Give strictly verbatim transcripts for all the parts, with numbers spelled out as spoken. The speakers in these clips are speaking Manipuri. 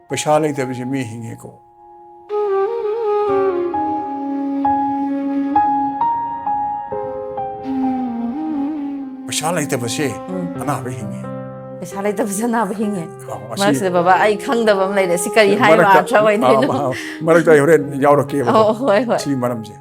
ꯄꯩꯁꯥ ꯂꯩꯇꯕꯁꯦ ꯃꯤ ꯍꯤꯡꯉꯦꯀꯣ꯫ ꯄꯩꯁꯥ ꯂꯩꯇꯕꯁꯦ ꯎꯝ꯫ ꯑꯅꯥꯕ ꯍꯤꯡꯉꯦ꯫ ꯄꯩꯁꯥ ꯂꯩꯇꯕꯁꯦ ꯑꯅꯥꯕ ꯍꯤꯡꯉꯦ꯫ ꯑꯣ, ꯑꯁꯤ ꯃꯔꯛꯁꯤꯗ ꯕꯕꯥ, ꯑꯩ ꯈꯪꯗꯕ ꯑꯃ ꯂꯩꯔꯦ꯫ ꯁꯤ ꯀꯔꯤ ꯍꯥꯏꯅꯣ? ꯃꯔꯛꯇ- ꯑꯥꯔꯊ ꯑꯣꯏꯗꯣꯏꯅꯣ? ꯑꯥ, ꯃꯔꯛꯇ ꯑꯩ ꯍꯣꯔꯦꯟ ꯌꯥꯎꯔꯛꯀꯦꯕ꯫ ꯑꯣ, ꯍꯣꯏ, ꯍꯣꯏ꯫ ꯁꯤ ꯃꯔꯝꯁꯦ꯫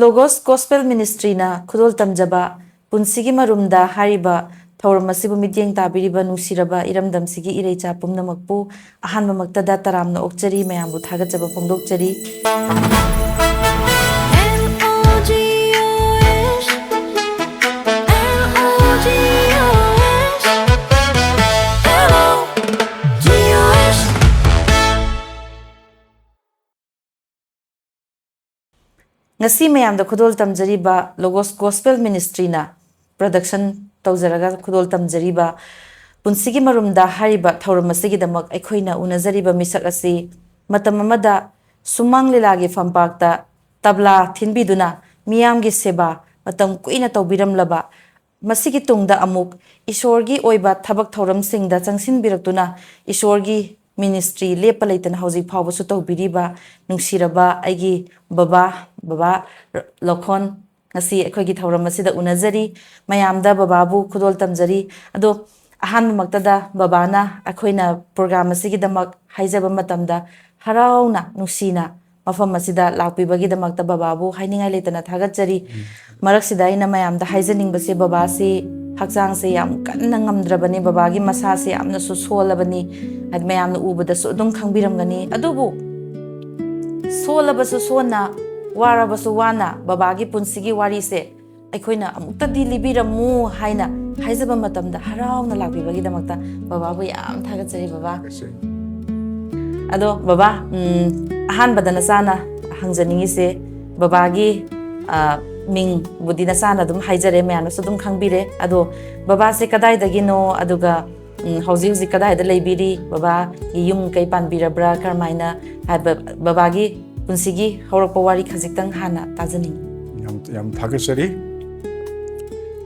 Logos Gospel Ministryꯅ ꯈꯨꯗꯣꯜ ꯇꯝꯖꯕ ꯄꯨꯟꯁꯤꯒꯤ ꯃꯔꯨꯝꯗ ꯍꯥꯏꯔꯤꯕ ꯊꯧꯔꯝ ꯑꯁꯤꯕꯨ ꯃꯤꯠꯌꯦꯡ ꯇꯥꯕꯤꯔꯤꯕ ꯅꯨꯡꯁꯤꯔꯕ ꯏꯔꯝꯗꯝꯁꯤꯒꯤ ꯏꯔꯩꯆꯥ ꯄꯨꯝꯅꯃꯛꯄꯨ ꯑꯍꯥꯟꯕꯃꯛꯇꯗ ꯇꯔꯥꯝꯅ ꯑꯣꯛꯆꯔꯤ, ꯃꯌꯥꯝꯕꯨ ꯊꯥꯒꯠꯆꯕ ꯐꯣꯡꯗꯣꯛꯆꯔꯤ꯫ L O G O S, L O G O S, L O G O S. ꯉꯁꯤ ꯃꯌꯥꯝꯗ ꯈꯨꯗꯣꯜ ꯇꯝꯖꯔꯤꯕ Logos Gospel Ministryꯅ production ꯇꯧꯖꯔꯒ ꯈꯨꯗꯣꯜ ꯇꯝꯖꯔꯤꯕ ꯄꯨꯟꯁꯤꯒꯤ ꯃꯔꯨꯝꯗ ꯍꯥꯏꯔꯤꯕ ꯊꯧꯔꯝ ꯑꯁꯤꯒꯤꯗꯃꯛ ꯑꯩꯈꯣꯏꯅ ꯎꯅꯖꯔꯤꯕ ꯃꯤꯁꯛ ꯑꯁꯤ ꯃꯇꯝ ꯑꯃꯗ ꯁꯨꯃꯥꯡ ꯂꯤꯂꯥꯒꯤ ꯐꯝꯄꯥꯛꯇ ꯇꯕ꯭ꯂꯥ ꯊꯤꯟꯕꯤꯗꯨꯅ ꯃꯤꯌꯥꯝꯒꯤ ꯁꯦꯕꯥ ꯃꯇꯝ ꯀꯨꯏꯅ ꯇꯧꯕꯤꯔꯝꯂꯕ ꯃꯁꯤꯒꯤ ꯇꯨꯡꯗ ꯑꯃꯨꯛ ꯏꯁꯣꯔꯒꯤ ꯑꯣꯏꯕ ꯊꯕꯛ ꯊꯧꯔꯝꯁꯤꯡꯗ ꯆꯪꯁꯤꯟꯕꯤꯔꯛꯇꯨꯅ ꯏꯁꯣꯔꯒꯤ ministry ꯂꯦꯞꯄ ꯂꯩꯇꯅ ꯍꯧꯖꯤꯛ ꯐꯥꯎꯕꯁꯨ ꯇꯧꯕꯤꯔꯤꯕ ꯅꯨꯡꯁꯤꯔꯕ ꯑꯩꯒꯤ ꯕꯕꯥ, ꯕꯕꯥ ꯂꯧꯈꯣꯟ, ꯉꯁꯤ ꯑꯩꯈꯣꯏꯒꯤ ꯊꯧꯔꯝ ꯑꯁꯤꯗ ꯎꯅꯖꯔꯤ꯫ ꯃꯌꯥꯝꯗ ꯕꯕꯥꯕꯨ ꯈꯨꯗꯣꯜ ꯇꯝꯖꯔꯤ꯫ ꯑꯗꯣ ꯑꯍꯥꯟꯕꯃꯛꯇꯗ ꯕꯕꯥꯅ ꯑꯩꯈꯣꯏꯅ program ꯑꯁꯤꯒꯤꯗꯃꯛ ꯍꯥꯏꯖꯕ ꯃꯇꯝꯗ ꯍꯔꯥꯎꯅ ꯅꯨꯡꯁꯤꯅ ꯃꯐꯝ ꯑꯁꯤꯗ ꯂꯥꯛꯄꯤꯕꯒꯤꯗꯃꯛꯇ ꯕꯕꯥꯕꯨ ꯍꯥꯏꯅꯤꯡꯉꯥꯏ ꯂꯩꯇꯅ ꯊꯥꯒꯠꯆꯔꯤ꯫ ꯃꯔꯛꯁꯤꯗ ꯑꯩꯅ ꯃꯌꯥꯝꯗ ꯍꯥꯏꯖꯅꯤꯡꯕꯁꯦ, ꯕꯕꯥꯁꯤ ꯍꯛꯆꯥꯡꯁꯦ ꯌꯥꯝ ꯀꯟꯅ ꯉꯝꯗ꯭ꯔꯕꯅꯤ, ꯕꯕꯥꯒꯤ ꯃꯁꯥꯁꯦ ꯌꯥꯝꯅꯁꯨ ꯁꯣꯜꯂꯕꯅꯤ꯫ ꯍꯥꯏꯗꯤ ꯃꯌꯥꯝꯅ ꯎꯕꯗꯁꯨ ꯑꯗꯨꯝ ꯈꯪꯕꯤꯔꯝꯒꯅꯤ꯫ ꯑꯗꯨꯕꯨ ꯁꯣꯜꯂꯕꯁꯨ ꯁꯣꯟꯅ, ꯋꯥꯔꯕꯁꯨ ꯋꯥꯅ ꯕꯕꯥꯒꯤ ꯄꯨꯟꯁꯤꯒꯤ ꯋꯥꯔꯤꯁꯦ ꯑꯩꯈꯣꯏꯅ ꯑꯃꯨꯛꯇꯗꯤ ꯂꯤꯕꯤꯔꯝꯃꯨ ꯍꯥꯏꯅ ꯍꯥꯏꯖꯕ ꯃꯇꯝꯗ ꯍꯔꯥꯎꯅ ꯂꯥꯛꯄꯤꯕꯒꯤꯗꯃꯛꯇ ꯕꯕꯥꯕꯨ ꯌꯥꯝ ꯊꯥꯒꯠꯆꯔꯤ ꯕꯕꯥ꯫ ꯑꯗꯣ ꯕꯕꯥ, ꯎꯝ, ꯑꯍꯥꯟꯕꯗ ꯅꯆꯥꯅ ꯍꯪꯖꯅꯤꯡꯉꯤꯁꯦ, ꯕꯕꯥꯒꯤ, ꯑ, ꯃꯤꯡꯕꯨꯗꯤ ꯅꯆꯥꯅ ꯑꯗꯨꯝ ꯍꯥꯏꯖꯔꯦ, ꯃꯌꯥꯝꯅꯁꯨ ꯑꯗꯨꯝ ꯈꯪꯕꯤꯔꯦ꯫ ꯑꯗꯣ ꯕꯕꯥꯁꯦ ꯀꯗꯥꯏꯗꯒꯤꯅꯣ, ꯑꯗꯨꯒ ꯎꯝ, ꯍꯧꯖꯤꯛ ꯍꯧꯖꯤꯛ ꯀꯗꯥꯏꯗ ꯂꯩꯕꯤꯔꯤ? ꯕꯕꯥꯒꯤ ꯌꯨꯝ ꯀꯩ ꯄꯥꯟꯕꯤꯔꯕ꯭ꯔꯥ? ꯀꯔꯝꯍꯥꯏꯅ ꯍꯥꯏꯕ, ꯕꯕꯥꯒꯤ ꯄꯨꯟꯁꯤꯒꯤ ꯍꯧꯔꯛꯄ ꯋꯥꯔꯤ ꯈꯖꯤꯛꯇꯪ ꯍꯥꯟꯅ ꯇꯥꯖꯅꯤꯡꯉꯤ꯫ ꯌꯥꯝ ꯌꯥꯝ ꯊꯥꯒꯠꯆꯔꯤ꯫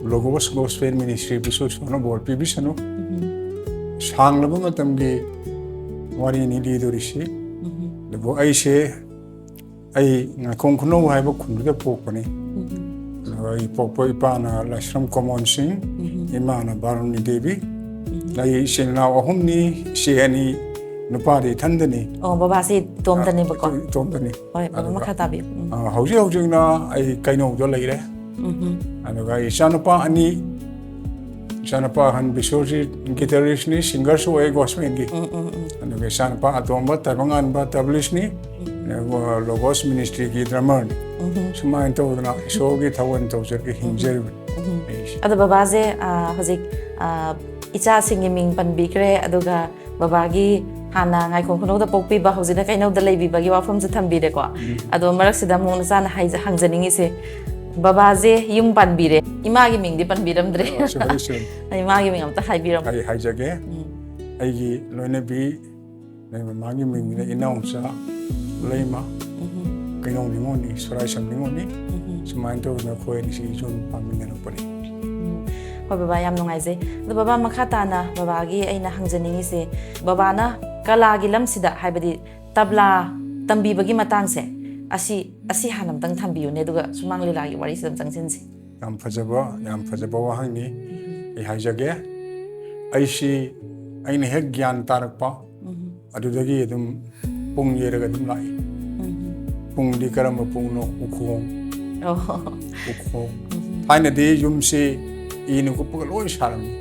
ꯂꯣꯒꯣꯁ ꯒꯣꯁꯄꯦꯜ ꯃꯤꯅꯤꯁꯇ꯭ꯔꯤꯕꯨꯁꯨ ꯏꯁꯣꯔꯅ ꯕꯣꯔ ꯄꯤꯕꯤꯁꯅꯨ꯫ ꯁꯥꯡꯂꯕ ꯃꯇꯝꯒꯤ ꯋꯥꯔꯤꯅꯤ ꯂꯤꯗꯣꯔꯤꯁꯤ꯫ ꯑꯗꯨꯕꯨ ꯑꯩꯁꯦ, ꯑꯩ ꯉꯥꯏꯈꯣꯡ ꯈꯨꯅꯧ ꯍꯥꯏꯕ ꯈꯨꯟꯗꯨꯗ ꯄꯣꯛꯄꯅꯤ꯫ ꯑꯗꯨꯒ ꯑꯩ ꯄꯣꯛꯄ ꯏꯄꯥꯅ ꯂꯥꯏꯁ꯭ꯔꯝ ꯀꯣꯃꯣꯟ ꯁꯤꯡ, ꯏꯃꯥꯅ ꯕꯥꯔꯨꯅꯤ ꯗꯦꯕꯤ꯫ ꯑꯩ ꯏꯆꯤꯟ ꯏꯅꯥꯎ ꯑꯍꯨꯝꯅꯤ, ꯏꯆꯦ ꯑꯅꯤ, ꯅꯨꯄꯥꯗꯤ ꯏꯊꯟꯗꯅꯤ꯫ ꯑꯣ, ꯕꯕꯥꯁꯤ ꯏꯇꯣꯝꯇꯅꯦꯕꯀꯣ? ꯏꯇꯣꯝꯇꯅꯤ꯫ ꯍꯣꯏ, ꯕꯕꯥ, ꯑꯗꯨꯒ, ꯃꯈꯥ ꯇꯥꯕꯤꯌꯨ꯫ ꯎꯝ꯫ ꯑ, ꯍꯧꯖꯤꯛ ꯍꯧꯖꯤꯛꯅ ꯑꯩ ꯀꯩꯅꯧꯗ ꯂꯩꯔꯦ꯫ ꯑꯗꯨꯒ ꯑꯩ ꯏꯆꯥꯅꯨꯄꯥ ꯑꯅꯤ, ꯏꯆꯥꯅꯨꯄꯥ ꯑꯍꯟ ꯕꯤꯁꯣꯔꯖꯤꯠ ꯒꯤꯇꯔꯤꯁꯅꯤ, ꯁꯤꯡꯒꯔꯁꯨ ꯑꯣꯏ ꯒꯣꯁꯄꯦꯜꯒꯤ꯫ ꯑꯗꯨꯒ ꯏꯆꯥꯅꯨꯄꯥ ꯑꯇꯣꯝꯕ ꯇꯥꯏꯕꯪꯉꯥꯟꯕ ꯇꯕꯂꯤꯁꯅꯤ, ꯑꯗꯨꯒ ꯂꯣꯒꯣꯁ ꯃꯤꯅꯤꯁꯇ꯭ꯔꯤꯒꯤ ꯗ꯭ꯔꯃꯔꯅꯤ꯫ ꯁꯨꯃꯥꯏꯅ ꯇꯧꯗꯅ ꯏꯁꯣꯔꯒꯤ ꯊꯧꯒꯜ ꯇꯧꯖꯔꯒ ꯍꯤꯡꯖꯔꯤꯕꯅꯤ ꯑꯩꯁꯦ꯫ ꯑꯗꯣ ꯕꯕꯥꯁꯦ, ꯑ, ꯍꯧꯖꯤꯛ, ꯑ, ꯏꯆꯥꯁꯤꯡꯒꯤ ꯃꯤꯡ ꯄꯟꯕꯤꯈ꯭ꯔꯦ, ꯑꯗꯨꯒ ꯕꯕꯥꯒꯤ ꯍꯥꯟꯅ ꯉꯥꯏꯈꯣꯡ ꯈꯨꯅꯧꯗ ꯄꯣꯛꯄꯤꯕ, ꯍꯧꯖꯤꯛꯅ ꯀꯩꯅꯧꯗ ꯂꯩꯕꯤꯕꯒꯤ ꯋꯥꯐꯝꯁꯨ ꯊꯝꯕꯤꯔꯦꯀꯣ꯫ ꯑꯗꯣ ꯃꯔꯛꯁꯤꯗ ꯑꯃꯨꯛ ꯅꯆꯥꯅ ꯍꯥꯏꯖ-, ꯍꯪꯖꯅꯤꯡꯉꯤꯁꯦ, ꯕꯕꯥꯁꯦ ꯌꯨꯝ ꯄꯥꯟꯕꯤꯔꯦ, ꯏꯃꯥꯒꯤ ꯃꯤꯡꯗꯤ ꯄꯟꯕꯤꯔꯝꯗ꯭ꯔꯦ꯫ ꯑ, sorry, sorry. ꯏꯃꯥꯒꯤ ꯃꯤꯡ ꯑꯝꯇ ꯍꯥꯏꯕꯤꯔꯝꯃꯣ꯫ ꯑꯩ ꯍꯥꯏꯖꯒꯦ꯫ ꯑꯩꯒꯤ ꯂꯣꯏꯅꯕꯤ ꯂꯩꯃ, ꯃꯥꯒꯤ ꯃꯤꯡꯅ ꯏꯅꯥꯎꯆꯥ ꯂꯩꯃ, ꯀꯩꯅꯧ ꯅꯤꯉꯣꯜꯅꯤ, ꯁꯣꯔꯥꯏꯁꯝ ꯅꯤꯉꯣꯜꯅꯤ꯫ ꯁꯨꯃꯥꯏꯅ ꯇꯧꯗꯅ ꯑꯩꯈꯣꯏ ꯑꯅꯤꯁꯤ ꯌꯨꯝ ꯄꯥꯟꯃꯤꯟꯅꯔꯛꯄꯅꯤ꯫ ꯎꯝ꯫ ꯍꯣꯏ ꯕꯕꯥ, ꯌꯥꯝ ꯅꯨꯡꯉꯥꯏꯖꯩ꯫ ꯑꯗꯣ ꯕꯕꯥ, ꯃꯈꯥ ꯇꯥꯅ ꯕꯕꯥꯒꯤ ꯑꯩꯅ ꯍꯪꯖꯅꯤꯡꯉꯤꯁꯦ, ꯕꯕꯥꯅ ꯀꯂꯥꯒꯤ ꯂꯝꯁꯤꯗ, ꯍꯥꯏꯕꯗꯤ ꯇꯕ꯭ꯂꯥ ꯇꯝꯕꯤꯕꯒꯤ ꯃꯇꯥꯡꯁꯦ, ꯑꯁꯤ, ꯑꯁꯤ ꯍꯥꯟꯅ ꯑꯝꯇꯪ ꯊꯝꯕꯤꯌꯨꯅꯦ, ꯑꯗꯨꯒ ꯁꯨꯃꯥꯡ ꯂꯤꯂꯥꯒꯤ ꯋꯥꯔꯤꯁꯤꯗ ꯑꯃꯨꯛ ꯆꯪꯁꯤꯟꯁꯤ꯫ ꯌꯥꯝ ꯐꯖꯕ, ꯌꯥꯝ ꯐꯖꯕ ꯋꯥꯍꯪꯅꯤ꯫ ꯑꯩ ꯍꯥꯏꯖꯒꯦ, ꯑꯩꯁꯤ, ꯑꯩꯅ ꯍꯦꯛ ꯒ꯭ꯌꯥꯟ ꯇꯥꯔꯛꯄ, ꯑꯗꯨꯗꯒꯤ ꯑꯗꯨꯝ ꯄꯨꯡ ꯌꯩꯔꯒ ꯑꯗꯨꯝ ꯂꯥꯛꯏ꯫ ꯄꯨꯡꯗꯤ ꯀꯔꯝꯕ ꯄꯨꯡꯅꯣ? ꯎꯈꯣꯡ꯫ ꯑꯣ꯫ ꯎꯈꯣꯡ꯫ ꯊꯥꯏꯅꯗꯤ ꯌꯨꯝꯁꯤ ꯏꯅ ꯀꯨꯞꯄꯒ ꯂꯣꯏ ꯁꯥꯔꯝꯃꯤ꯫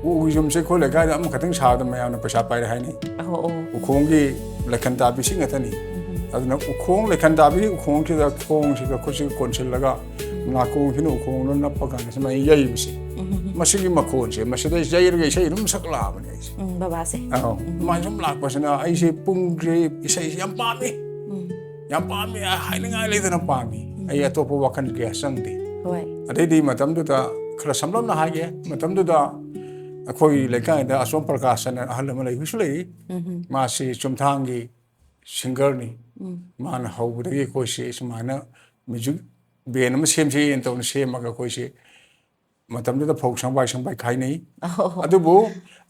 ꯎꯒꯤ ꯌꯨꯝꯁꯦ ꯑꯩꯈꯣꯏ ꯂꯩꯀꯥꯏꯗ ꯑꯃꯈꯛꯇꯪ ꯁꯥꯕꯗ ꯃꯌꯥꯝꯅ ꯄꯩꯁꯥ ꯄꯥꯏꯔꯦ ꯍꯥꯏꯅꯩ꯫ ꯑꯣ, ꯑꯣ꯫ ꯎꯈꯣꯡꯒꯤ ꯂꯩꯈꯟ ꯇꯥꯕꯤꯁꯤ ꯉꯥꯛꯇꯅꯤ꯫ ꯑꯗꯨꯅ ꯎꯈꯣꯡ, ꯂꯩꯈꯟ ꯇꯥꯕꯤꯒꯤ ꯎꯈꯣꯡꯁꯤꯗ ꯈꯣꯡꯁꯤꯒ ꯈꯨꯠꯁꯤꯒ ꯀꯣꯟꯁꯤꯜꯂꯒ ꯅꯥꯀꯣꯡꯁꯤꯅ ꯎꯈꯣꯡꯗ ꯅꯞꯄ ꯀꯥꯟꯗ ꯁꯨꯃꯥꯏꯅ ꯌꯩꯕꯁꯦ, ꯃꯁꯤꯒꯤ ꯃꯈꯣꯟꯁꯦ, ꯃꯁꯤꯗ ꯌꯩꯔꯒ ꯏꯁꯩ ꯑꯗꯨꯝ ꯁꯛꯂꯛꯑꯕꯅꯦ ꯑꯩꯁꯦ꯫ ꯎꯝ, ꯕꯕꯥꯁꯦ꯫ ꯑꯧ꯫ ꯑꯗꯨꯃꯥꯏꯅ ꯁꯨꯝ ꯂꯥꯛꯄꯁꯤꯅ ꯑꯩꯁꯦ ꯄꯨꯡꯁꯦ, ꯏꯁꯩꯁꯦ ꯌꯥꯝ ꯄꯥꯝꯃꯤ꯫ ꯌꯥꯝ ꯄꯥꯝꯃꯤ, ꯍꯥꯏꯅꯤꯡꯉꯥꯏ ꯂꯩꯇꯅ ꯄꯥꯝꯃꯤ꯫ ꯑꯩ ꯑꯇꯣꯞꯄ ꯋꯥꯈꯜ ꯀꯌꯥ ꯆꯪꯗꯦ꯫ ꯍꯣꯏ꯫ ꯑꯗꯩꯗꯤ ꯃꯇꯝꯗꯨꯗ ꯈꯔ ꯁꯝꯂꯞꯅ ꯍꯥꯏꯒꯦ, ꯃꯇꯝꯗꯨꯗ ꯑꯩꯈꯣꯏꯒꯤ ꯂꯩꯀꯥꯏꯗ ꯑꯆꯣꯝ ꯄ꯭ꯔꯀꯥꯁ ꯑꯅ ꯑꯍꯜ ꯑꯃ ꯂꯩ, ꯍꯧꯖꯤꯛꯁꯨ ꯂꯩꯔꯤ꯫ ꯎꯝ꯫ ꯃꯥꯁꯤ ꯆꯨꯝꯊꯥꯡꯒꯤ ꯁꯤꯡꯒꯔꯅꯤ꯫ ꯎꯝ꯫ ꯃꯥꯅ ꯍꯧꯕꯗꯒꯤ ꯑꯩꯈꯣꯏꯁꯤ ꯁꯨꯃꯥꯏꯅ ꯃ꯭ꯌꯨꯖꯤꯛ ꯕꯦꯟ ꯑꯃ ꯁꯦꯝꯁꯦꯅ ꯇꯧꯅ ꯁꯦꯝꯃꯒ ꯑꯩꯈꯣꯏꯁꯤ ꯃꯇꯝꯗꯨꯗ ꯐꯧ ꯁꯪꯕꯥꯏ ꯁꯪꯕꯥꯏ ꯈꯥꯏꯅꯩ꯫ ꯑꯣ꯫ ꯑꯗꯨꯕꯨ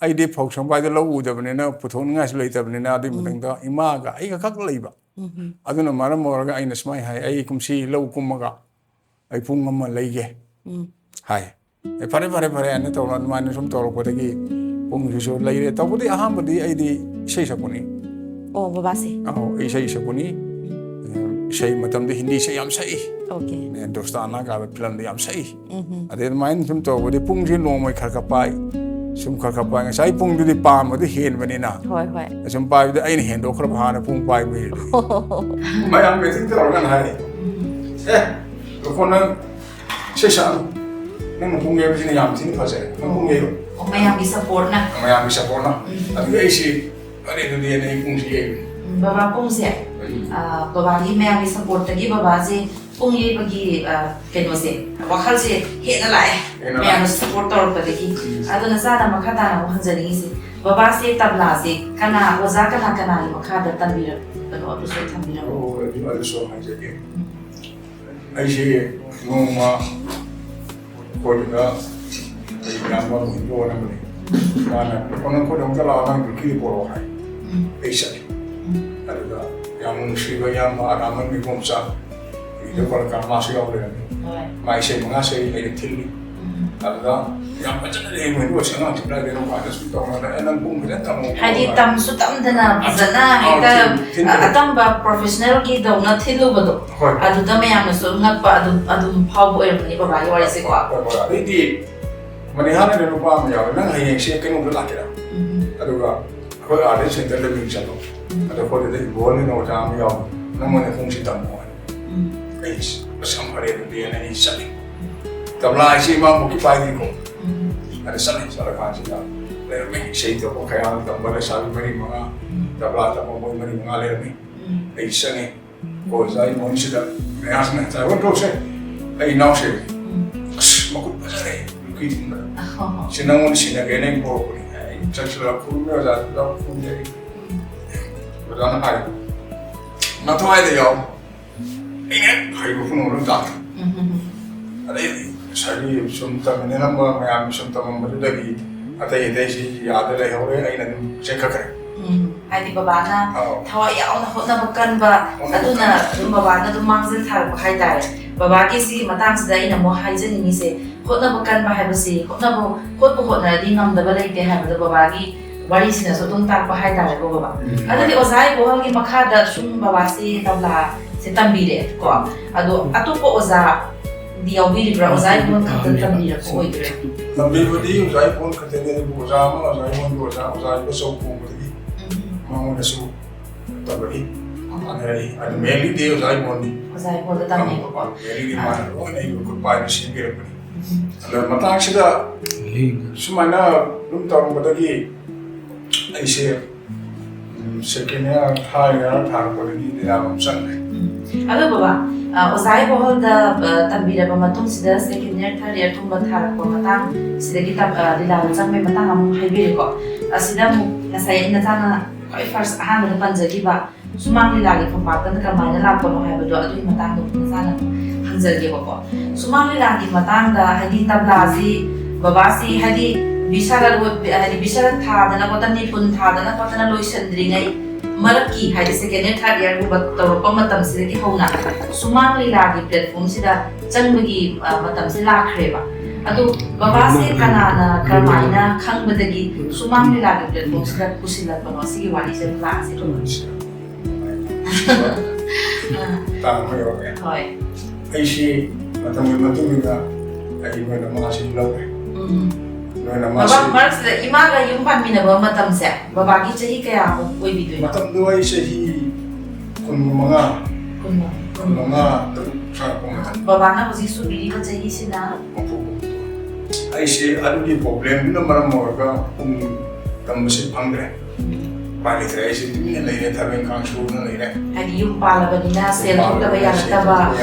ꯑꯩꯗꯤ ꯐꯧ ꯁꯪꯕꯥꯏꯗ ꯂꯧ ꯎꯗꯕꯅꯤꯅ ꯄꯨꯊꯣꯛꯅꯤꯡꯉꯥꯏꯁꯨ ꯂꯩꯇꯕꯅꯤꯅ ꯑꯗꯨꯒꯤ ꯃꯇꯝꯗ ꯏꯃꯥꯒ ꯑꯩꯒ ꯈꯛ ꯂꯩꯕ꯫ ꯎꯝ꯫ ꯑꯗꯨꯅ ꯃꯔꯝ ꯑꯣꯏꯔꯒ ꯑꯩꯅ ꯁꯨꯃꯥꯏꯅ ꯍꯥꯏ, "ꯑꯩ ꯀꯨꯝꯁꯤ ꯂꯧ ꯀꯨꯝꯃꯒ ꯑꯩ ꯄꯨꯡ ꯑꯃ ꯂꯩꯒꯦ" ꯎꯝ꯫ ꯍꯥꯏ꯫ "ꯑꯦ, ꯐꯔꯦ, ꯐꯔꯦ, ꯐꯔꯦ" ꯍꯥꯏꯅ ꯇꯧꯔ ꯑꯗꯨꯃꯥꯏꯅ ꯁꯨꯝ ꯇꯧꯔꯛꯄꯗꯒꯤ ꯄꯨꯡꯁꯤꯁꯨ ꯂꯩꯔꯦ꯫ ꯇꯧꯕꯗꯤ ꯑꯍꯥꯟꯕꯗꯤ ꯑꯩꯗꯤ ꯏꯁꯩ ꯁꯛꯄꯅꯤ꯫ ꯑꯣ, ꯕꯕꯥꯁꯦ꯫ ꯑꯧ, ꯑꯩ ꯏꯁꯩ ꯁꯛꯄꯅꯤ꯫ ꯏꯁꯩ ꯃꯇꯝꯗ ꯍꯤꯟꯗꯤ ꯏꯁꯩ ꯌꯥꯝ ꯁꯛꯏ꯫ ꯑꯣꯀꯦ꯫ ꯍꯤꯟꯗꯨꯁꯇꯥꯟꯅ ꯀꯥꯕ ꯐꯤꯂꯝꯗ ꯌꯥꯝ ꯁꯛꯏ꯫ ꯎꯝ꯫ ꯑꯗꯩ ꯑꯗꯨꯃꯥꯏꯅ ꯁꯨꯝ ꯇꯧꯕꯗꯤ ꯄꯨꯡꯁꯦ ꯅꯣꯡꯃꯩ ꯈꯔ ꯈꯔ ꯄꯥꯏ꯫ ꯁꯨꯝ ꯈꯔ ꯈꯔ ꯄꯥꯏ꯫ ꯉꯁꯥꯏ ꯄꯨꯡꯗꯨꯗꯤ ꯄꯥꯝꯕꯗꯨ ꯍꯦꯟꯕꯅꯤꯅ꯫ ꯍꯣꯏ, ꯍꯣꯏ꯫ ꯁꯨꯝ ꯄꯥꯏꯕꯗ ꯑꯩꯅ ꯍꯦꯟꯗꯣꯛꯈ꯭ꯔꯕ ꯍꯥꯟꯅ ꯄꯨꯡ ꯄꯥꯏꯕ ꯍꯦꯜꯂꯤ꯫ ꯃꯌꯥꯝ ꯃꯤꯇꯤꯡ ꯇꯧꯔꯒꯅ ꯍꯥꯏ, "ꯑꯦ, ꯇꯣꯈꯣ ꯅꯪ ꯏꯁꯩ ꯁꯛꯑꯅꯨ꯫ ꯅꯪꯅ ꯄꯨꯡ ꯌꯩꯕꯁꯤꯅ ꯌꯥꯝ ꯊꯤꯅ ꯐꯖꯔꯦ꯫ ꯅꯪ ꯄꯨꯡ ꯌꯩꯔꯣ꯫" ꯑꯣ, ꯃꯌꯥꯝꯒꯤ ꯁꯞꯄꯣꯔꯠꯅ꯫ ꯃꯌꯥꯝꯒꯤ ꯁꯞꯄꯣꯔꯠꯅ꯫ ꯑꯗꯨꯒꯤ ꯑꯩꯁꯤ, "ꯑꯔꯦ, ꯑꯗꯨꯗꯤ ꯑꯩ ꯄꯨꯡꯁꯤ ꯌꯩꯕꯅꯤ꯫" ꯎꯝ, ꯕꯕꯥ ꯄꯨꯡꯁꯦ, ꯎꯝ꯫ ꯑ, ꯕꯕꯥꯒꯤ ꯃꯌꯥꯝꯒꯤ ꯁꯞꯄꯣꯔꯠꯇꯒꯤ ꯕꯕꯥꯁꯦ ꯄꯨꯡ ꯌꯩꯕꯒꯤ, ꯑ, ꯀꯩꯅꯣꯁꯦ, ꯋꯥꯈꯜꯁꯦ ꯍꯦꯟꯅ ꯂꯥꯛꯑꯦ꯫ ꯍꯦꯟꯅ ꯂꯥꯛꯑꯦ꯫ ꯃꯌꯥꯝꯅ ꯁꯞꯄꯣꯔꯠ ꯇꯧꯔꯛꯄꯗꯒꯤ꯫ ꯎꯝ꯫ ꯑꯗꯨꯅ ꯁꯥꯔꯗ ꯃꯈꯥ ꯇꯥꯅ ꯑꯃꯨꯛ ꯍꯪꯖꯅꯤꯡꯉꯤꯁꯦ, ꯕꯕꯥꯁꯦ ꯇꯕ꯭ꯂꯥꯁꯦ ꯀꯅꯥ, ꯑꯣꯖꯥ ꯀꯅꯥ ꯀꯅꯥꯒꯤ ꯃꯈꯥꯗ ꯇꯝꯕꯤꯔꯛꯄꯅꯣ? ꯑꯗꯨꯁꯨ ꯊꯝꯕꯤꯔꯝꯃꯨ꯫ ꯑꯣ, ꯑꯗꯨ, ꯑꯗꯨꯁꯨ ꯍꯥꯏꯖꯒꯦ꯫ ꯎꯝ꯫ ꯑꯩꯁꯦ ꯅꯣꯡꯃ ꯑꯩꯈꯣꯏꯗꯨꯗ ꯑꯩ ꯏꯌꯥꯝꯕ ꯑꯃ ꯍꯤꯟꯗꯨ ꯑꯣꯏꯔꯝꯕꯅꯤ꯫ ꯃꯥꯅ, "ꯀꯣꯟꯅ ꯑꯩꯈꯣꯏꯗ ꯑꯃꯨꯛꯇ ꯂꯥꯛꯑꯣ, ꯅꯪ ꯗ꯭ꯌꯨꯇꯤꯗ ꯄꯣꯔꯛꯑꯣ" ꯍꯥꯏ꯫ ꯎꯝ꯫ ꯑꯩ ꯆꯠꯂꯤ꯫ ꯎꯝ꯫ ꯑꯗꯨꯗ ꯌꯥꯝ ꯅꯨꯡꯁꯤꯕ ꯏꯌꯥꯝꯕ ꯑꯔꯥꯃꯟ ꯏꯕꯣꯝꯆꯥ, ꯏꯗ ꯈꯣꯂꯀꯥ ꯃꯥꯁꯨ ꯌꯥꯎ ꯂꯩꯔꯝꯃꯤ꯫ ꯍꯣꯏ꯫ ꯃꯥ ꯏꯁꯩ ꯃꯉꯥ ꯁꯛꯏ, ꯑꯩꯅ ꯊꯤꯜꯂꯤ꯫ ꯎꯝ꯫ ꯑꯗꯨꯗ ꯌꯥꯝ ꯐꯖꯅ ꯂꯩ, ꯃꯣꯏꯗꯣ ꯑꯁ ꯑꯉꯥꯡꯁꯤ ꯀꯗꯥꯏꯗꯩꯅꯣ ꯀꯥꯏꯅ ꯁꯨꯝ ꯇꯧꯅꯗꯅ, "ꯑꯦ, ꯅꯪ ꯄꯨꯡ ꯐꯖꯅ ꯇꯝꯃꯣ" ꯍꯥꯏꯗꯤ ꯈꯣꯠꯂꯣ ꯇꯝꯁꯨ ꯇꯝꯗꯅ ꯑꯥ, ꯐꯖꯅ ꯑꯥ, ꯍꯦꯛꯇ ꯊꯤꯟ-, ꯊꯤꯟꯕꯗꯣ꯫ ꯑꯇꯝꯕ ꯄ꯭ꯔꯣꯐꯦꯁꯅꯦꯜꯒꯤꯗꯧꯅ ꯊꯤꯜꯂꯨꯕꯗꯣ꯫ ꯍꯣꯏ꯫ ꯑꯗꯨꯗ ꯃꯌꯥꯝꯅꯁꯨ ꯉꯛꯄ ꯑꯗꯨꯝ, ꯑꯗꯨꯝ ꯐꯥꯎꯕ ꯑꯣꯏꯔꯝꯒꯅꯤ ꯕꯕꯥꯒꯤ ꯋꯥꯔꯤꯁꯦꯀꯣ꯫ ꯍꯣꯏ, ꯍꯣꯏ꯫ ꯑꯗꯩꯗꯤ ꯃꯅꯤꯍꯥꯅ ꯀꯩꯅꯣ ꯅꯨꯄꯥ ꯑꯃ ꯌꯥꯎꯋꯦ, "ꯅꯪ ꯍꯌꯦꯡꯁꯦ ꯀꯩꯅꯣꯝꯗ ꯂꯥꯛꯀꯦꯔꯥ?" ꯎꯝ꯫ ꯑꯗꯨꯒ ꯑꯩꯈꯣꯏ ꯑꯥꯔꯠ ꯁꯦꯟꯇꯔꯗ ꯃꯤꯡ ꯆꯜꯂꯣ꯫ ꯑꯗꯣ ꯑꯩꯈꯣꯏꯗꯨꯗ ꯏꯕꯣꯍꯜꯅ ꯑꯣꯖꯥ ꯑꯃ ꯌꯥꯎꯕ, "ꯅꯪꯉꯣꯟꯗ ꯈꯣꯡꯁꯤ ꯇꯝꯃꯣ" ꯍꯥꯏ꯫ ꯎꯝ꯫ ꯑꯩ ꯑꯁ ꯌꯥꯝ ꯐꯔꯦ ꯑꯗꯨꯗꯤ ꯍꯥꯏꯅ ꯑꯩ ꯆꯠꯂꯦ꯫ ꯇꯕ꯭ꯂꯥ ꯍꯥꯏꯁꯤ ꯏꯃꯥ ꯄꯣꯛꯀꯤ ꯄꯥꯏꯗ꯭ꯔꯤꯀꯣ꯫ ꯎꯝ꯫ ꯑꯗ ꯆꯠꯂꯦ, ꯆꯠꯂꯀꯥꯟꯁꯤꯗ ꯂꯩꯔꯝꯃꯦ꯫ ꯏꯁꯩ ꯇꯧꯕ, ꯈꯌꯥꯡ ꯇꯝꯕ ꯂꯩꯁꯥꯕꯤ ꯃꯔꯤ ꯃꯉꯥ, ꯇꯕ꯭ꯂꯥ ꯇꯝꯕ ꯃꯣꯏ ꯃꯔꯤ ꯃꯉꯥ ꯂꯩꯔꯝꯃꯤ꯫ ꯎꯝ꯫ ꯑꯩ ꯆꯪꯉꯦ꯫ ꯑꯣꯖꯥ ꯏꯃꯣꯟꯁꯤꯗ ꯃꯌꯥꯝꯁꯤꯅ ꯆꯥꯏꯕ ꯇꯧꯁꯦ, ꯑꯩ ꯏꯅꯥꯎꯁꯦ ꯑꯁ ꯃꯈꯨꯠ ꯐꯖꯔꯦ ꯅꯨꯄꯤ ꯊꯤꯟꯕꯗ꯫ ꯁꯤ ꯅꯪꯉꯣꯟꯗ ꯁꯤꯟꯅꯒꯦꯅ ꯑꯩ ꯄꯣꯔꯛꯄꯅꯤ꯫ ꯑꯩ ꯆꯠꯁꯤꯜꯂꯒ ꯈꯨꯔꯨꯝꯃꯦ ꯑꯣꯖꯥꯗꯨꯗ ꯈꯨꯔꯨꯝꯖꯩ꯫ ꯑꯣꯖꯥꯅ ꯍꯥꯏ, "ꯅꯊꯋꯥꯏꯗ ꯌꯥꯎ, ꯑꯩꯅ ꯍꯩꯕ ꯄꯨꯝꯅꯃꯛ ꯂꯣꯏ ꯇꯥꯛꯀꯦ"꯫ ꯑꯗꯩ ꯉꯁꯥꯏꯒꯤ ꯁꯨꯝ ꯇꯝꯃꯤꯟꯅꯔꯝꯕ ꯃꯌꯥꯝ ꯁꯨꯝ ꯇꯝꯃꯝꯕꯗꯨꯗꯒꯤ ꯑꯇꯩ ꯑꯇꯩꯁꯤ ꯌꯥꯗ ꯂꯩꯍꯧꯔꯦ, ꯑꯩꯅ ꯑꯗꯨꯝ ꯆꯦꯟꯈꯠꯈ꯭ꯔꯦ꯫ ꯎꯝ, ꯍꯥꯏꯗꯤ ꯕꯕꯥꯅ ꯑꯧ꯫ ꯊꯋꯥꯏ ꯌꯥꯎꯅ ꯍꯣꯠꯅꯕ ꯀꯟꯕ, ꯍꯣꯠꯅꯕ ꯑꯗꯨꯅ ꯀꯟꯕ꯫ ꯑꯗꯨꯝ ꯕꯕꯥꯅ ꯑꯗꯨꯝ ꯃꯥꯡꯖꯤꯜ ꯊꯥꯔꯛꯄ ꯍꯥꯏꯇꯥꯔꯦ꯫ ꯕꯕꯥꯒꯤ ꯁꯤꯒꯤ ꯃꯇꯥꯡꯁꯤꯗ ꯑꯩꯅ ꯑꯃꯨꯛ ꯍꯥꯏꯖꯅꯤꯡꯉꯤꯁꯦ, ꯍꯣꯠꯅꯕ ꯀꯟꯕ ꯍꯥꯏꯕꯁꯤ, ꯍꯣꯠꯅꯕ, ꯍꯣꯠꯄꯨ ꯍꯣꯠꯅꯔꯗꯤ ꯉꯝꯗꯕ ꯂꯩꯇꯦ ꯍꯥꯏꯕꯗꯣ ꯕꯕꯥꯒꯤ ꯋꯥꯔꯤꯁꯤꯅꯁꯨ ꯑꯗꯨꯝ ꯇꯥꯛꯄ ꯍꯥꯏꯇꯥꯔꯦꯀꯣ ꯕꯕꯥ꯫ ꯎꯝ꯫ ꯑꯗꯨꯗꯤ ꯑꯣꯖꯥ ꯏꯕꯣꯍꯜꯒꯤ ꯃꯈꯥꯗ ꯁꯨꯝ ꯕꯕꯥꯁꯤ ꯇꯕ꯭ꯂꯥꯁꯦ ꯇꯝꯕꯤꯔꯦ ꯀꯣ꯫ ꯑꯗꯣ ꯑꯇꯣꯞꯄ ꯑꯣꯖꯥꯗꯤ ꯌꯥꯎꯕꯤꯔꯤꯕ꯭ꯔꯥ? ꯑꯣꯖꯥ ꯏꯕꯣꯍꯜ ꯈꯛꯇ ꯇꯝꯕꯤꯔꯛꯄ ꯑꯣꯏꯗꯣꯏꯔꯥ? ꯇꯝꯕꯤꯕꯗꯤ ꯑꯣꯖꯥ ꯏꯕꯣꯍꯜ ꯈꯛꯇꯅꯤ, ꯑꯗꯨꯕꯨ ꯑꯣꯖꯥ ꯑꯃ, ꯑꯣꯖꯥ ꯏꯕꯣꯍꯜꯒꯤ ꯑꯣꯖꯥ, ꯑꯣꯖꯥ ꯏꯕꯣꯆꯧ ꯀꯧꯕꯗꯒꯤ ꯎꯝ꯫ ꯃꯉꯣꯟꯗꯁꯨ ꯇꯧꯔꯛꯏ, ꯇꯥꯟꯅꯔꯛꯏ꯫ ꯑꯗꯨ mainlyꯗꯤ ꯑꯣꯖꯥ ꯏꯕꯣꯍꯜꯅꯤ꯫ ꯑꯣꯖꯥ ꯏꯕꯣꯍꯜꯗ ꯇꯝꯃꯦ꯫ ꯇꯝꯕ ꯄꯥꯝꯃꯤ꯫ Mainlyꯗꯤ ꯃꯥꯅ ꯂꯣꯏꯅ ꯑꯩꯕꯨ ꯈꯨꯠ ꯄꯥꯏꯕ ꯁꯦꯝꯕꯤꯔꯛꯄꯅꯤ꯫ ꯎꯝ꯫ ꯑꯗꯣ ꯃꯇꯥꯡꯁꯤꯗ ꯁꯨꯃꯥꯏꯅ ꯑꯗꯨꯝ ꯇꯧꯔꯝꯕꯗꯒꯤ ꯑꯩꯁꯦ, ꯎꯝ, second year, third year ꯊꯥꯔꯛꯄꯗꯒꯤ ꯂꯤꯂꯥ ꯑꯃ ꯆꯪꯉꯦ꯫ ꯎꯝ꯫ ꯑꯗꯣ ꯕꯕꯥ, ꯑ, ꯑꯣꯖꯥ ꯏꯕꯣꯍꯜꯗ, ꯑ, ꯇꯝꯕꯤꯔꯕ ꯃꯇꯨꯡꯁꯤꯗ second year, third year ꯀꯨꯝꯕ ꯊꯥꯔꯛꯄ ꯃꯇꯥꯡ, ꯁꯤꯗꯒꯤ ꯇꯝ-, ꯑ, ꯂꯤꯂꯥꯗ ꯆꯪꯕꯒꯤ ꯃꯇꯥꯡ ꯑꯃꯨꯛ ꯍꯥꯏꯕꯤꯔꯦꯀꯣ꯫ ꯑꯁꯤꯗ ꯑꯃꯨꯛ ꯉꯁꯥꯏ ꯅꯆꯥꯅ ꯈ꯭ꯋꯥꯏ first ꯑꯍꯥꯟꯕꯗ ꯄꯟꯖꯈꯤꯕ ꯁꯨꯃꯥꯡ ꯂꯤꯂꯥꯒꯤ ꯐꯝꯄꯥꯛꯇꯅ ꯀꯃꯥꯏꯅ ꯂꯥꯛꯄꯅꯣ ꯍꯥꯏꯕꯗꯣ, ꯑꯗꯨꯒꯤ ꯃꯇꯥꯡꯗꯣ ꯅꯆꯥꯅ ꯍꯪꯖꯒꯦꯕꯀꯣ꯫ ꯁꯨꯃꯥꯡ ꯂꯤꯂꯥꯒꯤ ꯃꯇꯥꯡꯗ, ꯍꯥꯏꯗꯤ, ꯇꯕ꯭ꯂꯥꯁꯤ ꯕꯕꯥꯁꯤ, ꯍꯥꯏꯗꯤ, ꯕꯤꯁꯥꯔꯠ ꯑꯣꯏ-, ꯍꯥꯏꯗꯤ, ꯕꯤꯁꯥꯔꯠ ꯊꯥꯗꯅ ꯈꯣꯠꯇꯅ, ꯅꯤꯄꯨꯟ ꯊꯥꯗꯅ ꯈꯣꯠꯇꯅ ꯂꯣꯏꯁꯤꯟꯗ꯭ꯔꯤꯉꯩ ꯃꯔꯛꯀꯤ, ꯍꯥꯏꯗꯤ, second year, third yearꯒꯨꯝꯕ ꯇꯧꯔꯛꯄ ꯃꯇꯝꯁꯤꯗꯒꯤ ꯍꯧꯅ ꯁꯨꯃꯥꯡ ꯂꯤꯂꯥꯒꯤ platformꯁꯤꯗ ꯆꯪꯕꯒꯤ, ꯑ, ꯃꯇꯝꯁꯦ ꯂꯥꯛꯈ꯭ꯔꯦꯕ꯫ ꯑꯗꯣ ꯕꯕꯥꯁꯦ ꯀꯅꯥꯅ ꯀꯔꯝꯍꯥꯏꯅ ꯈꯪꯕꯗꯒꯤ ꯁꯨꯃꯥꯡ ꯂꯤꯂꯥꯒꯤ platformꯁꯤꯗ ꯄꯨꯁꯤꯜꯂꯛꯄꯅꯣ? ꯁꯤꯒꯤ ꯋꯥꯔꯤꯁꯦ ꯑꯗꯨꯝ ꯂꯥꯛꯑꯁꯦ꯫ ꯑꯥ꯫ ꯇꯥꯡ ꯑꯃ ꯌꯧꯔꯛꯑꯦ꯫ ꯍꯣꯏ꯫ ꯑꯩꯁꯤ ꯃꯇꯝꯒꯤ ꯃꯇꯨꯡ ꯏꯟꯅ ꯑꯩ ꯅꯣꯏꯅ ꯃꯥꯁꯤ ꯂꯧꯔꯦ꯫ ꯎꯝ꯫ ꯅꯣꯏꯅ ꯃꯥꯁꯤ ꯕꯕꯥ, ꯃꯔꯛꯁꯤꯗ ꯏꯃꯥꯒ ꯌꯨꯝ ꯄꯥꯟꯃꯤꯟꯅꯕ ꯃꯇꯝꯁꯦ ꯕꯕꯥꯒꯤ ꯆꯍꯤ ꯀꯌꯥꯃꯨꯛ ꯑꯣꯏꯕꯤꯗꯣꯏꯅꯣ? ꯃꯇꯝꯗꯣ ꯑꯩ ꯆꯍꯤ ꯀꯨꯟꯃꯉꯥ, ꯀꯨꯟꯃꯉꯥ꯫ ꯀꯨꯟꯃꯉꯥ, ꯇꯔꯨꯛ ꯁ꯭ꯋꯥꯏ ꯄꯣꯛꯄ ꯃꯇꯝ꯫ ꯕꯕꯥꯅ ꯍꯧꯖꯤꯛ ꯁꯨꯕꯤꯔꯤꯕ ꯆꯍꯤꯁꯤꯅ? ꯍꯨꯝꯐꯨ꯫ ꯑꯩꯁꯦ ꯑꯗꯨꯒꯤ problemꯗꯨꯅ ꯃꯔꯝ ꯑꯣꯏꯔꯒ ꯄꯨꯡ ꯇꯝꯕꯁꯦ ꯐꯪꯗ꯭ꯔꯦ꯫ ꯎꯝ꯫ ꯎꯄꯥꯏ ꯂꯩꯇ꯭ꯔꯦ, ꯑꯩꯁꯦ ꯇꯨꯃꯤꯟꯅ ꯂꯩꯔꯦ, ꯊꯕꯛ ꯏꯪꯈꯥꯡ ꯁꯨꯗꯅ ꯂꯩꯔꯦ꯫ ꯍꯥꯏꯗꯤ ꯌꯨꯝ ꯄꯥꯜꯂꯕꯅꯤꯅ ꯁꯦꯜ ꯊꯣꯛꯇꯕ ꯌꯥꯔꯛꯇꯕ,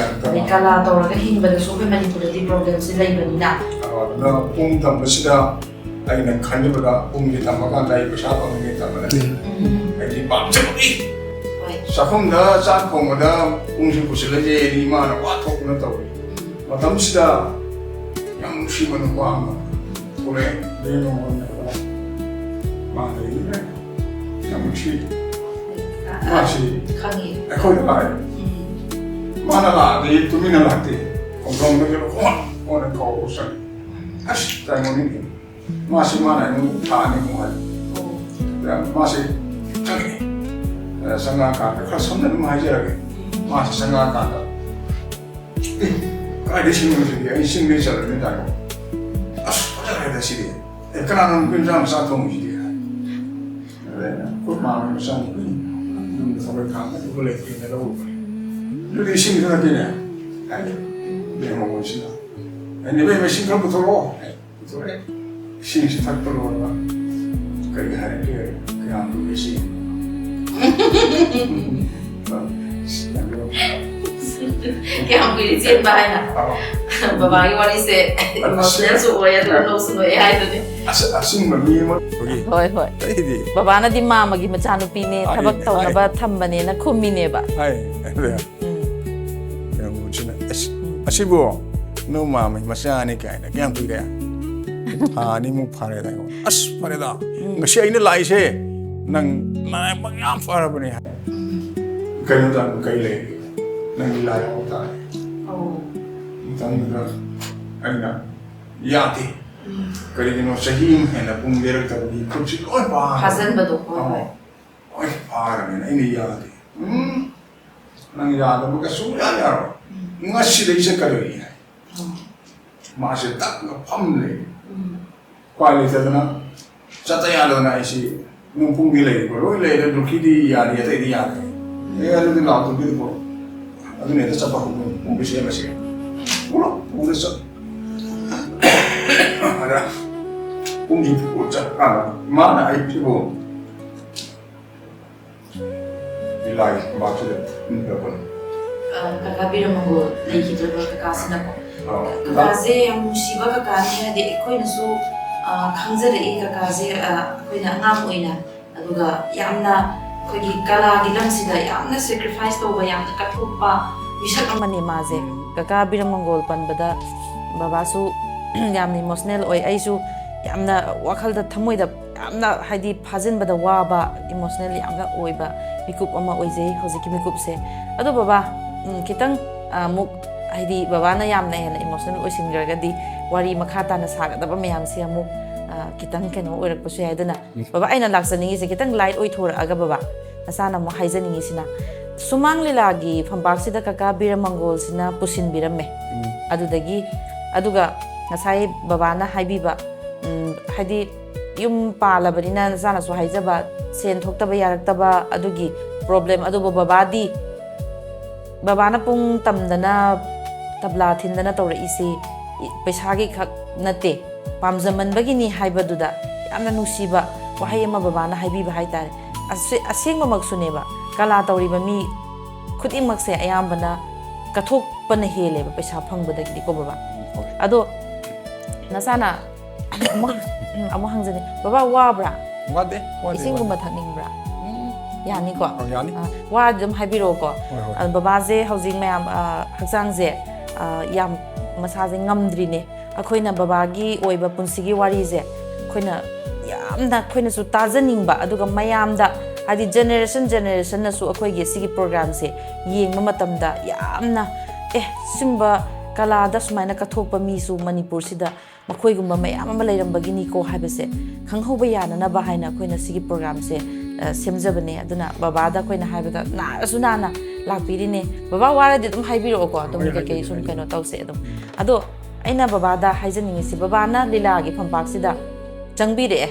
ꯑꯗꯩ ꯀꯂꯥ ꯇꯧꯔꯒ ꯍꯤꯡꯕꯗꯁꯨ ꯑꯩꯈꯣꯏ ꯃꯅꯤꯄꯨꯔꯗꯗꯤ ꯄ꯭ꯔꯣꯕ꯭ꯂꯦꯝꯁꯤ ꯂꯩꯕꯅꯤꯅ꯫ ꯑꯗꯨꯅ ꯄꯨꯡ ꯇꯝꯕꯁꯤꯗ ꯑꯩꯅ ꯈꯟꯖꯕꯗ ꯄꯨꯡꯁꯤ ꯇꯝꯃꯀꯥꯟꯗ ꯑꯩ ꯄꯩꯁꯥ ꯐꯪꯒꯅꯤ ꯇꯝꯕꯗ꯫ ꯎꯝ꯫ ꯑꯩꯗꯤ ꯄꯥꯝꯖꯕꯒꯤ꯫ ꯍꯣꯏ꯫ ꯆꯥꯛꯈꯨꯝꯗ ꯆꯥꯛ ꯊꯣꯡꯕꯗ ꯄꯨꯡꯁꯤ ꯄꯨꯁꯤꯜꯂꯁꯦ ꯍꯥꯏꯗꯤ ꯏꯃꯥꯅ ꯋꯥ ꯊꯣꯛꯇꯅ ꯇꯧꯔꯤ꯫ ꯃꯇꯝꯁꯤꯗ ꯌꯥꯝ ꯅꯨꯡꯁꯤꯕ ꯅꯨꯄꯥ ꯑꯃ ꯊꯣꯛꯂꯛꯑꯦ꯫ ꯃꯥ ꯂꯩꯔꯤꯕ꯭ꯔꯥ? ꯌꯥꯝ ꯅꯨꯡꯁꯤ꯫ ꯃꯥꯁꯤ ꯈꯪꯉꯤ꯫ ꯑꯩꯈꯣꯏꯗ ꯂꯥꯛꯑꯦ꯫ ꯎꯝ꯫ ꯃꯥꯅ ꯂꯥꯛꯑꯗꯤ ꯇꯨꯃꯤꯟꯅ ꯂꯥꯛꯇꯦ꯫ ꯈꯣꯡꯖꯣꯝꯗꯒꯤ ꯍꯣꯟ ꯍꯣꯟꯅ ꯀꯧꯔ ꯆꯠꯂꯤ꯫ ꯑꯁ ꯇꯥꯏꯃꯣꯅꯤꯅꯦ꯫ ꯃꯥꯁꯤ ꯃꯥꯅ ꯑꯩꯉꯣꯟꯗ ꯊꯥ ꯑꯅꯤꯃꯨꯛ ꯍꯥꯏ꯫ ꯑꯣ꯫ ꯃꯥꯁꯤ ꯆꯪꯉꯛꯑꯦ꯫ ꯑ, ꯆꯪꯉꯛꯑꯀꯥꯟꯗ ꯈꯔ ꯁꯝꯅ ꯑꯗꯨꯝ ꯍꯥꯏꯖꯔꯒꯦ꯫ ꯎꯝ꯫ ꯃꯥꯁꯤ ꯆꯪꯉꯛꯑꯀꯥꯟꯗ "ꯑꯦ, ꯀꯥꯏꯗꯩ ꯁꯤꯡꯅꯣ ꯁꯤꯗꯤ? ꯑꯩ ꯆꯤꯡꯗꯩ ꯆꯠꯂꯕꯅꯤ ꯇꯥꯏꯀꯣ꯫ ꯑꯁ, ꯐꯖꯈ꯭ꯔꯦꯗ ꯁꯤꯗꯤ꯫ ꯑꯦ, ꯀꯅꯥꯅꯣ ꯅꯨꯄꯤ ꯃꯆꯥ ꯃꯆꯥ ꯊꯣꯡꯉꯤꯁꯤꯗꯤ?" ꯍꯥꯏ꯫ ꯑꯗ ꯑꯩꯅ, "ꯑꯩꯈꯣꯏ ꯃꯥ ꯍꯣꯏ ꯃꯆꯥꯅꯨꯄꯤꯅꯤ꯫ ꯌꯨꯝꯗ ꯊꯕꯛ ꯏꯪꯈꯥꯡ ꯑꯗꯨꯕꯨ ꯂꯩꯇꯦꯅ ꯂꯧꯔꯨꯕꯅꯤ꯫ ꯑꯗꯨꯗꯤ ꯏꯁꯤꯡꯗꯨ ꯅꯠꯇꯦꯅꯦ?" ꯍꯥꯏ꯫ ꯏꯕꯦꯝꯃ ꯃꯣꯏꯁꯤꯅ, "ꯑꯦ, ꯅꯦꯕꯦꯝꯃ, ꯏꯁꯤꯡ ꯈꯔ ꯄꯨꯊꯣꯔꯛꯑꯣ" ꯍꯥꯏ꯫ ꯄꯨꯊꯣꯔꯛꯑꯦ꯫ ꯏꯁꯤꯡꯁꯤ ꯊꯛꯄ ꯂꯣꯏꯔꯒ ꯀꯔꯤ ꯍꯥꯏꯔꯛꯀꯦ? "ꯀꯌꯥꯝ ꯀꯨꯏꯔꯦ ꯁꯤ?" ꯀꯌꯥꯝ ꯀꯨꯏꯔꯦ ꯆꯦꯟꯕ ꯍꯥꯏꯅ? ꯑꯥ꯫ ꯕꯕꯥꯒꯤ ꯋꯥꯔꯤꯁꯦ ꯏꯃꯣꯁꯅꯦꯜꯁꯨ ꯑꯣꯏ, ꯑꯗꯨꯒ ꯅꯣꯛꯁꯨ ꯅꯣꯛꯑꯦ ꯍꯥꯏꯗꯨꯅꯤ꯫ ꯑꯁ-, ꯑꯁꯤꯡꯕ ꯃꯤ ꯑꯃ ꯑꯩꯈꯣꯏꯒꯤ ꯍꯣꯏ, ꯍꯣꯏ꯫ ꯑꯇꯩꯗꯤ ꯕꯕꯥꯅꯗꯤ ꯃꯥꯃꯒꯤ ꯃꯆꯥꯅꯨꯄꯤꯅꯦ, ꯍꯥꯏ, ꯊꯕꯛ ꯇꯧꯅꯕ ꯍꯥꯏ꯫ ꯊꯝꯕꯅꯦꯅ ꯈꯨꯝꯃꯤꯅꯦꯕ꯫ ꯍꯥꯏ, ꯑꯗꯨꯗ ꯎꯝ꯫ ꯀꯩꯅꯣꯁꯤꯅ, "ꯑꯁ, ꯎꯝ꯫ ꯑꯁꯤꯕꯨ ꯅꯣꯏ ꯃꯥꯃꯒꯤ ꯃꯆꯥꯅꯤ ꯀꯥꯏꯅ ꯀꯌꯥꯝ ꯀꯨꯏꯔꯦ?" "ꯊꯥ ꯑꯅꯤꯃꯨꯛ ꯐꯥꯔꯦꯗ ꯑꯩꯉꯣꯟꯗ꯫" "ꯑꯁ, ꯐꯔꯦꯗ꯫ ꯎꯝ꯫ ꯉꯁꯤ ꯑꯩꯅ ꯂꯥꯛꯏꯁꯦ ꯅꯪ ꯅꯔꯥꯏꯕꯛ ꯌꯥꯝ ꯐꯔꯕꯅꯦ꯫" ꯎꯝ꯫ "ꯀꯩꯅꯣ ꯇꯧꯕ ꯀꯩ ꯂꯩ? ꯅꯪꯒꯤ ꯂꯥꯏ ꯍꯔꯥꯎ ꯇꯥꯔꯦ꯫" ꯑꯣ꯫ ꯃꯇꯝꯗꯨꯗ ꯑꯩꯅ ꯌꯥꯗꯦ꯫ ꯎꯝ꯫ ꯀꯔꯤꯒꯤꯅꯣ ꯆꯍꯤ ꯑꯃ ꯍꯦꯟꯅ ꯄꯨꯡ ꯂꯦꯔꯛꯇꯕꯒꯤ ꯈꯨꯠꯁꯤ ꯂꯣꯏ ꯄꯥꯔꯦ꯫ ꯐꯥꯖꯟꯕꯗꯣ, ꯍꯣꯏ, ꯑꯧ꯫ ꯍꯣꯏ꯫ ꯂꯣꯏ ꯐꯥꯔꯕꯅꯤꯅ ꯑꯩꯅ ꯌꯥꯗꯦ꯫ "ꯎꯝ, ꯅꯪ ꯌꯥꯗꯕꯒ ꯁꯨꯡꯌꯥ ꯌꯥꯔꯣꯏ꯫ ꯎꯝ꯫ ꯉꯁꯤꯗꯒꯤ ꯆꯠꯀꯗꯣꯏꯅꯤ" ꯍꯥꯏ꯫ ꯎꯝ꯫ ꯃꯥꯁꯦ ꯇꯞꯅ ꯐꯝ ꯂꯩ꯫ ꯎꯝ꯫ ꯎꯄꯥꯏ ꯂꯩꯇꯗꯅ ꯆꯠꯇ ꯌꯥꯗꯗꯅ ꯑꯩꯁꯤ ꯅꯨꯡꯄꯨꯡꯗꯤ ꯂꯩꯔꯤꯀꯣ, ꯂꯣꯏ ꯂꯩꯔꯦ, ꯗꯨꯔꯀꯤꯗꯤ ꯌꯥꯔꯤ, ꯑꯇꯩꯗꯤ ꯌꯥꯗ꯭ꯔꯦ꯫ ꯑꯦ, ꯑꯗꯨꯗꯤ ꯂꯥꯎ, ꯗꯨꯔꯀꯤꯗꯤ ꯄꯨꯔꯛꯑꯣ꯫ ꯑꯗꯨꯅ ꯍꯦꯛꯇ ꯆꯠꯄ ꯍꯧꯕꯅꯤ, ꯄꯨꯡꯁꯦ ꯁꯦꯝꯃꯁꯦ꯫ ꯄꯨꯂꯞ ꯄꯨꯔ ꯆꯠ-, ꯑꯗ ꯄꯨꯡꯁꯦ ꯄꯨꯔ ꯆꯠꯀꯥꯟꯗ ꯃꯥꯅ ꯑꯩꯁꯤꯕꯨ ꯂꯥꯏꯒꯤ ꯐꯝꯄꯥꯛꯁꯤꯗ ꯄꯨꯟꯕꯤꯔꯛꯄꯅꯤ꯫ ꯑ, ꯀꯀꯥ ꯕꯤꯔꯃꯪꯒꯣꯜ ꯂꯩꯈꯤꯗ꯭ꯔꯕ ꯀꯀꯥꯁꯤꯅꯀꯣ꯫ ꯑꯥ, ꯀꯀꯥꯁꯦ ꯌꯥꯝ ꯅꯨꯡꯁꯤꯕ ꯀꯀꯥꯅꯤ, ꯍꯥꯏꯗꯤ ꯑꯩꯈꯣꯏꯅꯁꯨ, ꯑ, ꯈꯪꯖꯔꯛꯏ ꯀꯀꯥꯁꯦ, ꯑ, ꯑꯩꯈꯣꯏꯅ ꯑꯉꯥꯡ ꯑꯣꯏꯅ, ꯑꯗꯨꯒ ꯌꯥꯝꯅ ꯑꯩꯈꯣꯏꯒꯤ ꯀꯂꯥꯒꯤ ꯂꯝꯁꯤꯗ ꯌꯥꯝꯅ sacrifice ꯇꯧꯕ, ꯌꯥꯝꯅ ꯀꯠꯊꯣꯛꯄ ꯃꯤꯁꯛ ꯑꯃꯅꯤ ꯃꯥꯁꯦ꯫ ꯀꯀꯥ ꯕꯤꯔꯃꯪꯒꯣꯜ ꯄꯟꯕꯗ ꯕꯕꯥꯁꯨ ꯌꯥꯝꯅ emotional ꯑꯣꯏ, ꯑꯩꯁꯨ ꯌꯥꯝꯅ ꯋꯥꯈꯜꯗ, ꯊꯃꯣꯏꯗ ꯌꯥꯝꯅ, ꯍꯥꯏꯗꯤ, ꯐꯥꯖꯤꯟꯕꯗ ꯋꯥꯕ, emotional ꯌꯥꯝꯅ ꯑꯣꯏꯕ ꯃꯤꯀꯨꯞ ꯑꯃ ꯑꯣꯏꯖꯩ ꯍꯧꯖꯤꯛꯀꯤ ꯃꯤꯀꯨꯞꯁꯦ꯫ ꯑꯗꯣ ꯕꯕꯥ, ꯎꯝ, ꯈꯤꯇꯪ, ꯑ, ꯑꯃꯨꯛ, ꯍꯥꯏꯗꯤ, ꯕꯕꯥꯅ ꯌꯥꯝꯅ ꯍꯦꯟꯅ emotional ꯑꯣꯏꯁꯤꯟꯈ꯭ꯔꯒꯗꯤ ꯋꯥꯔꯤ ꯃꯈꯥ ꯇꯥꯅ ꯁꯥꯒꯗꯕ ꯃꯌꯥꯝꯁꯦ ꯑꯃꯨꯛ, ꯑ, ꯈꯤꯇꯪ ꯀꯩꯅꯣ ꯑꯣꯏꯔꯛꯄꯁꯨ ꯌꯥꯏ꯫ ꯑꯗꯨꯅ ꯕꯕꯥ, ꯑꯩꯅ ꯂꯥꯛꯆꯅꯤꯡꯉꯤꯁꯦ ꯈꯤꯇꯪ light ꯑꯣꯏꯊꯣꯔꯛꯑꯒ, ꯕꯕꯥ, ꯅꯁꯥꯅ ꯑꯃꯨꯛ ꯍꯥꯏꯖꯅꯤꯡꯉꯤꯁꯤꯅ, ꯁꯨꯃꯥꯡ ꯂꯤꯂꯥꯒꯤ ꯐꯝꯄꯥꯛꯁꯤꯗ ꯀꯀꯥ ꯕꯤꯔꯃꯪꯒꯣꯜꯁꯤꯅ ꯄꯨꯁꯤꯟꯕꯤꯔꯝꯃꯦ꯫ ꯑꯗꯨꯗꯒꯤ, ꯑꯗꯨꯒ ꯉꯁꯥꯏ ꯕꯕꯥꯅ ꯍꯥꯏꯕꯤꯕ, ꯎꯝ, ꯍꯥꯏꯗꯤ, ꯌꯨꯝ ꯄꯥꯜꯂꯕꯅꯤꯅ, ꯅꯆꯥꯅꯁꯨ ꯍꯥꯏꯖꯕ, ꯁꯦꯟ ꯊꯣꯛꯇꯕ ꯌꯥꯔꯛꯇꯕ, ꯑꯗꯨꯒꯤ problem꯫ ꯑꯗꯨꯕꯨ ꯕꯕꯥꯗꯤ, ꯕꯕꯥꯅ ꯄꯨꯡ ꯇꯝꯗꯅ, ꯇꯕ꯭ꯂꯥ ꯊꯤꯟꯗꯅ ꯇꯧꯔꯛꯏꯁꯤ ꯄꯩꯁꯥꯒꯤ ꯈꯛ ꯅꯠꯇꯦ, ꯄꯥꯝꯖꯃꯟꯕꯒꯤꯅꯤ ꯍꯥꯏꯕꯗꯨꯗ ꯌꯥꯝꯅ ꯅꯨꯡꯁꯤꯕ ꯋꯥꯍꯩ ꯑꯃ ꯕꯕꯥꯅ ꯍꯥꯏꯕꯤꯕ ꯍꯥꯏꯇꯥꯔꯦ꯫ ꯑꯁꯦ-, ꯑꯁꯦꯡꯕꯃꯛꯁꯨꯅꯦꯕ, ꯀꯂꯥ ꯇꯧꯔꯤꯕ ꯃꯤ ꯈꯨꯗꯤꯡꯃꯛꯁꯦ ꯑꯌꯥꯝꯕꯅ ꯀꯠꯊꯣꯛꯄꯅ ꯍꯦꯜꯂꯦꯕ ꯄꯩꯁꯥ ꯐꯪꯕꯗꯒꯤꯗꯤꯀꯣ, ꯕꯕꯥ꯫ ꯑꯗꯣ ꯅꯆꯥꯅ ꯑꯃꯨꯛ, ꯑꯃꯨꯛ ꯍꯪꯖꯅꯤ, ꯕꯕꯥ, ꯋꯥꯕ꯭ꯔꯥ? ꯋꯥꯗꯦ, ꯋꯥꯗꯦ, ꯏꯁꯤꯡꯒꯨꯝꯕ ꯋꯥꯗꯦ꯫ ꯊꯛꯅꯤꯡꯕ꯭ꯔꯥ? ꯎꯝ, ꯌꯥꯅꯤꯀꯣ? ꯑꯧ, ꯌꯥꯅꯤ꯫ ꯑ, ꯋꯥꯔꯗꯤ ꯑꯗꯨꯝ ꯍꯥꯏꯕꯤꯔꯛꯑꯣꯀꯣ꯫ ꯍꯣꯏ, ꯍꯣꯏ꯫ ꯑ, ꯕꯕꯥꯁꯦ ꯍꯧꯖꯤꯛ ꯃꯌꯥꯝ, ꯑ, ꯍꯛꯆꯥꯡꯁꯦ, ꯑ, ꯌꯥꯝ ꯃꯁꯥꯁꯦ ꯉꯝꯗ꯭ꯔꯤꯅꯦ꯫ ꯑꯩꯈꯣꯏꯅ ꯕꯕꯥꯒꯤ ꯑꯣꯏꯕ ꯄꯨꯟꯁꯤꯒꯤ ꯋꯥꯔꯤꯁꯦ ꯑꯩꯈꯣꯏꯅ ꯌꯥꯝꯅ, ꯑꯩꯈꯣꯏꯅꯁꯨ ꯇꯥꯖꯅꯤꯡꯕ, ꯑꯗꯨꯒ ꯃꯌꯥꯝꯗ, ꯍꯥꯏꯗꯤ, generation generationꯅꯁꯨ ꯑꯩꯈꯣꯏꯒꯤ ꯁꯤꯒꯤ programꯁꯦ ꯌꯦꯡꯕ ꯃꯇꯝꯗ ꯌꯥꯝꯅ, "ꯑꯦ, ꯁꯤꯒꯨꯝꯕ ꯀꯂꯥꯗ ꯁꯨꯃꯥꯏꯅ ꯀꯠꯊꯣꯛꯄ ꯃꯤꯁꯨ ꯃꯅꯤꯄꯨꯔꯁꯤꯗ ꯃꯈꯣꯏꯒꯨꯝꯕ ꯃꯌꯥꯝ ꯑꯃ ꯂꯩꯔꯝꯕꯒꯤꯅꯤꯀꯣ" ꯍꯥꯏꯕꯁꯦ ꯈꯪꯍꯧꯕ ꯌꯥꯅꯅꯕ ꯍꯥꯏꯅ ꯑꯩꯈꯣꯏꯅ ꯁꯤꯒꯤ programꯁꯦ, ꯑ, ꯁꯦꯝꯖꯕꯅꯦ꯫ ꯑꯗꯨꯅ ꯕꯕꯥꯗ ꯑꯩꯈꯣꯏꯅ ꯍꯥꯏꯕꯗ ꯅꯥꯔꯁꯨ ꯅꯥꯅ ꯂꯥꯛꯄꯤꯔꯤꯅꯦ꯫ ꯕꯕꯥ, ꯋꯥꯔꯗꯤ ꯑꯗꯨꯝ ꯍꯥꯏꯕꯤꯔꯛꯑꯣꯀꯣ, ꯑꯗꯨꯝ ꯍꯣꯏ, ꯀꯩꯀꯩ ꯍꯥꯏꯖꯒꯦ, ꯁꯨꯝ ꯍꯥꯏꯖꯒꯦ꯫ ꯀꯩꯅꯣ ꯇꯧꯁꯦ ꯑꯗꯨꯝ꯫ ꯑꯗꯣ ꯑꯩꯅ ꯕꯕꯥꯗ ꯍꯥꯏꯖꯅꯤꯡꯉꯤꯁꯤ, ꯕꯕꯥꯅ ꯂꯤꯂꯥꯒꯤ ꯐꯝꯄꯥꯛꯁꯤꯗ ꯆꯪꯕꯤꯔꯛꯑꯦ,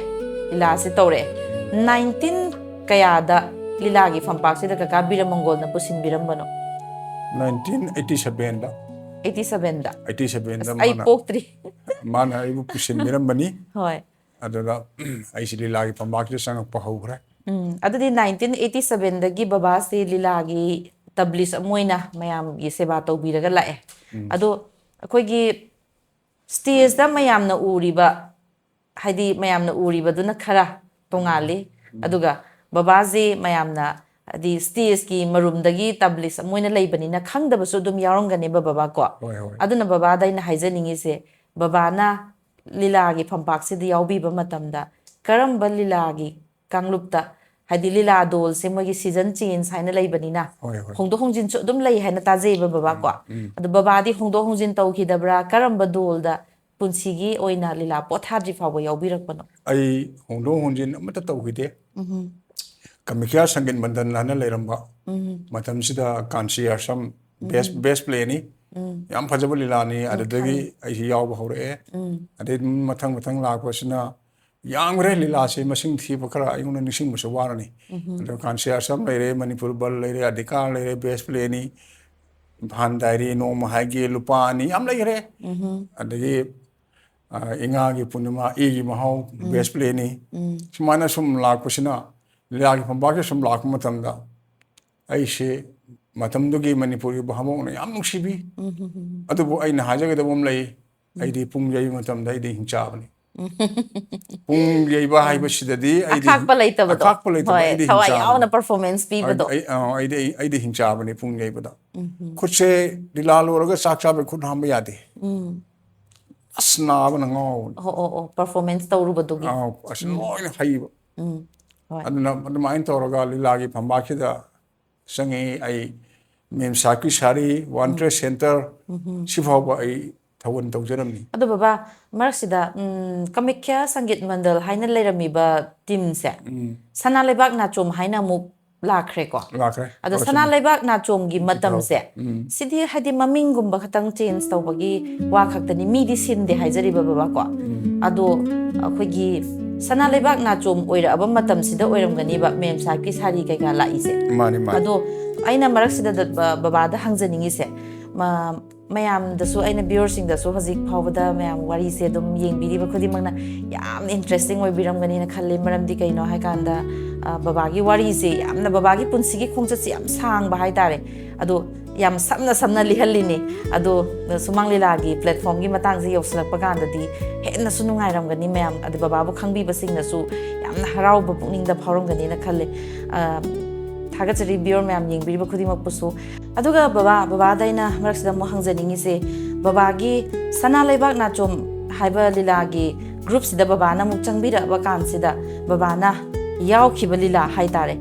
ꯂꯤꯂꯥꯁꯦ ꯇꯧꯔꯛꯑꯦ꯫ Nineteen ꯀꯌꯥꯗ ꯂꯤꯂꯥꯒꯤ ꯐꯝꯄꯥꯛꯁꯤꯗ ꯀꯀꯥ ꯕꯤꯔꯃꯪꯒꯣꯜꯅ ꯄꯨꯁꯤꯟꯕꯤꯔꯝꯕꯅꯣ? Nineteen eighty sevenꯗ꯫ Eighty sevenꯗ? Eighty sevenꯗ ꯑꯁ, ꯑꯩ ꯃꯥꯅ, ꯄꯣꯛꯇ꯭ꯔꯤ꯫ ꯃꯥꯅ ꯑꯩꯕꯨ ꯄꯨꯁꯤꯟꯕꯤꯔꯝꯕꯅꯤ꯫ ꯍꯣꯏ꯫ ꯑꯗꯨꯗ ꯑꯩꯁꯦ ꯂꯤꯂꯥꯒꯤ ꯐꯝꯄꯥꯛꯁꯤꯗ ꯆꯪꯉꯛꯄ ꯍꯧꯈ꯭ꯔꯦ꯫ ꯎꯝ, ꯑꯗꯨꯗꯤ ꯅꯥꯏꯟꯇꯤꯟ ꯑꯩꯠꯇꯤ ꯁꯚꯦꯟꯗꯒꯤ ꯕꯕꯥꯁꯤ ꯂꯤꯂꯥꯒꯤ ꯇꯕ꯭ꯂꯤꯁ ꯑꯃ ꯑꯣꯏꯅ ꯃꯌꯥꯝꯒꯤ ꯁꯦꯕꯥ ꯇꯧꯕꯤꯔꯒ ꯂꯥꯛꯑꯦ꯫ ꯎꯝ꯫ ꯑꯗꯣ ꯑꯩꯈꯣꯏꯒꯤ ꯁ꯭ꯇꯦꯖꯇ ꯃꯌꯥꯝꯅ ꯎꯔꯤꯕ, ꯍꯥꯏꯗꯤ ꯃꯌꯥꯝꯅ ꯎꯔꯤꯕꯗꯨꯅ ꯈꯔ ꯇꯣꯉꯥꯜꯂꯤ꯫ ꯎꯝ꯫ ꯑꯗꯨꯒ ꯕꯕꯥꯁꯤ ꯃꯌꯥꯝꯅ, ꯍꯥꯏꯗꯤ ꯁ꯭ꯇꯦꯖꯀꯤ ꯃꯔꯨꯝꯗꯒꯤ ꯇꯕ꯭ꯂꯤꯁ ꯑꯃ ꯑꯣꯏꯅ ꯂꯩꯕꯅꯤꯅ ꯈꯪꯗꯕꯁꯨ ꯑꯗꯨꯝ ꯌꯥꯎꯔꯝꯒꯅꯦꯕ ꯕꯕꯥ ꯀꯣ꯫ ꯍꯣꯏ, ꯍꯣꯏ꯫ ꯑꯗꯨꯅ ꯕꯕꯥꯗ ꯑꯩꯅ ꯍꯥꯏꯖꯅꯤꯡꯉꯤꯁꯦ, ꯕꯕꯥꯅ ꯂꯤꯂꯥꯒꯤ ꯐꯝꯄꯥꯛꯁꯤꯗ ꯌꯥꯎꯕꯤꯕ ꯃꯇꯝꯗ ꯀꯔꯝꯕ ꯂꯤꯂꯥꯒꯤ ꯀꯥꯡꯂꯨꯞꯇ, ꯍꯥꯏꯗꯤ ꯂꯤꯂꯥ ꯗꯣꯜꯁꯦ ꯃꯣꯏꯒꯤ ꯁꯤꯖꯟ ꯆꯦꯟꯖ ꯍꯥꯏꯅ ꯂꯩꯕꯅꯤꯅ, ꯍꯣꯏ, ꯍꯣꯏ꯫ ꯍꯣꯡꯗꯣꯛ ꯍꯣꯡꯖꯤꯟꯁꯨ ꯑꯗꯨꯝ ꯂꯩ ꯍꯥꯏꯅ ꯇꯥꯖꯩꯕ ꯕꯕꯥ ꯀꯣ꯫ ꯎꯝ, ꯎꯝ꯫ ꯑꯗꯣ ꯕꯕꯥꯗꯤ ꯍꯣꯡꯗꯣꯛ ꯍꯣꯡꯖꯤꯟ ꯇꯧꯈꯤꯗꯕ꯭ꯔꯥ? ꯀꯔꯝꯕ ꯗꯣꯜꯗ ꯄꯨꯟꯁꯤꯒꯤ ꯑꯣꯏꯅ ꯂꯤꯂꯥ ꯄꯣꯊꯥꯗ꯭ꯔꯤ ꯐꯥꯎꯕ ꯌꯥꯎꯕꯤꯔꯛꯄꯅꯣ? ꯑꯩ ꯍꯣꯡꯗꯣꯛ ꯍꯣꯡꯖꯤꯟ ꯑꯃꯠꯇ ꯇꯧꯈꯤꯗꯦ꯫ ꯎꯝ꯫ ꯀꯃꯤꯈ꯭ꯌꯥ ꯁꯪꯒꯤꯠ ꯃꯟꯗꯟ ꯍꯥꯏꯅ ꯂꯩꯔꯝꯕ, ꯎꯝ꯫ ꯃꯇꯝꯁꯤꯗ ꯀꯥꯟꯆꯤ ꯑꯥꯁ꯭ꯔꯝ ꯕꯦꯁ, ꯎꯝ꯫ ꯕꯦꯁ ꯄ꯭ꯂꯦꯅꯤ꯫ ꯎꯝ꯫ ꯌꯥꯝ ꯐꯖꯕ ꯂꯤꯂꯥꯅꯤ꯫ ꯎꯝ, ꯑꯗꯨꯗꯒꯤ ꯈꯪꯉꯤ꯫ ꯑꯩꯁꯤ ꯌꯥꯎꯕ ꯍꯧꯔꯛꯑꯦ꯫ ꯎꯝ꯫ ꯑꯗꯩ ꯑꯗꯨꯝ ꯃꯊꯪ ꯃꯊꯪ ꯂꯥꯛꯄꯁꯤꯅ ꯌꯥꯝꯈ꯭ꯔꯦ ꯂꯤꯂꯥꯁꯦ, ꯃꯁꯤꯡ ꯊꯤꯕ ꯈꯔ ꯑꯩꯉꯣꯟꯗ ꯅꯤꯡꯁꯤꯡꯕꯁꯨ ꯋꯥꯔꯅꯤ꯫ ꯎꯝ꯫ ꯑꯗꯣ ꯀꯥꯟꯆꯤ ꯑꯥꯁ꯭ꯔꯝ ꯂꯩꯔꯦ, ꯃꯅꯤꯄꯨꯔ ꯕꯜ ꯂꯩꯔꯦ, ꯑꯙꯤꯀꯥꯔ ꯂꯩꯔꯦ, ꯕꯦꯁ ꯄ꯭ꯂꯦꯅꯤ, ꯏꯝꯐꯥꯜ ꯗꯥꯏꯔꯤ, ꯅꯣꯡꯃ ꯍꯥꯏꯒꯦ, ꯂꯨꯄꯥ ꯑꯅꯤ, ꯌꯥꯝ ꯂꯩꯈ꯭ꯔꯦ꯫ ꯎꯝ꯫ ꯑꯗꯒꯤ, ꯑ, ꯏꯉꯥꯒꯤ ꯄꯨꯔꯅꯤꯃꯥ, ꯏꯒꯤ ꯃꯍꯥꯎ, ꯎꯝ꯫ ꯕꯦꯁ ꯄ꯭ꯂꯦꯅꯤ꯫ ꯎꯝ꯫ ꯁꯨꯃꯥꯏꯅ ꯁꯨꯝ ꯂꯥꯛꯄꯁꯤꯅ, ꯂꯤꯂꯥꯒꯤ ꯐꯝꯄꯥꯛꯁꯦ ꯁꯨꯝ ꯂꯥꯛꯄ ꯃꯇꯝꯗ ꯑꯩꯁꯦ ꯃꯇꯝꯗꯨꯒꯤ ꯃꯅꯤꯄꯨꯔꯒꯤ ꯚꯥꯕꯣꯛꯅ ꯌꯥꯝ ꯅꯨꯡꯁꯤꯕꯤ꯫ ꯎꯝ, ꯎꯝ, ꯎꯝ, ꯎꯝ꯫ ꯑꯗꯨꯕꯨ ꯑꯩꯅ ꯍꯥꯏꯖꯒꯗꯕ ꯑꯃ ꯂꯩ, ꯎꯝ꯫ ꯑꯩꯗꯤ ꯄꯨꯡ ꯌꯩꯕ ꯃꯇꯝꯗ ꯑꯩꯗꯤ ꯍꯤꯡꯆꯥꯕꯅꯤ꯫ ꯎꯝ꯫ ꯄꯨꯡ ꯌꯩꯕ ꯎꯝ꯫ ꯍꯥꯏꯕꯁꯤꯗꯗꯤ ꯑꯩꯗꯤ ꯑꯈꯥꯛꯄ ꯂꯩꯇꯕꯗꯣ꯫ ꯑꯈꯥꯛꯄ ꯂꯩꯇꯕ, ꯍꯣꯏ, ꯑꯩꯗꯤ ꯊꯋꯥꯏ ꯍꯤꯡꯆꯥꯕꯅꯤ꯫ ꯌꯥꯎꯅ performance ꯄꯤꯕꯗꯣ꯫ ꯑꯩ, ꯑꯩ, ꯑ, ꯑꯩꯗꯤ, ꯑꯩ, ꯑꯩꯗꯤ ꯍꯤꯡꯆꯥꯕꯅꯤ ꯄꯨꯡ ꯌꯩꯕꯗ꯫ ꯎꯝ, ꯎꯝ꯫ ꯈꯨꯠꯁꯦ ꯂꯤꯂꯥ ꯂꯣꯏꯔꯒ ꯆꯥꯛ ꯆꯥꯕꯩ ꯈꯨꯠ ꯍꯥꯝꯕ ꯌꯥꯗꯦ꯫ ꯎꯝ꯫ ꯑꯁ, ꯅꯥꯕꯅ ꯉꯥꯎꯕꯅꯤ꯫ ꯑꯣ, ꯑꯣ, ꯑꯣ, performance ꯇꯧꯔꯨꯕꯗꯨꯒꯤ꯫ ꯑꯥꯎ, ꯑꯁ, ꯎꯝ꯫ ꯂꯣꯏꯅ ꯍꯩꯕ꯫ ꯎꯝ, ꯍꯣꯏ꯫ ꯑꯗꯨꯅ ꯑꯗꯨꯃꯥꯏꯅ ꯇꯧꯔꯒ ꯂꯤꯂꯥꯒꯤ ꯐꯝꯄꯥꯛꯁꯤꯗ ꯆꯪꯉꯛꯏ꯫ ꯑꯩ ꯃꯦꯝ ꯁꯥꯍꯦꯕꯀꯤ ꯁꯥꯔꯤ, ꯋꯥꯟ ꯎꯝ꯫ ꯇ꯭ꯔꯦꯗ ꯁꯦꯟꯇꯔ, ꯎꯝ, ꯎꯝ꯫ ꯁꯤꯐꯥꯎꯕ ꯑꯩ ꯊꯧꯒꯜ ꯇꯧꯖꯔꯝꯃꯤ꯫ ꯑꯗꯣ ꯕꯕꯥ, ꯃꯔꯛꯁꯤꯗ, ꯎꯝ, ꯀꯃꯤꯈ꯭ꯌꯥ ꯁꯪꯒꯤꯠ ꯃꯟꯗꯜ ꯍꯥꯏꯅ ꯂꯩꯔꯝꯃꯤꯕ ꯇꯤꯝꯁꯦ, ꯎꯝ꯫ ꯁꯅꯥ ꯂꯩꯕꯥꯛ ꯅꯥꯆꯣꯝ ꯍꯥꯏꯅ ꯑꯃꯨꯛ ꯂꯥꯛꯈ꯭ꯔꯦꯀꯣ꯫ ꯂꯥꯛꯈ꯭ꯔꯦ꯫ ꯑꯗꯣ ꯂꯥꯛꯈ꯭ꯔꯦ꯫ ꯁꯅꯥ ꯂꯩꯕꯥꯛ ꯅꯥꯆꯣꯝꯒꯤ ꯃꯇꯝꯁꯦ, ꯎꯝ꯫ ꯁꯤꯗꯤ ꯍꯥꯏꯗꯤ ꯃꯃꯤꯡꯒꯨꯝꯕ ꯈꯛꯇꯪ ꯆꯦꯟꯖ ꯇꯧꯕꯒꯤ ꯋꯥ ꯈꯛꯇꯅꯤ, ꯃꯤꯗꯤ ꯁꯤꯟꯗꯦ ꯍꯥꯏꯖꯔꯤꯕ ꯕꯕꯥꯀꯣ꯫ ꯎꯝ꯫ ꯑꯗꯣ ꯑꯩꯈꯣꯏꯒꯤ ꯁꯅꯥ ꯂꯩꯕꯥꯛ ꯅꯥꯆꯣꯝ ꯑꯣꯏꯔꯛꯑꯕ ꯃꯇꯝꯁꯤꯗ ꯑꯣꯏꯔꯝꯒꯅꯤꯕ ꯃꯦꯝ ꯁꯥꯍꯦꯕꯀꯤ ꯁꯥꯔꯤ ꯀꯩꯀꯥ ꯂꯥꯛꯏꯁꯦ꯫ ꯃꯥꯅꯤ, ꯃꯥꯅꯤ꯫ ꯑꯗꯣ ꯑꯩꯅ ꯃꯔꯛꯁꯤꯗ ꯗ-, ꯕ-, ꯕꯕꯥꯗ ꯍꯪꯖꯅꯤꯡꯉꯤꯁꯦ, ꯃ-, ꯃꯌꯥꯝꯗꯁꯨ, ꯑꯩꯅ ꯚ꯭ꯌꯨꯋꯔꯁꯤꯡꯗꯁꯨ ꯍꯧꯖꯤꯛ ꯐꯥꯎꯕꯗ ꯃꯌꯥꯝ ꯋꯥꯔꯤꯁꯦ ꯑꯗꯨꯝ ꯌꯦꯡꯕꯤꯔꯤꯕ ꯈꯨꯗꯤꯡꯃꯛꯅ ꯌꯥꯝꯅ ꯏꯟꯇꯔꯦꯁꯇꯤꯡ ꯑꯣꯏꯕꯤꯔꯝꯒꯅꯤꯅ ꯈꯜꯂꯤ꯫ ꯃꯔꯝꯗꯤ ꯀꯩꯅꯣ ꯍꯥꯏꯀꯥꯟꯗ, ꯑ, ꯕꯕꯥꯒꯤ ꯋꯥꯔꯤꯁꯦ ꯌꯥꯝꯅ, ꯕꯕꯥꯒꯤ ꯄꯨꯟꯁꯤꯒꯤ ꯈꯣꯡꯆꯠꯁꯦ ꯌꯥꯝ ꯁꯥꯡꯕ ꯍꯥꯏꯇꯥꯔꯦ꯫ ꯑꯗꯣ ꯌꯥꯝ ꯁꯝꯅ ꯁꯝꯅ ꯂꯤꯍꯜꯂꯤꯅꯤ꯫ ꯑꯗꯣ ꯁꯨꯃꯥꯡ ꯂꯤꯂꯥꯒꯤ ꯄ꯭ꯂꯦꯠꯐꯣꯝꯒꯤ ꯃꯇꯥꯡꯁꯦ ꯌꯧꯁꯤꯜꯂꯛꯄ ꯀꯥꯟꯗꯗꯤ ꯍꯦꯟꯅꯁꯨ ꯅꯨꯡꯉꯥꯏꯔꯝꯒꯅꯤ ꯃꯌꯥꯝ꯫ ꯑꯗ ꯕꯕꯥꯕꯨ ꯈꯪꯕꯤꯕꯁꯤꯡꯅꯁꯨ ꯌꯥꯝꯅ ꯍꯔꯥꯎꯕ ꯄꯨꯛꯅꯤꯡꯗ ꯐꯥꯎꯔꯝꯒꯅꯤꯅ ꯈꯜꯂꯤ꯫ ꯑ, ꯊꯥꯒꯠꯆꯔꯤ ꯚ꯭ꯌꯨꯋꯔ ꯃꯌꯥꯝ ꯌꯦꯡꯕꯤꯔꯤꯕ ꯈꯨꯗꯤꯡꯃꯛꯄꯨꯁꯨ꯫ ꯑꯗꯨꯒ ꯕꯕꯥ, ꯕꯕꯥꯗ ꯑꯩꯅ ꯃꯔꯛꯁꯤꯗ ꯑꯃꯨꯛ ꯍꯪꯖꯅꯤꯡꯉꯤꯁꯦ, ꯕꯕꯥꯒꯤ ꯁꯅꯥ ꯂꯩꯕꯥꯛ ꯅꯥꯆꯣꯝ ꯍꯥꯏꯕ ꯂꯤꯂꯥꯒꯤ ꯒ꯭ꯔꯨꯞꯁꯤꯗ ꯕꯕꯥꯅ ꯑꯃꯨꯛ ꯆꯪꯕꯤꯔꯛꯑꯕ ꯀꯥꯟꯁꯤꯗ ꯕꯕꯥꯅ ꯌꯥꯎꯈꯤꯕ ꯂꯤꯂꯥ ꯍꯥꯏꯇꯥꯔꯦ,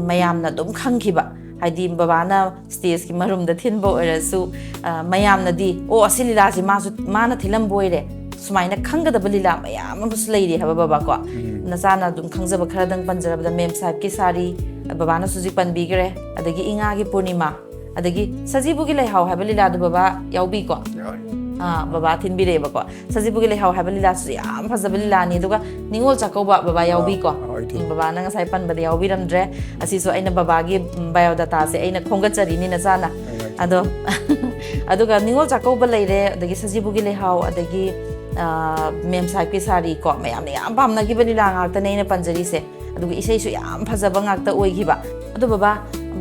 ꯃꯌꯥꯝꯅ ꯑꯗꯨꯝ ꯈꯪꯈꯤꯕ, ꯍꯥꯏꯗꯤ ꯕꯕꯥꯅ ꯁ꯭ꯇꯦꯖꯀꯤ ꯃꯔꯨꯝꯗ ꯊꯤꯟꯕ ꯑꯣꯏꯔꯁꯨ, ꯑ, ꯃꯌꯥꯝꯅꯗꯤ, "ꯑꯣ, ꯑꯁꯤ ꯂꯤꯂꯥꯁꯤ ꯃꯥꯁꯨ, ꯃꯥꯅ ꯊꯤꯜꯂꯝꯕ ꯑꯣꯏꯔꯦ", ꯁꯨꯃꯥꯏꯅ ꯈꯪꯒꯗꯕ ꯂꯤꯂꯥ ꯃꯌꯥꯝ ꯑꯃꯁꯨ ꯂꯩꯔꯤ ꯍꯥꯏꯕ ꯕꯕꯥ ꯀꯣ꯫ ꯎꯝ꯫ ꯅꯆꯥꯅ ꯑꯗꯨꯝ ꯈꯪꯖꯕ ꯈꯔꯗꯪ ꯄꯟꯖꯔꯕꯗ ꯃꯦꯝ ꯁꯥꯍꯦꯕꯀꯤ ꯁꯥꯔꯤ, ꯕꯕꯥꯅꯁꯨ ꯍꯧꯖꯤꯛ ꯄꯟꯕꯤꯈ꯭ꯔꯦ, ꯑꯗꯒꯤ ꯏꯉꯥꯒꯤ ꯄꯨꯔꯅꯤꯃꯥ, ꯑꯗꯒꯤ ꯁꯖꯤꯕꯨꯒꯤ ꯂꯩꯍꯥꯎ ꯍꯥꯏꯕ ꯂꯤꯂꯥꯗꯨ ꯕꯕꯥ ꯌꯥꯎꯕꯤꯀꯣ꯫ ꯌꯥꯎꯏ꯫ ꯑꯥ, ꯕꯕꯥ ꯊꯤꯟꯕꯤꯔꯛꯑꯦꯕꯀꯣ꯫ ꯁꯖꯤꯕꯨꯒꯤ ꯂꯩꯍꯥꯎ ꯍꯥꯏꯕ ꯂꯤꯂꯥꯁꯤꯁꯨ ꯌꯥꯝ ꯐꯖꯕ ꯂꯤꯂꯥꯅꯤ꯫ ꯑꯗꯨꯒ ꯅꯤꯉꯣꯜ ꯆꯥꯛꯀꯧꯕ ꯕꯕꯥ ꯑꯥ, ꯌꯥꯎꯕꯤꯀꯣ꯫ ꯑꯥ, ꯑꯩ ꯊꯤꯟ- ꯎꯝ, ꯕꯕꯥꯅ ꯉꯁꯥꯏ ꯄꯟꯕꯗ ꯌꯥꯎꯕꯤꯔꯝꯗ꯭ꯔꯦ꯫ ꯑꯁꯤꯁꯨ ꯑꯩꯅ ꯕꯕꯥꯒꯤ, ꯎꯝ, ꯕꯥꯏꯑꯣꯗꯥꯇꯥꯁꯦ ꯑꯩꯅ ꯈꯣꯝꯒꯠꯆꯔꯤꯅꯤ ꯅꯆꯥꯅ꯫ ꯑꯥ, ꯑꯩ ꯊꯤꯟ- ꯑꯗꯣ, ꯑꯗꯨꯒ ꯅꯤꯉꯣꯜ ꯆꯥꯛꯀꯧꯕ ꯂꯩꯔꯦ, ꯑꯗꯒꯤ ꯁꯖꯤꯕꯨꯒꯤ ꯂꯩꯍꯥꯎ, ꯑꯗꯒꯤ, ꯑꯥ, ꯃꯦꯝ ꯁꯥꯍꯦꯕꯀꯤ ꯁꯥꯔꯤ ꯀꯣ, ꯃꯌꯥꯝꯅ ꯌꯥꯝ ꯄꯥꯝꯅꯈꯤꯕ ꯂꯤꯂꯥ ꯉꯥꯛꯇꯅꯦ ꯑꯩꯅ ꯄꯟꯖꯔꯤꯁꯦ꯫ ꯑꯗꯨꯒ ꯏꯁꯩꯁꯨ ꯌꯥꯝ ꯐꯖꯕ ꯉꯥꯛꯇ ꯑꯣꯏꯈꯤꯕ꯫ ꯑꯗꯣ ꯕꯕꯥ,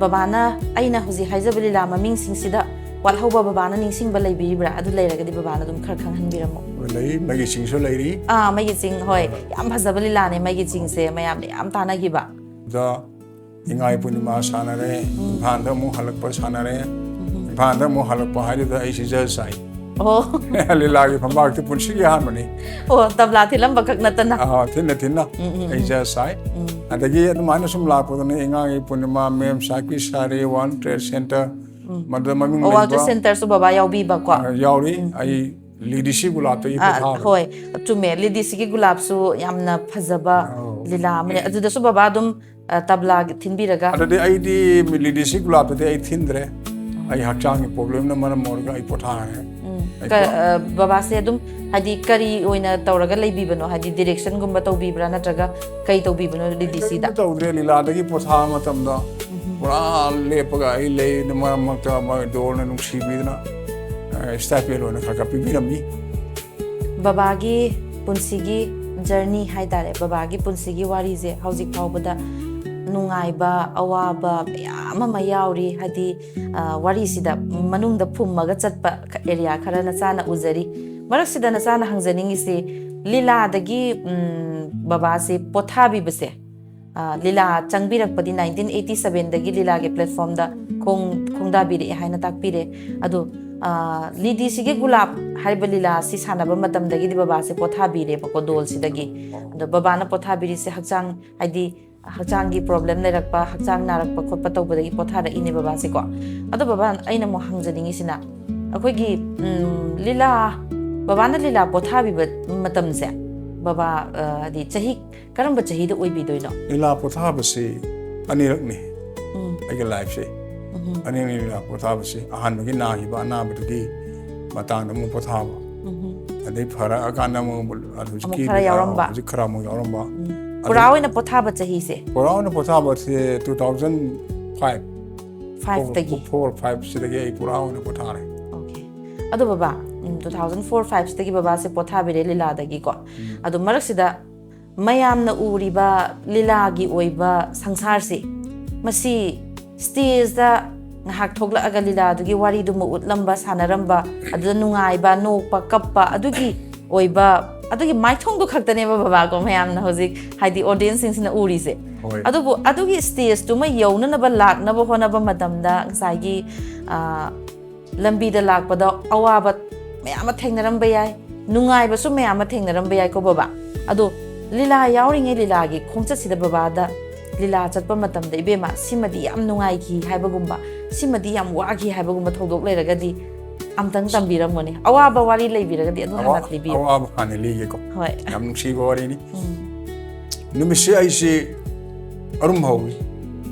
ꯕꯕꯥꯅ ꯑꯩꯅ ꯍꯧꯖꯤꯛ ꯍꯥꯏꯖꯕ ꯂꯤꯂꯥ ꯃꯃꯤꯡꯁꯤꯡꯁꯤꯗ ꯋꯥꯠꯍꯧꯕ ꯕꯕꯥꯅ ꯅꯤꯡꯁꯤꯡꯕ ꯂꯩꯕꯤꯔꯤꯕ꯭ꯔꯥ? ꯑꯗꯨ ꯂꯩꯔꯒꯗꯤ ꯕꯕꯥꯅ ꯑꯗꯨꯝ ꯈꯔ ꯈꯪꯍꯟꯕꯤꯔꯝꯃꯣ꯫ ꯂꯩ, ꯃꯩꯒꯤ ꯆꯤꯡꯁꯨ ꯂꯩꯔꯤ꯫ ꯑꯥ, ꯃꯩꯒꯤ ꯆꯤꯡ, ꯍꯣꯏ꯫ ꯑꯥ꯫ ꯌꯥꯝ ꯐꯖꯕ ꯂꯤꯂꯥꯅꯦ ꯃꯩꯒꯤ ꯆꯤꯡꯁꯦ, ꯃꯌꯥꯝꯅ ꯌꯥꯝ ꯇꯥꯟꯅꯈꯤꯕ꯫ ꯑꯗ ꯏꯉꯥ ꯄꯨꯔꯅꯤꯃꯥ ꯁꯥꯟꯅꯔꯦ, ꯎꯝ꯫ ꯏꯝꯐꯥꯜꯗ ꯑꯃꯨꯛ ꯍꯜꯂꯛꯄ ꯁꯥꯟꯅꯔꯦ꯫ ꯎꯝ꯫ ꯏꯝꯐꯥꯜꯗ ꯑꯃꯨꯛ ꯍꯜꯂꯛꯄ ꯍꯥꯏꯗꯨꯗ ꯑꯩꯁꯤ ꯖꯖ ꯁꯥꯏ꯫ ꯑꯣ꯫ ꯂꯤꯂꯥꯒꯤ ꯐꯝꯄꯥꯛꯇꯤ ꯄꯨꯟꯁꯤꯒꯤ ꯑꯍꯥꯟꯕꯅꯤ꯫ ꯑꯣ, ꯇꯕ꯭ꯂꯥ ꯊꯤꯜꯂꯝꯕ ꯈꯛ ꯅꯠꯇꯅ꯫ ꯑꯥ, ꯊꯤꯟꯅ ꯊꯤꯟꯅ ꯎꯝ, ꯎꯝ, ꯑꯩ ꯎꯝ꯫ ꯖꯖ ꯁꯥꯏ꯫ ꯎꯝ꯫ ꯑꯗꯒꯤ ꯑꯗꯨꯃꯥꯏꯅ ꯁꯨꯝ ꯂꯥꯛꯄꯗꯨꯅ ꯏꯉꯥꯒꯤ ꯄꯨꯔꯅꯤꯃꯥ, ꯃꯦꯝ ꯁꯥꯍꯦꯕꯀꯤ ꯁꯥꯔꯤ, ꯋꯥꯔꯜ ꯇ꯭ꯔꯦꯗ ꯁꯦꯟꯇꯔ, ꯎꯝ꯫ ꯃꯗꯨꯗ ꯃꯃꯤꯡ ꯑꯣ, ꯋꯥꯔꯜ ꯂꯩꯕ ꯇ꯭ꯔꯦꯗ ꯁꯦꯟꯇꯔꯁꯨ ꯕꯕꯥ ꯌꯥꯎꯕꯤꯕꯀꯣ? ꯑꯥ, ꯌꯥꯎꯔꯤ꯫ ꯎꯝ, ꯑꯩ ꯎꯝ꯫ ꯂꯤꯗꯤꯁꯤ ꯒꯨꯂꯥꯞꯇꯒꯤ ꯑꯥ, ꯄꯣꯊꯥꯕꯅꯤ꯫ ꯍꯣꯏ, ꯆꯨꯝꯃꯦ꯫ ꯂꯤꯗꯤꯁꯤꯒꯤ ꯒꯨꯂꯥꯞꯁꯨ ꯌꯥꯝꯅ ꯐꯖꯕ ꯑꯧ꯫ ꯂꯤꯂꯥ ꯑꯃꯅꯦ꯫ ꯑꯗꯨꯗꯁꯨ ꯕꯕꯥ ꯑꯗꯨꯝ, ꯑ, ꯇꯕ꯭ꯂꯥ ꯊꯤꯟꯕꯤꯔꯒ? ꯑꯗꯨꯗꯤ ꯑꯩꯗꯤ ꯂꯤꯗꯤꯁꯤ ꯒꯨꯂꯥꯞꯇꯗꯤ ꯑꯩ ꯊꯤꯟꯗ꯭ꯔꯦ꯫ ꯑꯩ ꯍꯛꯆꯥꯡꯒꯤ ꯄ꯭ꯔꯣꯕ꯭ꯂꯦꯝꯅ ꯃꯔꯝ ꯑꯣꯏꯔꯒ ꯑꯩ ꯄꯣꯊꯥꯈ꯭ꯔꯦ꯫ ꯎꯝ꯫ ꯑꯩ ꯀ-, ꯄꯣ- ꯑ, ꯕꯕꯥꯁꯦ ꯑꯗꯨꯝ, ꯍꯥꯏꯗꯤ, ꯀꯔꯤ ꯑꯣꯏꯅ ꯇꯧꯔꯒ ꯂꯩꯕꯤꯕꯅꯣ? ꯍꯥꯏꯗꯤ, ꯗꯤꯔꯦꯛꯁꯟꯒꯨꯝꯕ ꯇꯧꯕꯤꯕ꯭ꯔꯥ, ꯅꯠꯇ꯭ꯔꯒ ꯀꯩ ꯇꯧꯕꯤꯕꯅꯣ ꯂꯤꯗꯤꯁꯤꯗ? ꯀꯔꯤꯝꯇ ꯇꯧꯗ꯭ꯔꯦ꯫ ꯂꯤꯂꯥꯗꯒꯤ ꯄꯣꯊꯥꯕ ꯃꯇꯝꯗ ꯎꯝ꯫ ꯄꯨꯔꯥ ꯂꯦꯞꯄꯒ ꯑꯩ ꯂꯩ꯫ ꯃꯔꯛ ꯃꯔꯛꯇ ꯃꯣꯏ ꯗꯣꯜꯅ ꯅꯨꯡꯁꯤꯕꯤꯗꯅ ꯁ꯭ꯇꯥꯏꯄꯦꯟ ꯑꯣꯏꯅ ꯈꯔ ꯈꯔ ꯄꯤꯕꯤꯔꯝꯃꯤ꯫ ꯕꯕꯥꯒꯤ ꯄꯨꯟꯁꯤꯒꯤ ꯖꯔꯅꯤ ꯍꯥꯏꯇꯥꯔꯦ, ꯕꯕꯥꯒꯤ ꯄꯨꯟꯁꯤꯒꯤ ꯋꯥꯔꯤꯁꯦ ꯍꯧꯖꯤꯛ ꯐꯥꯎꯕꯗ ꯅꯨꯡꯉꯥꯏꯕ, ꯑꯋꯥꯕ ꯃꯌꯥꯝ ꯑꯃ ꯌꯥꯎꯔꯤ꯫ ꯍꯥꯏꯗꯤ, ꯑ, ꯋꯥꯔꯤꯁꯤꯗ ꯃꯅꯨꯡꯗ ꯐꯨꯝꯃꯒ ꯆꯠꯄ ꯑꯦꯔꯤꯌꯥ ꯈꯔ ꯅꯆꯥꯅ ꯎꯖꯔꯤ꯫ ꯃꯔꯛꯁꯤꯗ ꯅꯆꯥꯅ ꯍꯪꯖꯅꯤꯡꯉꯤꯁꯤ, ꯂꯤꯂꯥꯗꯒꯤ, ꯎꯝ, ꯕꯕꯥꯁꯦ ꯄꯣꯊꯥꯕꯤꯕꯁꯦ, ꯑ, ꯂꯤꯂꯥ ꯆꯪꯕꯤꯔꯛꯄꯗꯤ ꯅꯥꯏꯟꯇꯤꯟ ꯑꯩꯠꯇꯤ ꯁꯕꯦꯟꯗꯒꯤ ꯂꯤꯂꯥꯒꯤ ꯄ꯭ꯂꯦꯠꯐꯣꯝꯗ ꯈꯣꯡ-, ꯈꯣꯡꯗꯥꯕꯤꯔꯛꯑꯦ ꯍꯥꯏꯅ ꯇꯥꯛꯄꯤꯔꯦ꯫ ꯑꯗꯣ, ꯑ, ꯂꯤꯗꯤꯁꯤꯒꯤ ꯒꯨꯂꯥꯞ ꯍꯥꯏꯔꯤꯕ ꯂꯤꯂꯥ ꯑꯁꯤ ꯁꯥꯟꯅꯕ ꯃꯇꯝꯗꯒꯤꯗꯤ ꯕꯕꯥꯁꯦ ꯄꯣꯊꯥꯕꯤꯔꯦꯕꯀꯣ, ꯗꯣꯜꯁꯤꯗꯒꯤ꯫ ꯑꯗꯣ ꯕꯕꯥꯅ ꯄꯣꯊꯥꯕꯤꯔꯤꯁꯦ ꯍꯛꯆꯥꯡ, ꯍꯥꯏꯗꯤ ꯍꯛꯆꯥꯡꯒꯤ ꯄ꯭ꯔꯣꯕ꯭ꯂꯦꯝ ꯂꯩꯔꯛꯄ, ꯍꯛꯆꯥꯡ ꯅꯥꯔꯛꯄ ꯈꯣꯠꯄ ꯇꯧꯕꯗꯒꯤ ꯄꯣꯊꯥꯔꯛꯏꯅꯦ ꯕꯕꯥꯁꯦꯀꯣ꯫ ꯑꯗꯣ ꯕꯕꯥ, ꯑꯩꯅ ꯑꯃꯨꯛ ꯍꯪꯖꯅꯤꯡꯉꯤꯁꯤꯅ, ꯑꯩꯈꯣꯏꯒꯤ, ꯎꯝ, ꯂꯤꯂꯥ, ꯕꯕꯥꯅ ꯂꯤꯂꯥ ꯄꯣꯊꯥꯕꯤꯕ ꯃꯇꯝꯁꯦ, ꯕꯕꯥ, ꯑ, ꯍꯥꯏꯗꯤ ꯆꯍꯤ ꯀꯔꯝꯕ ꯆꯍꯤꯗ ꯑꯣꯏꯕꯤꯗꯣꯏꯅꯣ? ꯂꯤꯂꯥ ꯄꯣꯊꯥꯕꯁꯤ ꯑꯅꯤꯔꯛꯅꯤ ꯎꯝ, ꯑꯩꯒꯤ ꯂꯥꯏꯐꯁꯦ꯫ ꯎꯝ, ꯑꯅꯤꯔꯛꯅꯤ ꯂꯤꯂꯥ ꯄꯣꯊꯥꯕꯁꯤ꯫ ꯑꯍꯥꯟꯕꯒꯤ ꯅꯥꯈꯤꯕ ꯑꯅꯥꯕꯗꯨꯒꯤ ꯃꯇꯥꯡꯗ ꯑꯃꯨꯛ ꯄꯣꯊꯥꯕ, ꯎꯝ, ꯑꯗꯩ ꯐꯔꯛꯑꯀꯥꯟꯗ ꯑꯃꯨꯛ ꯍꯧꯖꯤꯛꯀꯤ ꯑꯃꯨꯛ ꯈꯔ ꯂꯤꯂꯥ, ꯌꯥꯎꯔꯝꯕ꯫ ꯍꯧꯖꯤꯛ ꯈꯔ ꯑꯃꯨꯛ ꯌꯥꯎꯔꯝꯕ꯫ ꯎꯝ꯫ ꯑꯗꯨ- ꯄꯨꯔꯥ ꯑꯣꯏꯅ ꯄꯣꯊꯥꯕ ꯆꯍꯤꯁꯦ? ꯄꯨꯔꯥ ꯑꯣꯏꯅ ꯄꯣꯊꯥꯕꯁꯦ ꯇꯨ ꯊꯥꯎꯖꯟ ꯐꯥꯏꯚ ꯐꯥꯏꯚꯇꯒꯤ? ꯐꯣꯔ ꯐꯥꯏꯚꯁꯤꯗꯒꯤ ꯑꯩ ꯄꯨꯔꯥ ꯑꯣꯏꯅ ꯄꯣꯊꯥꯔꯦ꯫ ꯑꯣꯀꯦ꯫ ꯑꯗꯣ ꯕꯕꯥ, ꯎꯝ, ꯇꯨ ꯊꯥꯎꯖꯟ ꯐꯣꯔ ꯐꯥꯏꯚꯁꯤꯗꯒꯤ ꯕꯕꯥꯁꯦ ꯄꯣꯊꯥꯕꯤꯔꯦ ꯂꯤꯂꯥꯗꯒꯤꯀꯣ꯫ ꯑꯗꯣ ꯃꯔꯛꯁꯤꯗ ꯃꯌꯥꯝꯅ ꯎꯔꯤꯕ ꯂꯤꯂꯥꯒꯤ ꯑꯣꯏꯕ ꯁꯪꯁꯥꯔꯁꯤ, ꯃꯁꯤ ꯁ꯭ꯇꯦꯖꯇ ꯉꯥꯏꯍꯥꯛ ꯊꯣꯛꯂꯛꯑꯒ ꯂꯤꯂꯥꯗꯨꯒꯤ ꯋꯥꯔꯤꯗꯨꯃ ꯎꯠꯂꯝꯕ, ꯁꯥꯟꯅꯔꯝꯕ, ꯑꯗꯨꯗ ꯅꯨꯡꯉꯥꯏꯕ, ꯅꯣꯛꯄ, ꯀꯞꯄ, ꯑꯗꯨꯒꯤ ꯑꯣꯏꯕ, ꯑꯗꯨꯒꯤ ꯃꯥꯏꯊꯣꯡꯗꯨ ꯈꯛꯇꯅꯦꯕ ꯕꯕꯥꯀꯣ ꯃꯌꯥꯝꯅ ꯍꯧꯖꯤꯛ, ꯍꯥꯏꯗꯤ, ꯑꯣꯗꯤꯌꯦꯟꯁꯁꯤꯡꯁꯤꯅ ꯎꯔꯤꯁꯦ꯫ ꯍꯣꯏ꯫ ꯑꯗꯨꯕꯨ ꯑꯗꯨꯒꯤ ꯁ꯭ꯇꯦꯖꯇꯨꯃ ꯌꯧꯅꯅꯕ ꯂꯥꯛꯅꯕ ꯍꯣꯠꯅꯕ ꯃꯇꯝꯗ ꯉꯁꯥꯏꯒꯤ, ꯑ, ꯂꯝꯕꯤꯗ ꯂꯥꯛꯄꯗ ꯑꯋꯥꯕ ꯃꯌꯥꯝ ꯑꯃ ꯊꯦꯡꯅꯔꯝꯕ ꯌꯥꯏ, ꯅꯨꯡꯉꯥꯏꯕꯁꯨ ꯃꯌꯥꯝ ꯑꯃ ꯊꯦꯡꯅꯔꯝꯕ ꯌꯥꯏꯀꯣ ꯕꯕꯥ꯫ ꯑꯗꯣ ꯂꯤꯂꯥ ꯌꯥꯎꯔꯤꯉꯩ ꯂꯤꯂꯥꯒꯤ ꯈꯣꯡꯆꯠꯁꯤꯗ ꯕꯕꯥꯗ ꯂꯤꯂꯥ ꯆꯠꯄ ꯃꯇꯝꯗ, "ꯏꯕꯦꯝꯃ, ꯁꯤꯃꯗꯤ ꯌꯥꯝ ꯅꯨꯡꯉꯥꯏꯈꯤ" ꯍꯥꯏꯕꯒꯨꯝꯕ, "ꯁꯤꯃꯗꯤ ꯌꯥꯝ ꯋꯥꯈꯤ" ꯍꯥꯏꯕꯒꯨꯝꯕ ꯊꯧꯗꯣꯛ ꯂꯩꯔꯒꯗꯤ ꯑꯝꯇꯪ ꯇꯝꯕꯤꯔꯝꯃꯣꯅꯦ꯫ ꯑꯋꯥꯕ ꯋꯥꯔꯤ ꯂꯩꯕꯤꯔꯒꯗꯤ ꯑꯗꯨ ꯍꯥꯟꯅ ꯑꯋꯥ- ꯂꯤꯕꯤꯌꯨ꯫ ꯑꯋꯥꯕ ꯍꯥꯟꯅ ꯂꯤꯒꯦꯀꯣ꯫ ꯍꯣꯏ꯫ ꯌꯥꯝ ꯅꯨꯡꯁꯤꯕ ꯋꯥꯔꯤꯅꯤ꯫ ꯎꯝ, ꯅꯨꯃꯤꯠꯁꯦ ꯑꯩꯁꯦ ꯑꯔꯨꯝ ꯍꯧꯏ,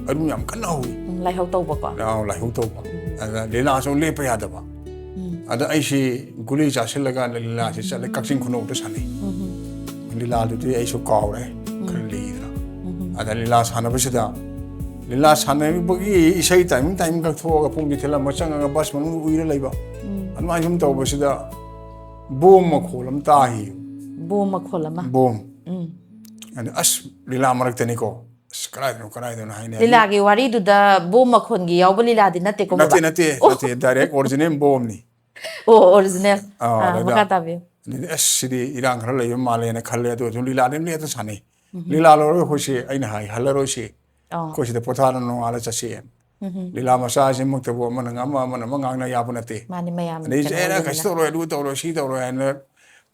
ꯑꯔꯨꯝ ꯌꯥꯝ ꯀꯟꯅ ꯍꯧꯏ꯫ ꯎꯝ, ꯂꯥꯏꯍꯧ ꯇꯧꯕꯀꯣ꯫ ꯂꯥꯏꯍꯧ ꯂꯥꯏꯍꯧ ꯇꯧꯕ꯫ ꯑꯗ ꯂꯤꯂꯥꯁꯨ ꯂꯦꯞꯄ ꯌꯥꯗꯕ꯫ ꯎꯝ, ꯑꯗ ꯑꯩꯁꯦ ꯒꯨꯂꯤ ꯆꯥꯁꯤꯜꯂꯒ ꯂꯤꯂꯥꯁꯦ ꯆꯠꯂꯦ, ꯀꯛꯆꯤꯡ ꯈꯨꯅꯧꯗ ꯁꯥꯟꯅꯩ꯫ ꯎꯝ, ꯂꯤꯂꯥꯗꯨꯗꯤ ꯑꯩꯁꯨ ꯀꯥꯎꯔꯦ, ꯈꯔ ꯂꯤꯗꯅ꯫ ꯎꯝ, ꯑꯗ ꯂꯤꯂꯥ ꯁꯥꯟꯅꯕꯁꯤꯗ, ꯂꯤꯂꯥ ꯁꯥꯟꯅꯕꯒꯤ ꯏꯁꯩ ꯇꯥꯏꯃꯤꯡ ꯇꯥꯏꯃꯤꯡ ꯀꯛꯊꯣꯛꯑꯒ ꯄꯨꯡꯁꯦ ꯊꯤꯜꯂꯝꯃ ꯆꯪꯉꯒ ꯕꯁ ꯃꯅꯨꯡꯗ ꯎꯏꯔ ꯂꯩꯕ꯫ ꯎꯝ, ꯑꯗꯨꯃꯥꯏꯅ ꯁꯨꯝ ꯇꯧꯕꯁꯤꯗ ꯕꯣꯝ ꯃꯈꯣꯜ ꯑꯃ ꯇꯥꯈꯤ꯫ ꯕꯣꯝ ꯃꯈꯣꯜ ꯑꯃ꯫ ꯕꯣꯝ꯫ ꯎꯝ꯫ ꯑꯗ ꯑꯁ, ꯂꯤꯂꯥ ꯃꯔꯛꯇꯅꯤꯀꯣ꯫ ꯑꯁ, ꯀꯗꯥꯏꯗꯅꯣ ꯀꯗꯥꯏꯗꯅꯣ ꯍꯥꯏꯅ꯫ ꯂꯤꯂꯥꯒꯤ ꯋꯥꯔꯤꯗꯨꯗ ꯕꯣꯝ ꯃꯈꯣꯜꯒꯤ ꯌꯥꯎꯕ ꯂꯤꯂꯥꯗꯤ ꯅꯠꯇꯦꯀꯣ? ꯅꯠꯇꯦ, ꯅꯠꯇꯦ, ꯅꯠꯇꯦ, direct original ꯕꯣꯝꯅꯤ꯫ ꯑꯣ, original꯫ ꯑꯥ, ꯑꯥ, ꯑꯗꯨꯗ ꯃꯈꯥ ꯇꯥꯕꯤꯌꯨ꯫ ꯑꯗꯨꯗꯤ ꯑꯁ, ꯁꯤꯗꯤ ꯏꯔꯥꯡ ꯈꯔ ꯂꯩꯕ ꯃꯥꯜꯂꯦꯅ ꯈꯜꯂꯦ꯫ ꯑꯗꯨ ꯑꯗꯨꯝ ꯂꯤꯂꯥꯗꯤ ꯑꯗꯨꯝ ꯂꯦꯞꯇ ꯁꯥꯟꯅꯩ꯫ ꯂꯤꯂꯥ ꯂꯣꯏꯔꯒ ꯑꯩꯈꯣꯏꯁꯦ, ꯑꯩꯅ ꯍꯥꯏ, "ꯍꯜꯂꯔꯣꯏꯁꯤ꯫ ꯑꯣ꯫ ꯑꯩꯈꯣꯏ ꯁꯤꯗ ꯄꯣꯊꯥꯔ ꯅꯣꯡꯉꯥꯜꯂ ꯆꯠꯁꯤ"꯫ ꯂꯤꯂꯥ ꯃꯆꯥꯁꯤꯃꯛꯇꯕꯨ ꯑꯃꯅ ꯉꯝ ꯑꯃ, ꯑꯃꯅ ꯑꯃ ꯉꯥꯡꯅ ꯌꯥꯕ ꯅꯠꯇꯦ꯫ ꯃꯥꯅꯤ, ꯃꯌꯥꯝ ꯑꯗꯩ ꯀꯩꯅꯣ ꯑꯦ, ꯅꯪ ꯑꯣꯏꯕꯅꯤꯅ꯫ ꯀꯩꯁꯨ ꯇꯧꯔꯣꯏ, ꯑꯗꯨ ꯇꯧꯔꯣꯏ, ꯁꯤ ꯇꯧꯔꯣꯏ ꯍꯥꯏꯅ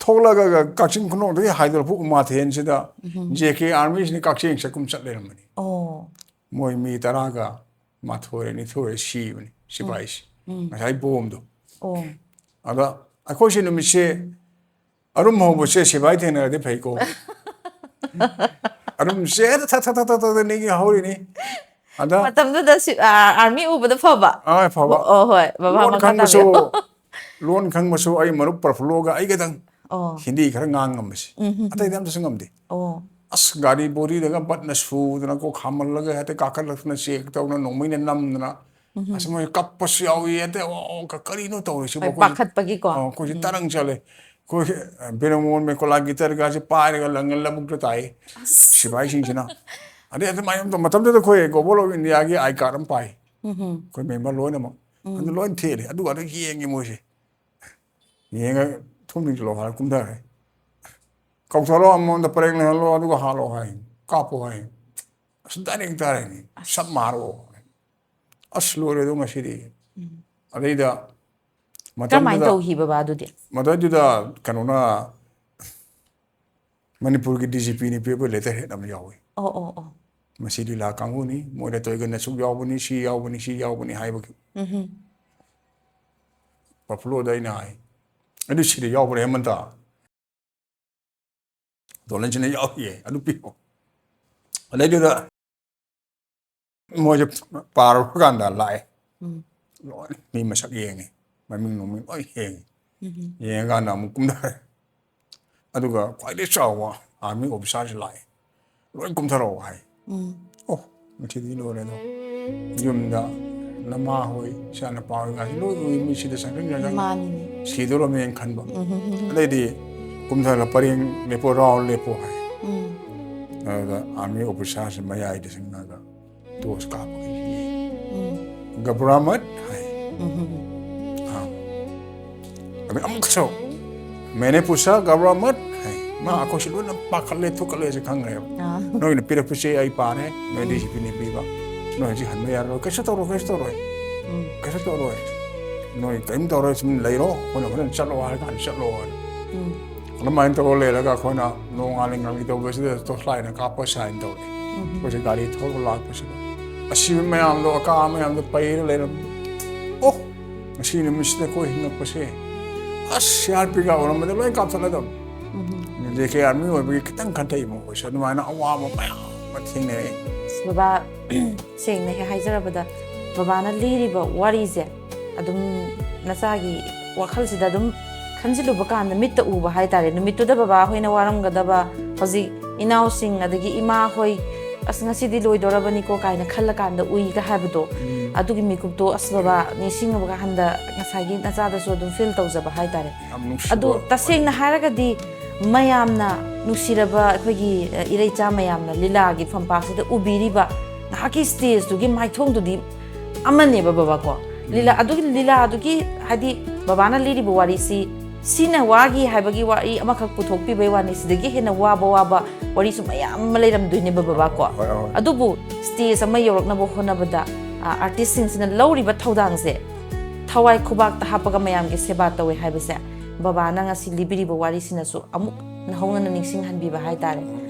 ꯊꯣꯛꯂꯛꯑꯒ ꯀꯛꯆꯤꯡ ꯈꯨꯅꯧꯗꯒꯤ ꯍꯥꯏꯗꯣꯔꯛꯄ ꯎꯃꯥꯊꯦꯟꯁꯤꯗ JK armyꯁꯤꯅ ꯀꯛꯆꯤꯡ ꯆꯠꯀꯨꯝ ꯆꯠ ꯂꯩꯔꯝꯕꯅꯤ꯫ ꯑꯣ꯫ ꯃꯣꯏ ꯃꯤ ꯇꯔꯥꯒ ꯃꯥꯊꯣꯏ, ꯅꯤꯊꯣꯏ ꯁꯤꯕꯅꯤ, ꯁꯤꯐꯥꯏꯁꯤ꯫ ꯉꯁꯥꯏ ꯕꯣꯝꯗꯣ꯫ ꯑꯣ꯫ ꯑꯗ ꯑꯩꯈꯣꯏꯁꯦ ꯅꯨꯃꯤꯠꯁꯦ ꯑꯔꯨꯝ ꯍꯧꯕꯁꯦ ꯁꯤꯐꯥꯏ ꯊꯦꯡꯅꯔꯗꯤ ꯐꯩꯀꯣ꯫ ꯑꯔꯨꯝꯁꯦ ꯍꯦꯛꯇ ꯊꯛ ꯊꯛ ꯊꯛ ꯊꯛ ꯊꯛ ꯅꯤꯒꯤ ꯍꯧꯔꯤꯅꯤ꯫ ꯑꯗ ꯃꯇꯝꯗꯨꯗ ꯁꯤ-, ꯑꯥ, army ꯎꯕꯗ ꯐꯕ꯫ ꯑꯥ, ꯐꯕ꯫ ꯑꯣ, ꯍꯣꯏ, ꯕꯕꯥ, ꯂꯣꯟ ꯃꯈꯥ ꯈꯪꯕꯁꯨ, ꯇꯥꯕꯤꯌꯨ꯫ ꯂꯣꯟ ꯈꯪꯕꯁꯨ ꯑꯩ ꯃꯔꯨꯞ ꯄ꯭ꯔꯐꯨꯜꯂꯣꯒ ꯑꯩꯒꯗꯪ ꯑꯣ꯫ ꯍꯤꯟꯗꯤ ꯈꯔ ꯉꯥꯡ ꯉꯝꯕꯁꯦ꯫ ꯑꯇꯩꯗꯤ ꯑꯝꯇꯁꯨ ꯉꯝꯗꯦ꯫ ꯑꯣ꯫ ꯑꯁ, ꯒꯥꯔꯤ ꯕꯣꯔꯤꯗꯒ ꯕꯠꯅ ꯁꯨꯗꯅꯀꯣ, ꯈꯥꯝꯃꯜꯂꯒ ꯍꯦꯛꯇ ꯀꯥꯈꯠꯂꯛꯇꯅ ꯆꯦꯛ ꯇꯧꯗꯅ ꯅꯣꯡꯃꯩꯅ ꯅꯝꯗꯅ꯫ ꯑꯁ, ꯃꯣꯏ ꯀꯞꯄꯁꯨ ꯌꯥꯎꯏ꯫ ꯑꯗꯩ, "ꯑꯣ, ꯀ-, ꯀꯔꯤꯅꯣ ꯇꯧꯔꯤꯁꯤꯕꯣ?" ꯍꯣꯏ, ꯑꯩꯈꯣꯏꯁꯦ, ꯄꯥꯈꯠꯄꯒꯤꯀꯣ꯫ ꯑ, ꯑꯩꯈꯣꯏꯁꯦ ꯇꯔꯪ ꯆꯠꯂꯦ꯫ ꯑꯩꯈꯣꯏ ꯕꯤꯔꯃꯣꯟ ꯃꯦꯀꯣꯂꯥ ꯒꯤꯇꯔꯒꯁꯦ ꯄꯥꯏꯔꯒ ꯂꯪꯉ ꯂꯧꯕꯨꯛꯇ ꯇꯥꯏ ꯁꯤꯐꯥꯏꯁꯤꯡꯁꯤꯅ꯫ ꯑꯗꯩ ꯑꯗꯨꯃꯥꯏꯅ ꯇꯧ-, ꯃꯇꯝꯗꯨꯗ ꯑꯩꯈꯣꯏ Government of Indiaꯒꯤ I card ꯑꯃ ꯄꯥꯏ꯫ ꯑꯩꯈꯣꯏ member ꯂꯣꯏꯅꯃꯛ꯫ ꯑꯗꯨ ꯂꯣꯏ ꯊꯦꯠꯂꯦ꯫ ꯑꯗꯨꯒ ꯑꯗꯨꯝ ꯌꯦꯡꯉꯦ ꯃꯣꯏꯁꯦ꯫ ꯌꯦꯡꯉꯒ "ꯊꯣꯡ ꯊꯤꯡꯖꯤꯜꯂꯣ" ꯍꯥꯏꯔ ꯀꯨꯝꯊꯈ꯭ꯔꯦ꯫ "ꯀꯧꯊꯔꯣ, ꯑꯃꯃꯝꯗ ꯄꯔꯦꯡ ꯂꯩꯍꯜꯂꯣ, ꯑꯗꯨꯒ ꯍꯥꯠꯂꯣ" ꯍꯥꯏ, "ꯀꯥꯞꯄꯣ" ꯍꯥꯏ꯫ ꯑꯁ, direct ꯇꯥꯔꯦꯅꯦ꯫ "ꯁꯞ ꯃꯥꯔꯣ" ꯍꯥꯏ꯫ ꯑꯁ, ꯂꯣꯏꯔꯦ ꯑꯗꯣ ꯉꯁꯤꯗꯤ꯫ ꯑꯗꯩꯗ ꯀꯔꯝꯍꯥꯏꯅ ꯃꯇꯝꯗꯨꯗ, ꯇꯧꯈꯤꯕꯕ ꯑꯗꯨꯗꯤ? ꯃꯗꯨꯏꯗꯨꯗ ꯀꯩꯅꯣꯅ, ꯃꯅꯤꯄꯨꯔꯒꯤ DGPꯅ ꯄꯤꯔꯛꯄ letterhead ꯑꯃ ꯌꯥꯎꯏ꯫ ꯑꯣ, ꯑꯣ, ꯑꯣ꯫ "ꯃꯁꯤ ꯂꯤꯂꯥ ꯀꯥꯡꯕꯨꯅꯤ, ꯃꯣꯏꯅ ꯇꯧꯔꯤꯒꯅ ꯑꯁꯨꯛ ꯌꯥꯎꯕꯅꯤ, ꯁꯤ ꯌꯥꯎꯕꯅꯤ, ꯁꯤ ꯌꯥꯎꯕꯅꯤ" ꯍꯥꯏꯕꯒꯤ꯫ ꯎꯝꯍꯨꯝ꯫ ꯄ꯭ꯔꯐꯨꯜꯂꯣꯗ ꯑꯩꯅ ꯍꯥꯏ, "ꯑꯗꯨ ꯁꯤꯗ ꯌꯥꯎꯕ꯭ꯔꯥ, ꯍꯦꯃꯟꯇ?" "ꯗꯣꯂꯟꯁꯤꯅ ꯌꯥꯎꯔꯤꯌꯦ, ꯑꯗꯨ ꯄꯤꯌꯣ"꯫ ꯑꯗꯩꯗꯨꯗ ꯃꯣꯏꯁꯦ ꯄꯥꯔꯨꯕ ꯀꯥꯟꯗ ꯂꯥꯛꯑꯦ꯫ ꯂꯣꯏ ꯃꯤ ꯃꯁꯛ ꯌꯦꯡꯉꯦ, ꯃꯃꯤꯡ ꯅꯨꯃꯤꯡ ꯂꯣꯏ ꯌꯦꯡꯉꯦ꯫ ꯌꯦꯡꯉꯀꯥꯟꯗ ꯑꯃꯨꯛ ꯀꯨꯝꯊꯔꯦ꯫ ꯑꯗꯨꯒ ꯈ꯭ꯋꯥꯏꯗꯒꯤ ꯆꯥꯎꯕ army officerꯁꯤ ꯂꯥꯛꯑꯦ꯫ "ꯂꯣꯏ ꯀꯨꯝꯊꯔꯛꯑꯣ" ꯍꯥꯏ꯫ ꯑꯣ, ꯉꯁꯤꯗꯤ ꯂꯣꯏꯔꯦ ꯑꯗꯣ꯫ ꯌꯨꯝꯗ ꯅꯃꯥ ꯍꯣꯏ, ꯏꯆꯥ ꯅꯨꯄꯥ ꯍꯣꯏ ꯉꯥꯏꯁꯤ ꯂꯣꯏ ꯎꯏ, ꯃꯤ ꯁꯤꯗ ꯆꯪꯁꯤꯟꯈ꯭ꯔꯒ ꯃꯥꯅꯤꯅꯦ꯫ ꯁꯤꯗꯣꯔꯝꯃꯦꯅ ꯈꯟꯕ꯫ ꯎꯝ, ꯎꯝ, ꯎꯝ, ꯎꯝ꯫ ꯑꯗꯩꯗꯤ ꯀꯨꯝꯊꯔꯒ ꯄꯔꯦꯡ ꯂꯦꯞꯄꯣ, ꯔꯥꯎꯟ ꯂꯦꯞꯄꯣ ꯍꯥꯏ꯫ ꯎꯝ꯫ ꯑꯗꯨꯗ ꯑꯥꯔꯃꯤ ꯑꯣꯐꯤꯁꯥꯔꯁꯤ ꯃꯌꯥꯏꯗ ꯆꯪꯉꯒ ꯇꯣꯁ ꯀꯥꯞꯄꯒ ꯌꯦꯡꯉꯤ꯫ ꯎꯝ꯫ "ꯘꯕ꯭ꯔꯥꯃꯠ" ꯍꯥꯏ꯫ ꯎꯝ, ꯎꯝ, ꯎꯝ꯫ ꯑꯥ꯫ ꯑꯗꯩ ꯑꯃꯨꯛꯀꯁꯨ "ꯃꯦꯅꯦ ꯄꯨꯁꯥ ꯘꯕ꯭ꯔꯥꯃꯠ" ꯍꯥꯏ꯫ ꯃꯥ ꯑꯩꯈꯣꯏꯁꯤ ꯂꯣꯏꯅ ꯄꯥꯈꯠꯂꯦ, ꯊꯨꯀꯠꯂꯦꯁꯦ ꯈꯪꯈ꯭ꯔꯦꯕ꯫ ꯑꯥ꯫ "ꯅꯣꯏꯅ ꯄꯤꯔꯛꯄꯁꯦ ꯑꯩ ꯄꯥꯔꯦ, ꯅꯣꯏ ꯗꯤꯁꯤꯄ꯭ꯂꯤꯟ ꯄꯤꯕ, ꯅꯣꯏ ꯍꯧꯖꯤꯛ ꯍꯟꯕ ꯌꯥꯔꯔꯣꯏ, ꯀꯩꯁꯨ ꯇꯧꯔꯣꯏ, ꯀꯩꯁꯨ ꯇꯧꯔꯣꯏ, ꯎꯝ꯫ ꯀꯩꯁꯨ ꯇꯧꯔꯣꯏ, ꯅꯣꯏ ꯀꯔꯤꯝ ꯇꯧꯔꯣꯏ, ꯁꯨꯝ ꯂꯩꯔꯣ, ꯑꯩꯈꯣꯏꯅ ꯍꯣꯔꯦꯟ ꯆꯠꯂꯣ ꯍꯥꯏꯔ ꯀꯥꯟꯗ ꯆꯠꯂꯣ" ꯍꯥꯏꯅ꯫ ꯎꯝ꯫ ꯑꯗꯨꯃꯥꯏꯅ ꯇꯧꯔ ꯂꯩꯔꯒ ꯑꯩꯈꯣꯏꯅ ꯅꯣꯡꯉꯥꯜꯂꯤ ꯉꯥꯜꯂꯤ ꯇꯧꯕꯁꯤꯗ ꯇꯣꯔꯆ ꯂꯥꯏꯠꯅ ꯀꯥꯞꯄ ꯁꯥꯏꯟ ꯇꯧꯔꯦ꯫ ꯎꯝ꯫ ꯑꯩꯈꯣꯏꯁꯦ ꯒꯥꯔꯤ ꯊꯧꯔꯒ ꯂꯥꯛꯄꯁꯤꯗ ꯑꯁꯤꯕ ꯃꯌꯥꯝꯗꯣ, ꯑꯀꯥ ꯃꯌꯥꯝꯗꯣ ꯄꯩꯔ ꯂꯩꯔꯝꯃꯤ꯫ ꯑꯣ, ꯉꯁꯤ ꯅꯨꯃꯤꯠꯁꯤꯗ ꯑꯩꯈꯣꯏ ꯍꯤꯡꯉꯛꯄꯁꯦ, ꯑꯁ, ꯁꯤ ꯑꯥꯔ ꯄꯤ ꯀꯥ ꯑꯣꯏꯔꯝꯕꯗ ꯂꯣꯏ ꯀꯥꯞꯊꯠꯂꯗꯕꯅꯤ꯫ ꯎꯝ꯫ ꯖꯦ ꯀꯦ ꯑꯥꯔꯃꯤ ꯑꯣꯏꯕꯒꯤ ꯈꯤꯇꯪ ꯈꯟꯊꯩ ꯃꯈꯣꯏꯁꯨ꯫ ꯑꯗꯨꯃꯥꯏꯅ ꯑꯋꯥꯕ ꯃꯌꯥꯝ ꯑꯃ ꯊꯦꯡꯅꯔꯛꯑꯦ꯫ ꯕꯕꯥ, ꯁꯦꯡꯅ ꯍꯦꯛ ꯍꯥꯏꯖꯔꯕꯗ, ꯕꯕꯥꯅ ꯂꯤꯔꯤꯕ ꯋꯥꯔꯤꯁꯦ ꯑꯗꯨꯝ ꯅꯆꯥꯒꯤ ꯋꯥꯈꯜꯁꯤꯗ ꯑꯗꯨꯝ ꯈꯟꯖꯤꯜꯂꯨꯕ ꯀꯥꯟꯗ ꯃꯤꯠꯇ ꯎꯕ ꯍꯥꯏꯇꯥꯔꯦ꯫ ꯅꯨꯃꯤꯠꯇꯨꯗ ꯕꯕꯥ ꯍꯣꯏꯅ ꯋꯥꯔꯝꯒꯗꯕ, ꯍꯧꯖꯤꯛ ꯏꯅꯥꯎꯁꯤꯡ ꯑꯗꯒꯤ ꯏꯃꯥ ꯍꯣꯏ, "ꯑꯁ, ꯉꯁꯤꯗꯤ ꯂꯣꯏꯗꯣꯔꯕꯅꯤꯀꯣ" ꯀꯥꯏꯅ ꯈꯜꯂꯀꯥꯟꯗ ꯎꯏꯒ ꯍꯥꯏꯕꯗꯣ, ꯎꯝ꯫ ꯑꯗꯨꯒꯤ ꯃꯤꯀꯨꯞꯇꯣ, ꯑꯁ, ꯕꯕꯥ ꯅꯤꯡꯁꯤꯡꯉꯨꯕ ꯀꯥꯟꯗ ꯉꯁꯥꯏꯒꯤ ꯅꯆꯥꯗꯁꯨ ꯑꯗꯨꯝ ꯐꯤꯜ ꯇꯧꯖꯕ ꯍꯥꯏꯇꯥꯔꯦ꯫ ꯌꯥꯝ ꯅꯨꯡꯁꯤꯕ ꯑꯗꯣ ꯇꯁꯦꯡꯅ ꯍꯥꯏꯔꯒꯗꯤ ꯃꯌꯥꯝꯅ ꯅꯨꯡꯁꯤꯔꯕ ꯑꯩꯈꯣꯏꯒꯤ, ꯑ, ꯏꯔꯩꯆꯥ ꯃꯌꯥꯝꯅ ꯂꯤꯂꯥꯒꯤ ꯐꯝꯄꯥꯛꯁꯤꯗ ꯎꯕꯤꯔꯤꯕ ꯉꯥꯏꯍꯥꯛꯀꯤ ꯁ꯭ꯇꯦꯖꯇꯨꯒꯤ ꯃꯥꯏꯊꯣꯡꯗꯨꯗꯤ ꯑꯃꯅꯦꯕ ꯕꯕꯥꯀꯣ꯫ ꯂꯤꯂꯥ ꯑꯗꯨꯒꯤ, ꯂꯤꯂꯥꯗꯨꯒꯤ ꯍꯥꯏꯗꯤ ꯕꯕꯥꯅ ꯂꯤꯔꯤꯕ ꯋꯥꯔꯤꯁꯤ ꯁꯤꯅ ꯋꯥꯒꯤ ꯍꯥꯏꯕꯒꯤ ꯋꯥꯔꯤ ꯑꯃꯈꯛ ꯄꯨꯊꯣꯛꯄꯤꯕꯩ ꯋꯥꯅꯤ, ꯁꯤꯗꯒꯤ ꯍꯦꯟꯅ ꯋꯥꯕ ꯋꯥꯕ ꯋꯥꯔꯤꯁꯨ ꯃꯌꯥꯝ ꯑꯃ ꯂꯩꯔꯝꯗꯣꯏꯅꯦꯕ ꯕꯕꯥꯀꯣ꯫ ꯍꯣꯏ, ꯍꯣꯏ꯫ ꯑꯗꯨꯕꯨ ꯁ꯭ꯇꯦꯖ ꯑꯃ ꯌꯧꯔꯛꯅꯕ ꯍꯣꯠꯅꯕꯗ, ꯑ, ꯑꯥꯔꯇꯤꯁꯁꯤꯡꯁꯤꯅ ꯂꯧꯔꯤꯕ ꯊꯧꯗꯥꯡꯁꯦ ꯊꯋꯥꯏ ꯈꯨꯕꯥꯛꯇ ꯍꯥꯞꯄꯒ ꯃꯌꯥꯝꯒꯤ ꯁꯦꯕꯥ ꯇꯧꯋꯦ ꯍꯥꯏꯕꯁꯦ ꯕꯕꯥꯅ ꯉꯁꯤ ꯂꯤꯕꯤꯔꯤꯕ ꯋꯥꯔꯤꯁꯤꯅꯁꯨ ꯑꯃꯨꯛ ꯍꯧꯅꯅ ꯅꯤꯡꯁꯤꯡꯍꯟꯕꯤꯕ ꯍꯥꯏꯇꯥꯔꯦ꯫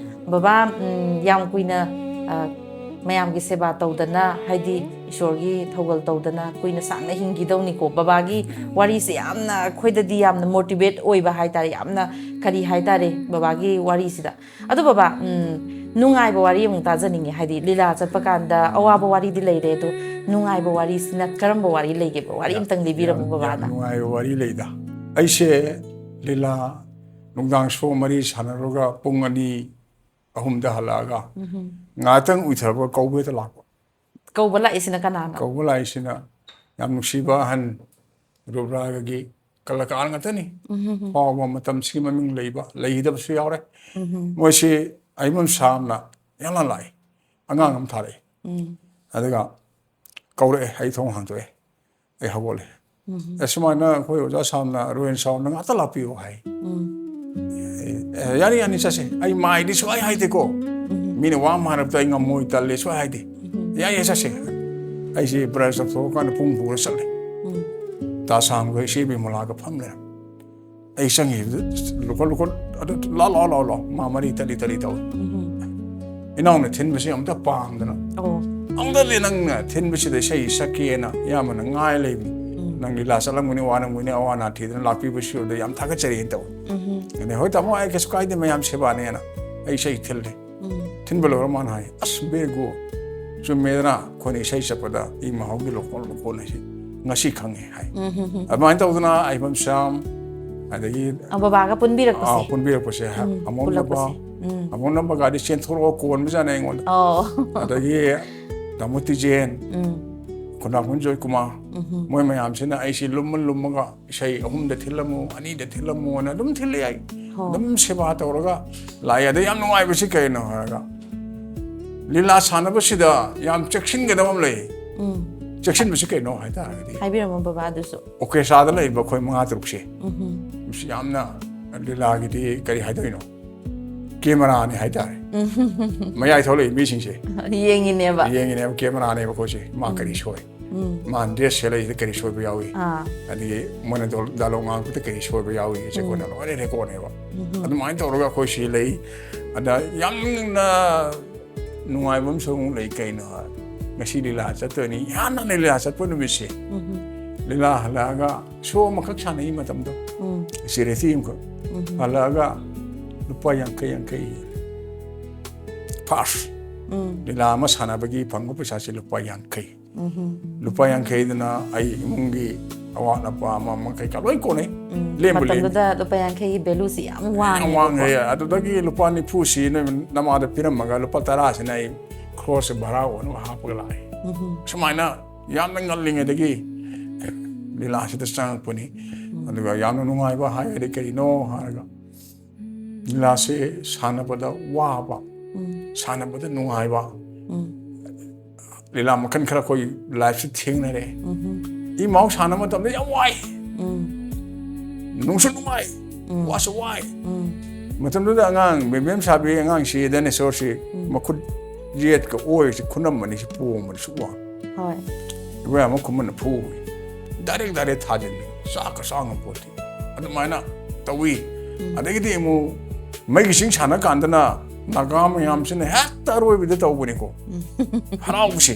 ꯕꯕꯥ, ꯎꯝ, ꯌꯥꯝ ꯀꯨꯏꯅ, ꯑ, ꯃꯌꯥꯝꯒꯤ ꯁꯦꯕꯥ ꯇꯧꯗꯅ, ꯍꯥꯏꯗꯤ ꯏꯁꯣꯔꯒꯤ ꯊꯧꯒꯜ ꯇꯧꯗꯅ ꯀꯨꯏꯅ ꯁꯥꯡꯅ ꯍꯤꯡꯈꯤꯗꯧꯅꯤꯀꯣ꯫ ꯕꯕꯥꯒꯤ ꯋꯥꯔꯤꯁꯦ ꯌꯥꯝꯅ ꯑꯩꯈꯣꯏꯗꯗꯤ ꯌꯥꯝꯅ ꯃꯣꯇꯤꯚꯦꯠ ꯑꯣꯏꯕ ꯍꯥꯏꯇꯥꯔꯦ, ꯌꯥꯝꯅ ꯀꯔꯤ ꯍꯥꯏꯇꯥꯔꯦ ꯕꯕꯥꯒꯤ ꯋꯥꯔꯤꯁꯤꯗ꯫ ꯑꯗꯣ ꯕꯕꯥ, ꯎꯝ, ꯅꯨꯡꯉꯥꯏꯕ ꯋꯥꯔꯤ ꯑꯃꯨꯛ ꯇꯥꯖꯅꯤꯡꯉꯦ, ꯍꯥꯏꯗꯤ ꯂꯤꯂꯥ ꯆꯠꯄ ꯀꯥꯟꯗ ꯑꯋꯥꯕ ꯋꯥꯔꯤꯗꯤ ꯂꯩꯔꯦ, ꯑꯗꯣ ꯅꯨꯡꯉꯥꯏꯕ ꯋꯥꯔꯤꯁꯤꯅ ꯀꯔꯝꯕ ꯋꯥꯔꯤ ꯂꯩꯒꯦꯕ? ꯋꯥꯔꯤ ꯑꯝꯇꯪ ꯂꯤꯕꯤꯔꯝꯃꯨ ꯌꯥꯝ ꯕꯕꯥꯅ꯫ ꯅꯨꯡꯉꯥꯏꯕ ꯋꯥꯔꯤ ꯂꯩꯗ꯫ ꯑꯩꯁꯦ ꯂꯤꯂꯥ ꯅꯨꯡꯗꯥꯡ ꯁꯣ ꯃꯔꯤ ꯁꯥꯟꯅꯔꯒ ꯄꯨꯡ ꯑꯅꯤ ꯑꯍꯨꯝꯗ ꯍꯜꯂꯛꯑꯒ ꯉꯥꯏꯍꯥꯛꯇꯪ ꯎꯏꯊꯔꯒ ꯀꯧꯕ ꯍꯦꯛꯇ ꯂꯥꯛꯄ꯫ ꯀꯧꯕ ꯂꯥꯛꯏꯁꯤꯅ ꯀꯅꯥꯅꯣ? ꯀꯧꯕ ꯂꯥꯛꯏꯁꯤꯅ ꯌꯥꯝ ꯅꯨꯡꯁꯤꯕ ꯑꯍꯟ ꯔꯨꯞ ꯔꯥꯒꯒꯤ ꯀꯂꯥꯀꯥꯔ ꯉꯥꯛꯇꯅꯤ꯫ ꯐꯥꯎꯕ ꯃꯇꯝꯁꯤꯒꯤ ꯃꯃꯤꯡ ꯂꯩꯕ, ꯂꯩꯈꯤꯗꯕꯁꯨ ꯌꯥꯎꯔꯦ꯫ ꯃꯣꯏꯁꯤ ꯑꯩꯃꯝ ꯁꯥꯝꯅ ꯌꯥꯝꯅ ꯂꯥꯛꯏ꯫ ꯑꯉꯥꯡ ꯑꯃ ꯊꯥꯔꯛꯑꯦ꯫ ꯑꯗꯨꯒ ꯀꯧꯔꯛꯑꯦ, ꯑꯩ ꯊꯣꯡ ꯍꯥꯡꯗꯣꯛꯑꯦ꯫ ꯑꯩ ꯍꯧꯒꯠꯂꯦ꯫ ꯑꯦ, ꯁꯨꯃꯥꯏꯅ ꯑꯩꯈꯣꯏ ꯑꯣꯖꯥ ꯁꯥꯝꯅ ꯔꯣꯍꯦꯟ ꯁꯥꯎꯅ ꯉꯥꯛꯇ ꯂꯥꯛꯄꯤꯌꯨ ꯍꯥꯏ꯫ ꯑꯦ, ꯌꯥꯅꯤ, ꯌꯥꯅꯤ, ꯆꯠꯁꯦ꯫ ꯑꯩ ꯃꯥꯏꯗꯤ ꯁꯨꯡꯍꯥꯏ ꯍꯥꯏꯗꯦꯀꯣ꯫ ꯃꯤꯅ ꯋꯥ ꯑꯃ ꯍꯥꯏꯔꯕꯗ ꯑꯩ ꯉꯝꯃꯣꯏ, ꯇꯜꯂꯦ ꯁꯨꯡꯍꯥꯏ ꯍꯥꯏꯗꯦ꯫ ꯌꯥꯏ, ꯌꯥꯏ, ꯆꯠꯁꯦ꯫ ꯑꯩꯁꯦ ꯕ꯭ꯔꯁ ꯇꯧꯊꯣꯛꯑꯀꯥꯟꯗ ꯄꯨꯡ ꯄꯨꯔ ꯆꯠꯂꯦ꯫ ꯇꯥ ꯁꯥꯝꯒ ꯏꯆꯦ ꯕꯤꯃꯂꯥꯒ ꯐꯝ ꯂꯩꯔꯝꯃꯦ꯫ ꯑꯩ ꯆꯪꯉꯤꯕꯗ ꯂꯨꯈꯣ ꯂꯨꯈꯣ ꯑꯗꯨ ꯂꯥꯎ ꯂꯥꯎ ꯂꯥꯎ ꯂꯥꯎ ꯃꯥ ꯃꯔꯤ ꯇꯠꯂꯤ ꯇꯠꯂꯤ ꯇꯧꯏ꯫ ꯏꯅꯥꯎꯅ ꯊꯤꯟꯕꯁꯤ ꯑꯝꯇ ꯄꯥꯝꯗꯅ, ꯑꯣ ꯑꯃꯨꯛꯇꯗꯤ ꯅꯪꯅ ꯊꯤꯟꯕꯁꯤꯗ ꯏꯁꯩ ꯁꯛꯀꯦꯅ ꯏꯌꯥꯝꯕꯅ ꯉꯥꯏ ꯂꯩꯕꯅꯤ꯫ ꯅꯪ ꯂꯤꯂꯥ ꯆꯠꯂꯝꯒꯅꯤ, ꯋꯥꯔꯝꯒꯅꯤ, ꯑꯋꯥ ꯑꯅꯥ ꯊꯤꯗꯅ ꯂꯥꯛꯄꯤꯕꯁꯤꯗ ꯌꯥꯝ ꯊꯥꯒꯠꯆꯔꯤꯅ ꯇꯧꯏ꯫ ꯑꯗꯩ ꯍꯣꯏ ꯇꯥꯃꯣ, ꯑꯩ ꯀꯩꯁꯨ ꯀꯥꯏꯗꯦ, ꯃꯌꯥꯝ ꯁꯦꯕꯥꯅꯦꯅ ꯑꯩ ꯏꯁꯩ ꯊꯤꯜꯂꯦ꯫ ꯊꯤꯟꯕ ꯂꯣꯏꯔ ꯃꯥꯅ ꯍꯥꯏ, "ꯑꯁ ꯕꯦꯒꯨ, ꯆꯨꯝꯃꯦꯗꯅ ꯑꯩꯈꯣꯏꯅ ꯏꯁꯩ ꯆꯠꯄꯗ ꯏꯃꯥ ꯍꯣꯏꯒꯤ ꯂꯣꯀꯣꯟ ꯂꯣꯀꯣꯟ ꯍꯥꯏꯁꯦ ꯉꯁꯤ ꯈꯪꯉꯦ" ꯍꯥꯏ꯫ ꯑꯗꯨꯃꯥꯏꯅ ꯇꯧꯗꯅ ꯑꯩꯕꯝ ꯁ꯭ꯌꯥꯝ, ꯑꯗꯒꯤ ꯑ, ꯕꯕꯥꯒ ꯄꯨꯟꯕꯤꯔꯛꯄꯁꯦ꯫ ꯑꯥ, ꯄꯨꯟꯕꯤꯔꯛꯄꯁꯦ꯫ ꯑꯃꯣꯝ ꯅꯝꯕ, ꯄꯨꯜꯂꯛꯄꯁꯦ꯫ ꯑꯃꯣꯝ ꯅꯝꯕꯒꯗꯤ ꯆꯦꯟꯊꯣꯔꯛꯑꯣ ꯀꯣꯟꯕꯖꯥꯠꯅꯦ ꯑꯩꯉꯣꯟꯗ꯫ ꯑꯣ ꯑꯗꯒꯤ ꯇꯥꯃꯣ ꯇꯤꯖꯦꯟ, ꯈꯨꯟꯗ꯭ꯔꯥꯛꯄꯝ ꯖꯣꯏꯀꯨꯃꯥꯔ, ꯃꯣꯏ ꯃꯌꯥꯝꯁꯤꯅ ꯑꯩꯁꯤ ꯂꯨꯝꯃ ꯂꯨꯝꯃꯒ ꯏꯁꯩ ꯑꯍꯨꯝꯗ ꯊꯤꯜꯂꯝꯃꯨ, ꯑꯅꯤꯗ ꯊꯤꯜꯂꯝꯃꯨꯅ ꯑꯗꯨꯝ ꯊꯤꯜꯂꯤ꯫ ꯑꯩ ꯍꯣ꯫ ꯑꯗꯨꯝ ꯁꯦꯕꯥ ꯇꯧꯔꯒ ꯂꯥꯛꯑꯦ꯫ ꯑꯗ ꯌꯥꯝ ꯅꯨꯡꯉꯥꯏꯕꯁꯤ ꯀꯩꯅꯣ ꯍꯥꯏꯔꯒ, ꯂꯤꯂꯥ ꯁꯥꯟꯅꯕꯁꯤꯗ ꯌꯥꯝ ꯆꯦꯛꯁꯤꯟꯒꯗꯕ ꯑꯃ ꯂꯩ꯫ ꯆꯦꯛꯁꯤꯟꯕꯁꯤ ꯀꯩꯅꯣ ꯍꯥꯏꯇꯥꯔꯒꯗꯤ, ꯍꯥꯏꯕꯤꯔꯝꯃꯣ ꯕꯕꯥ ꯑꯗꯨꯁꯨ꯫ ꯑꯣꯔꯀꯦꯁꯇ꯭ꯔꯥꯗ ꯂꯩꯔꯤꯕ ꯑꯩꯈꯣꯏ ꯃꯉꯥ ꯇꯔꯨꯛꯁꯦ, ꯃꯁꯤ ꯌꯥꯝꯅ ꯂꯤꯂꯥꯒꯤꯗꯤ ꯀꯔꯤ ꯍꯥꯏꯗꯣꯏꯅꯣ, ꯀꯦꯃꯦꯔꯥꯅꯤ ꯍꯥꯏꯇꯥꯔꯦ꯫ ꯃꯌꯥꯏ ꯊꯣꯛꯂꯛꯏ ꯃꯤꯁꯤꯡꯁꯦ ꯌꯦꯡꯉꯤꯅꯦꯕ꯫ ꯌꯦꯡꯉꯤꯅꯦꯕ, ꯀꯦꯃꯦꯔꯥꯅꯦꯕ ꯑꯩꯈꯣꯏꯁꯦ꯫ ꯃꯥ ꯀꯔꯤ ꯁꯣꯏ, ꯃꯥ ꯗ꯭ꯔꯦꯁ ꯁꯦꯠꯂꯛꯏꯁꯤꯗ ꯀꯔꯤ ꯁꯣꯏꯕ ꯌꯥꯎꯏ, ꯑꯥ ꯑꯗꯒꯤ ꯃꯣꯏꯅ ꯗꯣ- ꯗꯥꯏꯂꯣꯛ ꯉꯥꯡꯉꯛꯄꯗ ꯀꯔꯤ ꯁꯣꯏꯕ ꯌꯥꯎꯏ, ꯁꯦ ꯑꯩꯈꯣꯏꯅ ꯂꯣꯏꯅ ꯔꯦꯀꯣꯔꯗꯅꯦꯕ꯫ ꯑꯗꯨꯃꯥꯏꯅ ꯇꯧꯔꯒ ꯑꯩꯈꯣꯏ ꯁꯤ ꯂꯩ꯫ ꯑꯗ ꯌꯥꯝꯅ ꯅꯨꯡꯉꯥꯏꯕ ꯑꯃꯁꯨ ꯑꯃꯨꯛ ꯂꯩ꯫ ꯀꯩꯅꯣ ꯍꯥꯏ, ꯉꯁꯤ ꯂꯤꯂꯥ ꯆꯠꯇꯣꯏꯅꯤ, ꯏꯍꯥꯟ ꯍꯥꯟꯅ ꯂꯤꯂꯥ ꯆꯠꯄ ꯅꯨꯃꯤꯠꯁꯦ, ꯂꯤꯂꯥ ꯍꯜꯂꯛꯑꯒ ꯁꯣ ꯑꯃꯈꯛ ꯁꯥꯟꯅꯩ ꯃꯇꯝꯗꯣ, ꯎꯝ ꯆꯦꯔꯦꯇꯤ ꯑꯃꯈꯛ꯫ ꯍꯜꯂꯛꯑꯒ ꯂꯨꯄꯥ ꯌꯥꯡꯈꯩ ꯌꯥꯡꯈꯩ ꯐꯥꯔꯁ ꯎꯝ ꯂꯤꯂꯥ ꯑꯃ ꯁꯥꯟꯅꯕꯒꯤ ꯐꯪꯕ ꯄꯩꯁꯥꯁꯦ ꯂꯨꯄꯥ ꯌꯥꯡꯈꯩ꯫ ꯂꯨꯄꯥ ꯌꯥꯡꯈꯩꯗꯨꯅ ꯑꯩ ꯏꯃꯨꯡꯒꯤ ꯑꯋꯥꯠ ꯑꯄꯥ ꯑꯃ ꯑꯃ ꯀꯩꯀꯥ ꯂꯣꯏ ꯀꯣꯟꯅꯩ꯫ ꯎꯝ ꯂꯦꯝꯕꯨ ꯂꯦꯝꯃꯤ꯫ ꯃꯇꯝꯗꯨꯗ ꯂꯨꯄꯥ ꯌꯥꯡꯈꯩꯒꯤ ꯚꯦꯂꯨꯁꯤ ꯌꯥꯝ ꯌꯥꯝ ꯋꯥꯡꯉꯦ꯫ ꯋꯥꯡꯉꯦ꯫ ꯑꯗꯨꯗꯒꯤ ꯂꯨꯄꯥ ꯅꯤꯐꯨꯁꯤ ꯅꯣꯏ ꯅꯃꯥꯗ ꯄꯤꯔꯝꯃꯒ ꯂꯨꯄꯥ ꯇꯔꯥꯁꯤꯅ ꯑꯩ ꯈ꯭ꯔꯣꯁꯁꯦ ꯚꯔꯥ ꯑꯣꯏꯅꯕ ꯍꯥꯞꯄꯒ ꯂꯥꯛꯑꯦ꯫ ꯁꯨꯃꯥꯏꯅ ꯌꯥꯝꯅ ꯉꯜꯂꯤꯉꯩꯗꯒꯤ ꯂꯤꯂꯥꯁꯤꯗ ꯆꯪꯉꯛꯄꯅꯤ꯫ ꯑꯗꯨꯒ ꯌꯥꯝꯅ ꯅꯨꯡꯉꯥꯏꯕ ꯍꯥꯏꯔꯗꯤ ꯀꯔꯤꯅꯣ ꯍꯥꯏꯔꯒ, ꯂꯤꯂꯥꯁꯦ ꯁꯥꯟꯅꯕꯗ ꯋꯥꯕ, ꯁꯥꯟꯅꯕꯗ ꯅꯨꯡꯉꯥꯏꯕ, ꯂꯤꯂꯥ ꯃꯈꯜ ꯈꯔ ꯑꯩꯈꯣꯏ ꯂꯥꯏꯐꯁꯤ ꯊꯦꯡꯅꯔꯦ꯫ ꯏꯃꯥꯎ ꯁꯥꯟꯅꯕ ꯃꯇꯝꯗ ꯌꯥꯝ ꯋꯥꯏ, ꯅꯨꯡꯁꯨ ꯅꯨꯡꯉꯥꯏ, ꯋꯥꯁꯨ ꯋꯥꯏ꯫ ꯃꯇꯝꯗꯨꯗ ꯑꯉꯥꯡ ꯕꯦꯝꯕꯦꯝ ꯁꯥꯕꯤ ꯑꯉꯥꯡꯁꯤ ꯗꯥꯏꯅꯣꯁꯣꯔꯁꯤ ꯃꯈꯨꯠ ꯌꯦꯠꯀ ꯑꯣꯏꯁꯤ ꯈꯨꯅꯝ ꯑꯅꯤꯁꯤ ꯄꯣꯝꯕꯅꯤ ꯁꯨꯛ ꯋꯥ꯫ ꯍꯣꯏ꯫ ꯑꯩꯈꯣꯏ ꯑꯃ ꯈꯨꯃꯟꯅ ꯐꯨꯕ, ꯗꯥꯏꯔꯦꯛ ꯗꯥꯏꯔꯦꯛ ꯊꯥꯖꯤꯟꯕ, ꯆꯥꯛꯀ ꯆꯥ ꯉꯝꯄꯣꯠꯇꯦ꯫ ꯑꯗꯨꯃꯥꯏꯅ ꯇꯧꯏ꯫ ꯑꯗꯒꯤꯗꯤ ꯑꯃꯨꯛ ꯃꯩꯒꯤ ꯆꯤꯡ ꯁꯥꯟꯅ ꯀꯥꯟꯗꯅ ꯅꯥꯒꯥ ꯃꯌꯥꯝꯁꯤꯅ ꯍꯦꯛꯇ ꯑꯔꯣꯏꯕꯗ ꯇꯧꯕꯅꯤꯀꯣ꯫ ꯍꯔꯥꯎꯕꯁꯤ꯫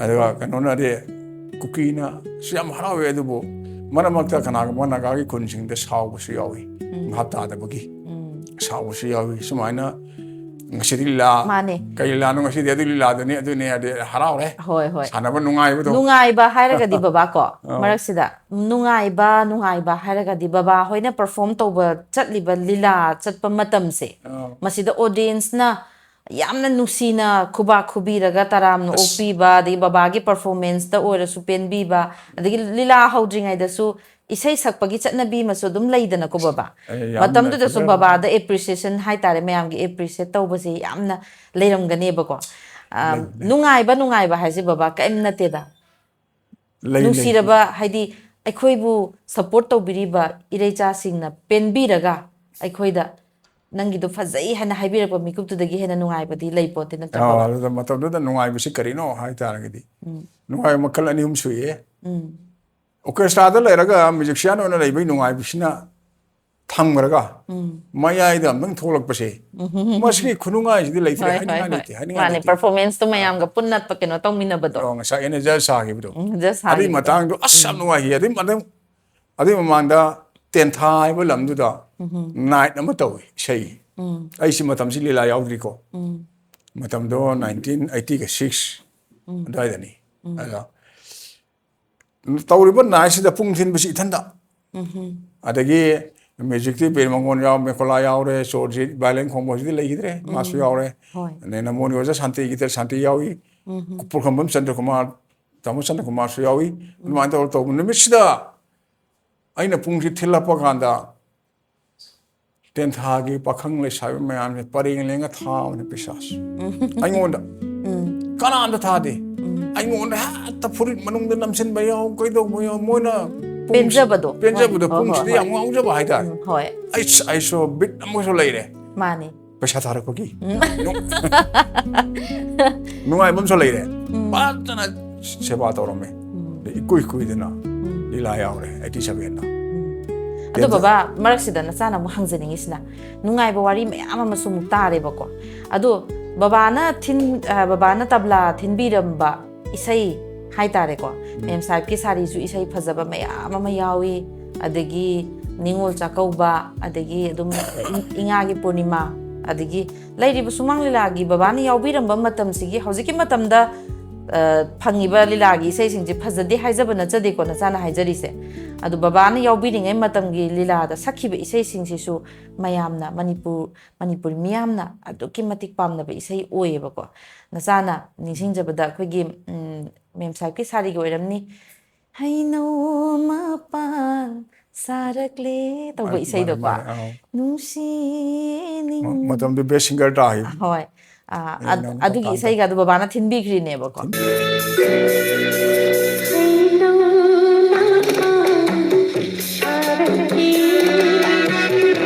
ꯑꯗꯨꯒ ꯀꯩꯅꯣꯅꯗꯤ, ꯀꯨꯀꯤꯅ ꯁꯨ ꯌꯥꯝ ꯍꯔꯥꯎꯋꯦ, ꯑꯗꯨꯕꯨ ꯃꯔꯛ ꯃꯔꯛꯇ ꯀꯅꯥꯒꯨꯝꯕ ꯅꯥꯒꯥꯒꯤ ꯈꯨꯟꯁꯤꯡꯗ ꯁꯥꯎꯕꯁꯨ ꯌꯥꯎꯏ꯫ ꯚꯥꯞ ꯇꯥꯗꯕꯒꯤ ꯁꯥꯎꯕꯁꯨ ꯌꯥꯎꯏ꯫ ꯁꯨꯃꯥꯏꯅ ꯉꯁꯤꯗꯤ ꯂꯤꯂꯥ, ꯃꯥꯅꯦ꯫ ꯀꯩ ꯂꯤꯂꯥꯅꯣ ꯉꯁꯤꯗꯤ? ꯑꯗꯨ ꯂꯤꯂꯥꯗꯨꯅꯤ, ꯑꯗꯨꯅꯤ ꯍꯥꯏꯗꯤ ꯍꯔꯥꯎꯔꯦ꯫ ꯍꯣꯏ, ꯍꯣꯏ꯫ ꯁꯥꯟꯅꯕ ꯅꯨꯡꯉꯥꯏꯕꯗꯣ꯫ ꯅꯨꯡꯉꯥꯏꯕ ꯍꯥꯏꯔꯒꯗꯤ ꯕꯕꯥ ꯀꯣ, ꯃꯔꯛꯁꯤꯗ ꯅꯨꯡꯉꯥꯏꯕ, ꯅꯨꯡꯉꯥꯏꯕ ꯍꯥꯏꯔꯒꯗꯤ ꯕꯕꯥ ꯍꯣꯏꯅ ꯄꯔꯐꯣꯔꯝ ꯇꯧꯕ ꯆꯠꯂꯤꯕ ꯂꯤꯂꯥ ꯆꯠꯄ ꯃꯇꯝꯁꯦ, ꯑꯥ꯫ ꯃꯁꯤꯗ ꯑꯣꯗꯤꯌꯦꯟꯁꯅ ꯌꯥꯝꯅ ꯅꯨꯡꯁꯤꯅ ꯈꯨꯕꯥꯛ ꯈꯨꯕꯤꯔꯒ ꯇꯔꯥꯝꯅ ꯑꯁ꯫ ꯑꯣꯛꯄꯤꯕ, ꯑꯗꯒꯤ ꯕꯕꯥꯒꯤ ꯄꯔꯐꯣꯔꯃꯦꯟꯁꯇ ꯑꯣꯏꯔꯁꯨ ꯄꯦꯟꯕꯤꯕ, ꯑꯗꯒꯤ ꯂꯤꯂꯥ ꯍꯧꯗ꯭ꯔꯤꯉꯩꯗꯁꯨ ꯏꯁꯩ ꯁꯛꯄꯒꯤ ꯆꯠꯅꯕꯤ ꯑꯃꯁꯨ ꯑꯗꯨꯝ ꯂꯩꯗꯅꯀꯣ ꯕꯕꯥ꯫ ꯑꯦ, ꯌꯥꯝꯅ ꯃꯇꯝꯗꯨꯗꯁꯨ ꯐꯖꯔꯕ꯫ ꯕꯕꯥꯗ ꯑꯦꯄ꯭ꯔꯤꯁꯤꯌꯦꯁꯟ ꯍꯥꯏꯇꯥꯔꯦ, ꯃꯌꯥꯝꯒꯤ ꯑꯦꯄ꯭ꯔꯤꯁꯤꯌꯦꯠ ꯇꯧꯕꯁꯦ ꯌꯥꯝꯅ ꯂꯩꯔꯝꯒꯅꯦꯕꯀꯣ꯫ ꯑ, ꯂꯩ, ꯂꯩ꯫ ꯅꯨꯡꯉꯥꯏꯕ, ꯅꯨꯡꯉꯥꯏꯕ ꯍꯥꯏꯁꯦ ꯕꯕꯥ ꯀꯔꯤꯝ ꯅꯠꯇꯦꯗ꯫ ꯂꯩ, ꯂꯩ꯫ ꯅꯨꯡꯁꯤꯔꯕ, ꯍꯥꯏꯗꯤ ꯑꯩꯈꯣꯏꯕꯨ ꯁꯄꯣꯔꯠ ꯇꯧꯕꯤꯔꯤꯕ ꯏꯔꯩꯆꯥꯁꯤꯡꯅ ꯄꯦꯟꯕꯤꯔꯒ ꯑꯩꯈꯣꯏꯗ ꯅꯪꯒꯤꯗꯣ ꯐꯖꯩ ꯍꯥꯏꯅ ꯍꯥꯏꯕꯤꯔꯛꯄ ꯃꯤꯀꯨꯞꯇꯨꯗꯒꯤ ꯍꯦꯟꯅ ꯅꯨꯡꯉꯥꯏꯕꯗꯤ ꯂꯩꯄꯣꯠꯇꯦ, ꯅꯠꯇ꯭ꯔꯥ ꯑꯥ, ꯕꯕꯥ? ꯑꯗꯨꯗ ꯃꯇꯝꯗꯨꯗ ꯅꯨꯡꯉꯥꯏꯕꯁꯤ ꯀꯔꯤꯅꯣ ꯍꯥꯏ ꯇꯥꯔꯒꯗꯤ, ꯎꯝ꯫ ꯅꯨꯡꯉꯥꯏꯕ ꯃꯈꯜ ꯑꯅꯤ ꯑꯍꯨꯝ ꯁꯨꯏꯌꯦ꯫ ꯎꯝ꯫ ꯑꯣꯔꯀꯦꯁꯇ꯭ꯔꯥꯗ ꯂꯩꯔꯒ ꯃ꯭ꯌꯨꯖꯤꯛꯁꯤꯌꯥꯟ ꯑꯣꯏꯅ ꯂꯩꯕꯒꯤ ꯅꯨꯡꯉꯥꯏꯕꯁꯤꯅ ꯊꯝꯈ꯭ꯔꯒ, ꯎꯝ꯫ ꯃꯌꯥꯏꯗ ꯑꯝꯇꯪ ꯊꯣꯛꯂꯛꯄꯁꯦ, ꯃꯁꯤꯒꯤ ꯈꯨꯅꯨꯡꯉꯥꯏꯁꯤꯗꯤ ꯂꯩꯇ꯭ꯔꯦ, ꯍꯣꯏ, ꯍꯥꯏꯅꯤꯡꯉꯥꯏ ꯍꯣꯏ, ꯍꯣꯏ꯫ ꯂꯩꯇꯦ, ꯍꯥꯏꯅꯤꯡꯉꯥꯏ ꯃꯥꯅꯦ, ꯂꯩꯇꯦ꯫ ꯄꯔꯐꯣꯔꯃꯦꯟꯁꯇꯣ ꯃꯌꯥꯝꯒ ꯄꯨꯟꯅ ꯄ-, ꯀꯩꯅꯣ ꯇꯧꯃꯤꯟꯅꯕꯗꯣ꯫ ꯑꯣ, ꯉꯁꯥꯏ ꯑꯩꯅ ꯖꯁ ꯁꯥꯈꯤꯕꯗꯣ꯫ ꯎꯝ, ꯖꯁ ꯑꯗꯨꯒꯤ ꯁꯥꯈꯤꯕꯗꯣ꯫ ꯃꯇꯥꯡꯗꯣ ꯑꯁ ꯌꯥꯝ ꯅꯨꯡꯉꯥꯏꯈꯤ꯫ ꯑꯗꯨꯒꯤ ꯃꯇꯥꯡ, ꯑꯗꯨꯒꯤ ꯃꯃꯥꯡꯗ ꯇꯦꯟꯊꯥ ꯍꯥꯏꯕ ꯂꯝꯗꯨꯗ ꯅꯥꯏꯠ ꯑꯃ ꯇꯧꯏ, ꯏꯁꯩ꯫ ꯎꯝ꯫ ꯑꯩꯁꯤ ꯃꯇꯝꯁꯤ ꯂꯤꯂꯥ ꯌꯥꯎꯗ꯭ꯔꯤꯀꯣ꯫ ꯎꯝ꯫ ꯃꯇꯝꯗꯣ ꯅꯥꯏꯟꯇꯤꯟ ꯑꯩꯠꯇꯤꯒ ꯁꯤꯛꯁ ꯑꯗꯨꯋꯥꯏꯗꯅꯤ꯫ ꯑꯗ ꯇꯧꯔꯤꯕ ꯅꯥꯏꯠꯁꯤꯗ ꯄꯨꯡ ꯊꯤꯟꯕꯁꯤ ꯏꯊꯟꯗ꯫ ꯎꯝ꯫ ꯑꯗꯒꯤ ꯃ꯭ꯌꯨꯖꯤꯛꯇꯤ ꯕꯤꯔ ꯃꯪꯒꯣꯟ ꯌꯥꯎ, ꯃꯦꯀꯣꯂꯥ ꯌꯥꯎꯔꯦ, ꯆꯣꯔꯖꯤꯠ, ꯚꯥꯏꯂꯦꯟ ꯈꯣꯡꯕꯁꯤꯗꯤ ꯂꯩꯈꯤꯗ꯭ꯔꯦ, ꯃꯥꯁꯨ ꯌꯥꯎꯔꯦ꯫ ꯍꯣꯏ꯫ ꯑꯗꯩ ꯅꯃꯣꯅꯤ ꯑꯣꯖꯥ ꯁꯥꯟꯇꯤ, ꯒꯤꯇꯔ ꯁꯥꯟꯇꯤ ꯌꯥꯎꯏ꯫ ꯎꯝ꯫ ꯄꯨꯈ꯭ꯔꯝꯕꯝ ꯆꯟꯗ꯭ꯔꯀꯨꯃꯥꯔ, ꯇꯥꯃꯣ ꯆꯟꯗ꯭ꯔꯀꯨꯃꯥꯔꯁꯨ ꯌꯥꯎꯏ꯫ ꯑꯗꯨꯃꯥꯏꯅ ꯇꯧꯔ ꯇꯧꯕ ꯅꯨꯃꯤꯠꯁꯤꯗ ꯑꯩꯅ ꯄꯨꯡꯁꯤ ꯊꯤꯜꯂꯛꯄ ꯀꯥꯟꯗ ꯇꯦꯟꯊꯥꯒꯤ ꯄꯥꯈꯪ ꯂꯩꯁꯥꯕꯤ ꯃꯌꯥꯝꯁꯦ ꯄꯔꯦꯡ ꯂꯦꯡꯉ ꯊꯥꯕꯅꯦ ꯄꯩꯁꯥꯁꯦ꯫ ꯑꯩꯉꯣꯟꯗ꯫ ꯎꯝ꯫ ꯀꯅꯥꯝꯇ ꯊꯥꯗꯦ꯫ ꯎꯝ꯫ ꯑꯩꯉꯣꯟꯗ ꯍꯦꯛꯇ ꯐꯨꯔꯤꯠ ꯃꯅꯨꯡꯗ ꯅꯝꯁꯤꯟꯕ ꯌꯥꯎ, ꯀꯩꯗꯧꯕ ꯌꯥꯎ, ꯃꯣꯏꯅ ꯄꯨꯡ-, ꯄꯦꯟꯖꯕꯗꯣ꯫ ꯄꯦꯟꯖꯕꯗꯣ, ꯍꯣꯏ, ꯍꯣꯏ, ꯄꯨꯡꯁꯤꯗ ꯍꯣꯏ꯫ ꯌꯥꯝ ꯉꯥꯎꯖꯕ ꯍꯥꯏꯇꯥꯔꯦ꯫ ꯎꯝ, ꯍꯣꯏ꯫ ꯑꯩꯁ, ꯑꯩꯁꯨ ꯕꯤꯠ ꯑꯃꯁꯨ ꯂꯩꯔꯦ꯫ ꯃꯥꯅꯤ꯫ ꯄꯩꯁꯥ ꯊꯥꯔꯛꯄꯒꯤ꯫ ꯎꯝ꯫ ꯅꯨꯡ-, ꯅꯨꯡꯉꯥꯏꯕ ꯑꯃꯁꯨ ꯂꯩꯔꯦ꯫ ꯎꯝ꯫ ꯐꯖꯅ ꯁꯦꯕꯥ ꯇꯧꯔꯝꯃꯦ꯫ ꯎꯝ꯫ ꯑꯗꯩ ꯏꯀꯨꯏ ꯀꯨꯏꯗꯅ ꯎꯝ꯫ ꯂꯤꯂꯥ ꯌꯥꯎꯔꯦ, ꯑꯩꯠꯇꯤ ꯁꯚꯦꯟꯗ꯫ ꯎꯝ꯫ ꯑꯗꯣ ꯇꯦꯟꯗ꯫ ꯕꯕꯥ, ꯃꯔꯛꯁꯤꯗ ꯅꯆꯥꯅ ꯑꯃꯨꯛ ꯍꯪꯖꯅꯤꯡꯉꯤꯁꯤꯅ, ꯅꯨꯡꯉꯥꯏꯕ ꯋꯥꯔꯤ ꯃꯌꯥꯝ ꯑꯃꯁꯨ ꯑꯃꯨꯛ ꯇꯥꯔꯦꯕꯀꯣ꯫ ꯑꯗꯣ ꯕꯕꯥꯅ ꯊꯤꯟ-, ꯑ, ꯕꯕꯥꯅ ꯇꯕ꯭ꯂꯥ ꯊꯤꯟꯕꯤꯔꯝꯕ ꯏꯁꯩ ꯍꯥꯏꯇꯥꯔꯦꯀꯣ, ꯎꯝ꯫ ꯃꯦꯝ ꯁꯥꯍꯦꯕꯀꯤ ꯁꯥꯔꯤꯁꯨ ꯏꯁꯩ ꯐꯖꯕ ꯃꯌꯥꯝ ꯑꯃ ꯌꯥꯎꯏ, ꯑꯗꯒꯤ ꯅꯤꯉꯣꯜ ꯆꯥꯛꯀꯧꯕ, ꯑꯗꯒꯤ ꯑꯗꯨꯝ ꯏꯉꯥꯒꯤ ꯄꯨꯔꯅꯤꯃꯥ, ꯑꯗꯒꯤ ꯂꯩꯔꯤꯕ ꯁꯨꯃꯥꯡ ꯂꯤꯂꯥꯒꯤ ꯕꯕꯥꯅ ꯌꯥꯎꯕꯤꯔꯝꯕ ꯃꯇꯝꯁꯤꯒꯤ ꯍꯧꯖꯤꯛꯀꯤ ꯃꯇꯝꯗ, ꯑ, ꯐꯪꯉꯤꯕ ꯂꯤꯂꯥꯒꯤ ꯏꯁꯩꯁꯤꯡꯁꯦ ꯐꯖꯗꯦ ꯍꯥꯏꯖꯕ ꯅꯠꯆꯗꯦꯀꯣ, ꯅꯆꯥꯅ ꯍꯥꯏꯖꯔꯤꯁꯦ꯫ ꯑꯗꯨ ꯕꯕꯥꯅ ꯌꯥꯎꯕꯤꯔꯤꯉꯩ ꯃꯇꯝꯒꯤ ꯂꯤꯂꯥꯗ ꯁꯛꯈꯤꯕ ꯏꯁꯩꯁꯤꯡꯁꯤꯁꯨ ꯃꯌꯥꯝꯅ, ꯃꯅꯤꯄꯨꯔ, ꯃꯅꯤꯄꯨꯔꯤ ꯃꯤꯌꯥꯝꯅ ꯑꯗꯨꯛꯀꯤ ꯃꯇꯤꯛ ꯄꯥꯝꯅꯕ ꯏꯁꯩ ꯑꯣꯏꯌꯦꯕꯀꯣ꯫ ꯅꯆꯥꯅ ꯅꯤꯡꯁꯤꯡꯖꯕꯗ ꯑꯩꯈꯣꯏꯒꯤ, ꯎꯝ, ꯃꯦꯝ ꯁꯥꯍꯦꯕꯀꯤ ꯁꯥꯔꯤꯒꯤ ꯑꯣꯏꯔꯝꯅꯤ, "ꯍꯩꯅꯧ ꯃꯄꯥꯟ ꯁꯥꯔꯛꯂꯦ" ꯇꯧꯕ ꯃꯥꯅꯦ, ꯏꯁꯩꯗꯣꯀꯣ꯫ ꯃꯥꯅꯦ, ꯃꯥꯅꯦ, ꯑꯥꯎ꯫ ꯅꯨꯡꯁꯤ ꯅꯤꯡ-, ꯃ-, ꯃꯇꯝꯗꯨ best singer ꯇꯥꯈꯤꯕ꯫ ꯍꯣꯏ꯫ ꯑ, ꯑꯩ ꯑꯗ-, ꯅꯪ ꯑꯗꯨꯒꯤ ꯃꯇꯝꯗ꯫ ꯏꯁꯩꯒ ꯑꯗꯨ ꯕꯕꯥꯅ ꯊꯤꯟꯕꯤꯈ꯭ꯔꯤꯅꯦꯕꯀꯣ꯫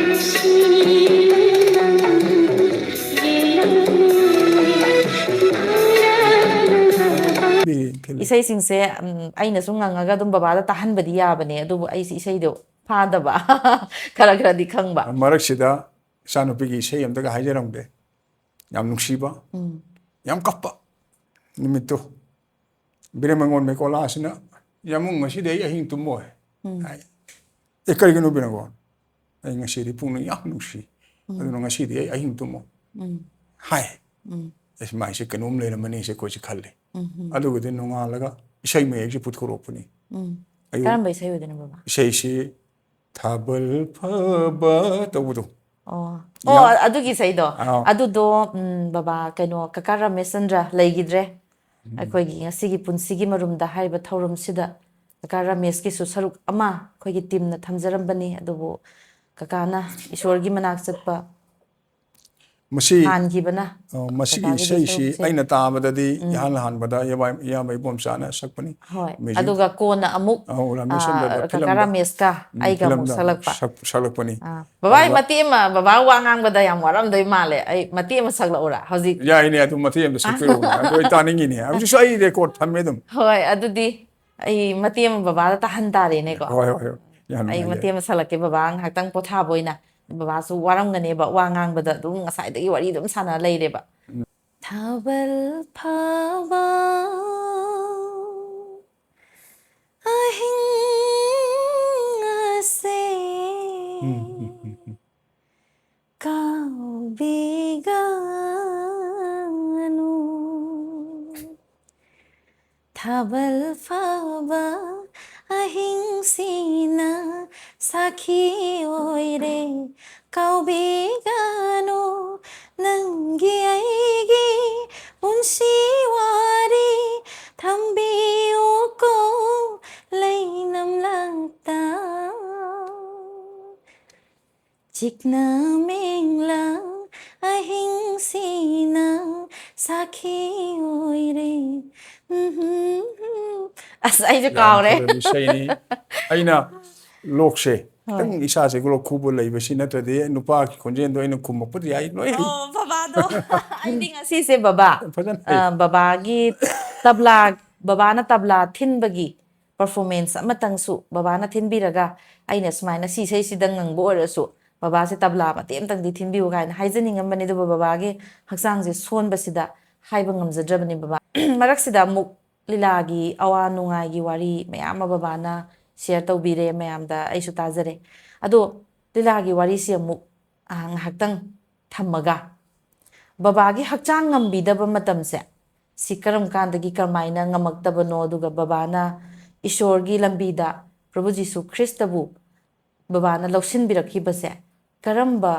ꯊꯤꯟ- ꯏꯁꯩꯁꯤꯡꯁꯦ, ꯎꯝ, ꯑꯩꯅꯁꯨ ꯉꯪꯉꯒ ꯑꯗꯨꯝ ꯕꯕꯥꯗ ꯇꯥꯍꯟꯕꯗꯤ ꯌꯥꯕꯅꯦ, ꯑꯗꯨꯕꯨ ꯑꯩꯁꯦ ꯏꯁꯩꯗꯣ ꯐꯥꯗꯕ꯫ ꯈꯔ ꯈꯔꯗꯤ ꯈꯪꯕ꯫ ꯃꯔꯛꯁꯤꯗ ꯏꯆꯥꯅꯨꯄꯤꯒꯤ ꯏꯁꯩ ꯑꯝꯇꯒ ꯍꯥꯏꯖꯔꯝꯒꯦ꯫ ꯌꯥꯝ ꯅꯨꯡꯁꯤꯕ, ꯎꯝ꯫ ꯌꯥꯝ ꯀꯞꯄ ꯅꯨꯃꯤꯠꯇꯨ꯫ ꯕꯤꯔꯦꯝꯕꯒꯣꯟ ꯃꯦꯀꯣꯂꯥꯁꯤꯅ, "ꯌꯥꯝꯕꯨꯡ, ꯉꯁꯤꯗꯤ ꯑꯩ ꯑꯍꯤꯡ ꯇꯨꯝꯃꯣꯏ" ꯎꯝ꯫ ꯍꯥꯏ꯫ "ꯑꯦ, ꯀꯔꯤꯒꯤꯅꯣ ꯕꯤꯔꯦꯝꯕꯒꯣꯟ?" "ꯑꯩ ꯉꯁꯤꯗꯤ ꯄꯨꯛꯅꯤꯡ ꯌꯥꯝ ꯅꯨꯡꯁꯤ, ꯎꯝ꯫ ꯑꯗꯨꯅ ꯉꯁꯤꯗꯤ ꯑꯩ ꯑꯍꯤꯡ ꯇꯨꯝꯃꯣꯏ" ꯎꯝ꯫ ꯍꯥꯏ꯫ ꯎꯝ꯫ ꯑꯁ, ꯃꯥꯏꯁꯦ ꯀꯩꯅꯣꯝ ꯂꯩꯔꯝꯃꯅꯤꯁꯦ ꯑꯩꯈꯣꯏꯁꯦ ꯈꯜꯂꯤ꯫ ꯎꯝ, ꯎꯝ꯫ ꯑꯗꯨꯒꯗꯤ ꯅꯣꯡꯉꯥꯜꯂꯒ ꯏꯁꯩ ꯃꯌꯦꯛꯁꯦ ꯄꯨꯊꯣꯔꯛꯄꯅꯤ꯫ ꯎꯝ꯫ ꯑꯌꯨꯛ ꯀꯔꯝꯕ ꯏꯁꯩ ꯑꯣꯏꯗꯣꯏꯅꯣ, ꯕꯕꯥ? ꯏꯁꯩꯁꯤ ꯊꯥꯕꯜ ꯐꯕ ꯇꯧꯕꯗꯣ꯫ ꯑꯣ꯫ ꯌꯥ-, ꯑꯣ, ꯑꯗꯨꯒꯤ ꯏꯁꯩꯗꯣ꯫ ꯑꯥꯎ꯫ ꯑꯗꯨꯗꯣ, ꯎꯝ, ꯕꯕꯥ, ꯀꯩꯅꯣ, ꯀꯀꯥ ꯔꯥꯃꯦꯁꯆꯟꯗ꯭ꯔ ꯂꯩꯈꯤꯗ꯭ꯔꯦ꯫ ꯑꯩꯈꯣꯏꯒꯤ ꯉꯁꯤꯒꯤ ꯄꯨꯟꯁꯤꯒꯤ ꯃꯔꯨꯝꯗ ꯍꯥꯏꯔꯤꯕ ꯊꯧꯔꯝꯁꯤꯗ ꯀꯀꯥ ꯔꯥꯃꯦꯁꯀꯤꯁꯨ ꯁꯔꯨꯛ ꯑꯃ ꯑꯩꯈꯣꯏꯒꯤ ꯇꯤꯝꯅ ꯊꯝꯖꯔꯝꯕꯅꯤ, ꯑꯗꯨꯕꯨ ꯀꯀꯥꯅ ꯏꯁꯣꯔꯒꯤ ꯃꯅꯥꯛ ꯆꯠꯄ ꯃꯁꯤ ꯍꯥꯟꯈꯤꯕꯅ ꯑ, ꯃꯁꯤꯒꯤ ꯀꯀꯥꯒꯤꯗꯤ ꯏꯁꯩꯁꯤ ꯁꯔꯨꯛꯁꯦ꯫ ꯑꯩꯅ ꯇꯥꯕꯗꯗꯤ ꯏꯍꯥꯟ ꯍꯥꯟꯕꯗ ꯏꯌꯥꯝꯕ ꯏꯌꯥꯝꯕ ꯏꯕꯣꯝꯆꯥꯅ ꯁꯛꯄꯅꯤ꯫ ꯍꯣꯏ, Music꯫ ꯑꯗꯨꯒ ꯀꯣꯟꯅ ꯑꯃꯨꯛ ꯑꯧ, ꯔꯥꯃꯦꯁ ꯑ, ꯆꯟꯗ꯭ꯔꯗ ꯀꯀꯥ ꯐꯤꯂꯝꯗ, ꯔꯥꯃꯦꯁꯀ ꯎꯝ, ꯑꯩꯒ ꯑꯃꯨꯛ ꯐꯤꯂꯝꯗ ꯁꯛꯂꯛꯄ꯫ ꯁꯛ- ꯁꯛꯂꯛꯄꯅꯤ꯫ ꯑꯥ, ꯕꯕꯥ, ꯑꯩ ꯑꯗꯨꯒ ꯃꯇꯦꯛ ꯑꯃ, ꯕꯕꯥ ꯋꯥ ꯉꯥꯡꯕꯗ ꯌꯥꯝ ꯋꯥꯔꯝꯗꯣꯏ ꯃꯥꯜꯂꯦ, ꯑꯩ ꯃꯇꯦꯛ ꯑꯃ ꯁꯛꯂꯛꯎꯔꯥ ꯍꯧꯖꯤꯛ? ꯌꯥꯏꯅꯦ, ꯑꯗꯨ ꯃꯇꯦꯛ ꯑꯃꯇ ꯁꯛꯄꯤꯔꯛꯎꯅꯦ, ꯑꯗꯨ ꯑꯩ ꯇꯥꯅꯤꯡꯉꯤꯅꯦ꯫ ꯍꯧꯖꯤꯛꯁꯨ ꯑꯩ ꯔꯦꯀꯣꯔꯠ ꯊꯝꯃꯦ ꯑꯗꯨꯝ꯫ ꯍꯣꯏ, ꯑꯗꯨꯗꯤ ꯑꯩ ꯃꯇꯦꯛ ꯑꯃ ꯕꯕꯥꯗ ꯇꯥꯍꯟ ꯇꯥꯔꯦꯅꯦꯀꯣ꯫ ꯍꯣꯏ, ꯍꯣꯏ, ꯍꯣꯏ꯫ ꯌꯥꯝ ꯑꯩ ꯅꯨꯡꯉꯥꯏꯖꯔꯦ꯫ ꯃꯇꯦꯛ ꯑꯃ ꯁꯛꯂꯛꯀꯦ, ꯕꯕꯥ ꯉꯥꯏꯍꯥꯛꯇꯪ ꯄꯣꯊꯥꯕ ꯑꯣꯏꯅ꯫ ꯕꯕꯥꯁꯨ ꯋꯥꯔꯝꯒꯅꯦꯕ, ꯋꯥ ꯉꯥꯡꯕꯗ ꯑꯗꯨꯝ ꯉꯁꯥꯏꯗꯒꯤ ꯋꯥꯔꯤ ꯑꯗꯨꯝ ꯁꯥꯟꯅ ꯂꯩꯔꯦꯕ꯫ ꯊꯥꯕꯜ ꯐꯥꯕ ꯑꯍꯤꯡ ꯑꯁꯦ ꯀꯥꯎꯕꯤꯒꯅꯨ꯫ ꯊꯥꯕꯜ ꯐꯥꯕ ꯑꯍꯤꯡꯁꯤꯅ ꯁꯥꯈꯤ ꯑꯣꯏꯔꯦ, ꯀꯥꯎꯕꯤꯒꯅꯨ ꯅꯪꯒꯤ ꯑꯩꯒꯤ ꯄꯨꯟꯁꯤ ꯋꯥꯔꯤ, ꯊꯝꯕꯤꯌꯨꯀꯣ ꯂꯩꯅꯝꯂꯛꯇ꯫ ꯆꯤꯛꯅ ꯃꯦꯡꯂꯥ ꯑꯍꯤꯡꯁꯤꯅ ꯁꯥꯈꯤ ꯑꯣꯏꯔꯦ꯫ ꯎꯝꯍꯨꯝ꯫ ꯑꯁ, ꯑꯩꯁꯨ ꯌꯥꯝ ꯀꯥꯎꯔꯦ꯫ ꯐꯖꯕ ꯏꯁꯩꯅꯤ꯫ ꯑꯩꯅ ꯂꯣꯛꯁꯦ ꯍꯣꯏ꯫ ꯈꯤꯇꯪ ꯏꯁꯥꯁꯦ ꯂꯣꯛ ꯈꯨꯕ ꯂꯩꯕꯁꯤ ꯅꯠꯇ꯭ꯔꯗꯤ ꯅꯨꯄꯥꯒꯤ ꯈꯣꯟꯖꯦꯜꯗꯣ ꯑꯩꯅ ꯈꯨꯝꯃꯛꯄꯗꯤ ꯌꯥꯏ ꯂꯣꯏ꯫ ꯑꯣ, ꯕꯕꯥꯗꯣ꯫ ꯑꯩꯗꯤ ꯉꯁꯤꯁꯦ ꯕꯕꯥ, ꯐꯖꯅ ꯑ, ꯍꯩ꯫ ꯕꯕꯥꯒꯤ ꯇꯕ꯭ꯂꯥ, ꯕꯕꯥꯅ ꯇꯕ꯭ꯂꯥ ꯊꯤꯟꯕꯒꯤ performance ꯑꯃꯇꯪꯁꯨ ꯕꯕꯥꯅ ꯊꯤꯟꯕꯤꯔꯒ, ꯑꯩꯅ ꯁꯨꯃꯥꯏꯅ ꯁꯤ ꯏꯁꯩꯁꯤꯗ ꯉꯪꯕ ꯑꯣꯏꯔꯁꯨ ꯕꯕꯥꯁꯦ ꯇꯕ꯭ꯂꯥ ꯃꯇꯦꯛ ꯑꯃꯇꯪꯗꯤ ꯊꯤꯟꯕꯤꯌꯨ ꯀꯥꯏꯅ ꯍꯥꯏꯖꯅꯤꯡꯉꯝꯕꯅꯤ, ꯑꯗꯨꯕꯨ ꯕꯕꯥꯒꯤ ꯍꯛꯆꯥꯡꯁꯦ ꯁꯣꯟꯕꯁꯤꯗ ꯍꯥꯏꯕ ꯉꯝꯖꯗ꯭ꯔꯕꯅꯤ ꯕꯕꯥ꯫ ꯃꯔꯛꯁꯤꯗ ꯑꯃꯨꯛ ꯂꯤꯂꯥꯒꯤ ꯑꯋꯥ ꯅꯨꯡꯉꯥꯏꯒꯤ ꯋꯥꯔꯤ ꯃꯌꯥꯝ ꯑꯃ ꯕꯕꯥꯅ share ꯇꯧꯕꯤꯔꯦ ꯃꯌꯥꯝꯗ, ꯑꯩꯁꯨ ꯇꯥꯖꯔꯦ꯫ ꯑꯗꯣ ꯂꯤꯂꯥꯒꯤ ꯋꯥꯔꯤꯁꯤ ꯑꯃꯨꯛ, ꯑ, ꯉꯥꯏꯍꯥꯛꯇꯪ ꯊꯝꯃꯒ, ꯕꯕꯥꯒꯤ ꯍꯛꯆꯥꯡ ꯉꯝꯕꯤꯗꯕ ꯃꯇꯝꯁꯦ ꯁꯤ ꯀꯔꯝ ꯀꯥꯟꯗꯒꯤ ꯀꯔꯝꯍꯥꯏꯅ ꯉꯝꯃꯛꯇꯕꯅꯣ, ꯑꯗꯨꯒ ꯕꯕꯥꯅ ꯏꯁꯣꯔꯒꯤ ꯂꯝꯕꯤꯗ, ꯄ꯭ꯔꯚꯨ ꯖꯤꯁꯨ ꯈ꯭ꯔꯤꯁꯇꯕꯨ ꯕꯕꯥꯅ ꯂꯧꯁꯤꯟꯕꯤꯔꯛꯈꯤꯕꯁꯦ ꯀꯔꯝꯕ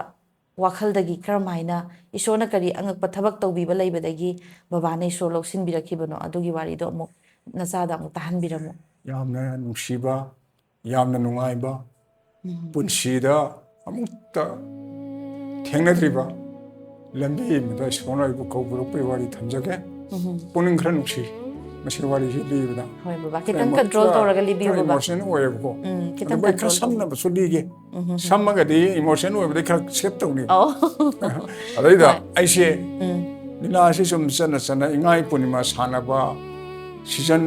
ꯋꯥꯈꯜꯗꯒꯤ ꯀꯔꯝ ꯍꯥꯏꯅ ꯏꯁꯣꯔꯅ ꯀꯔꯤ ꯑꯉꯛꯄ ꯊꯕꯛ ꯇꯧꯕꯤꯕ ꯂꯩꯕꯗꯒꯤ ꯕꯕꯥꯅ ꯏꯁꯣꯔ ꯂꯧꯁꯤꯟꯕꯤꯔꯛꯈꯤꯕꯅꯣ? ꯑꯗꯨꯒꯤ ꯋꯥꯔꯤꯗꯣ ꯑꯃꯨꯛ ꯅꯆꯥꯗ ꯑꯃꯨꯛ ꯇꯥꯍꯟꯕꯤꯔꯝꯃꯨ꯫ ꯌꯥꯝꯅ ꯅꯨꯡꯁꯤꯕ, ꯌꯥꯝꯅ ꯅꯨꯡꯉꯥꯏꯕ, ꯄꯨꯟꯁꯤꯗ ꯑꯃꯨꯛꯇ ꯊꯦꯡꯅꯗ꯭ꯔꯤꯕ ꯂꯝꯕꯤ ꯑꯃꯗ ꯏꯁꯣꯔꯅ ꯑꯩꯕꯨ ꯀꯧꯕꯤꯔꯛꯄꯒꯤ ꯋꯥꯔꯤ ꯊꯝꯖꯒꯦ꯫ ꯄꯨꯛꯅꯤꯡ ꯈꯔ ꯅꯨꯡꯁꯤ ꯃꯁꯤ ꯋꯥꯔꯤꯁꯤ ꯂꯤꯕꯗ꯫ ꯍꯣꯏ ꯕꯕꯥ, ꯈꯤꯇꯪ control ꯇꯧꯔꯒ ꯂꯤꯕꯤꯌꯨ ꯕꯕꯥ꯫ ꯏꯃꯣꯁꯅꯦꯜ ꯑꯣꯏꯌꯦꯕꯀꯣ꯫ ꯎꯝ, ꯈꯤꯇꯪ ꯑꯗꯨꯕꯨ ꯑꯩ ꯈꯔ control ꯇꯧ꯫ ꯁꯝꯅꯕꯁꯨ ꯂꯤꯒꯦ꯫ ꯁꯝꯃꯒꯗꯤ ꯏꯃꯣꯁꯅꯦꯜ ꯑꯣꯏꯕꯗꯩ ꯈꯔ ꯁꯦꯞ ꯇꯧꯅꯤ꯫ ꯑꯣ꯫ ꯑꯗꯩꯗ ꯍꯣꯏ꯫ ꯑꯩꯁꯦ ꯎꯝ꯫ ꯂꯤꯂꯥꯁꯤ ꯁꯨꯝ ꯆꯠꯅ ꯆꯠꯅ ꯏꯉꯥ ꯄꯨꯔꯅꯤꯃꯥ ꯁꯥꯟꯅꯕ ꯁꯤꯖꯟ,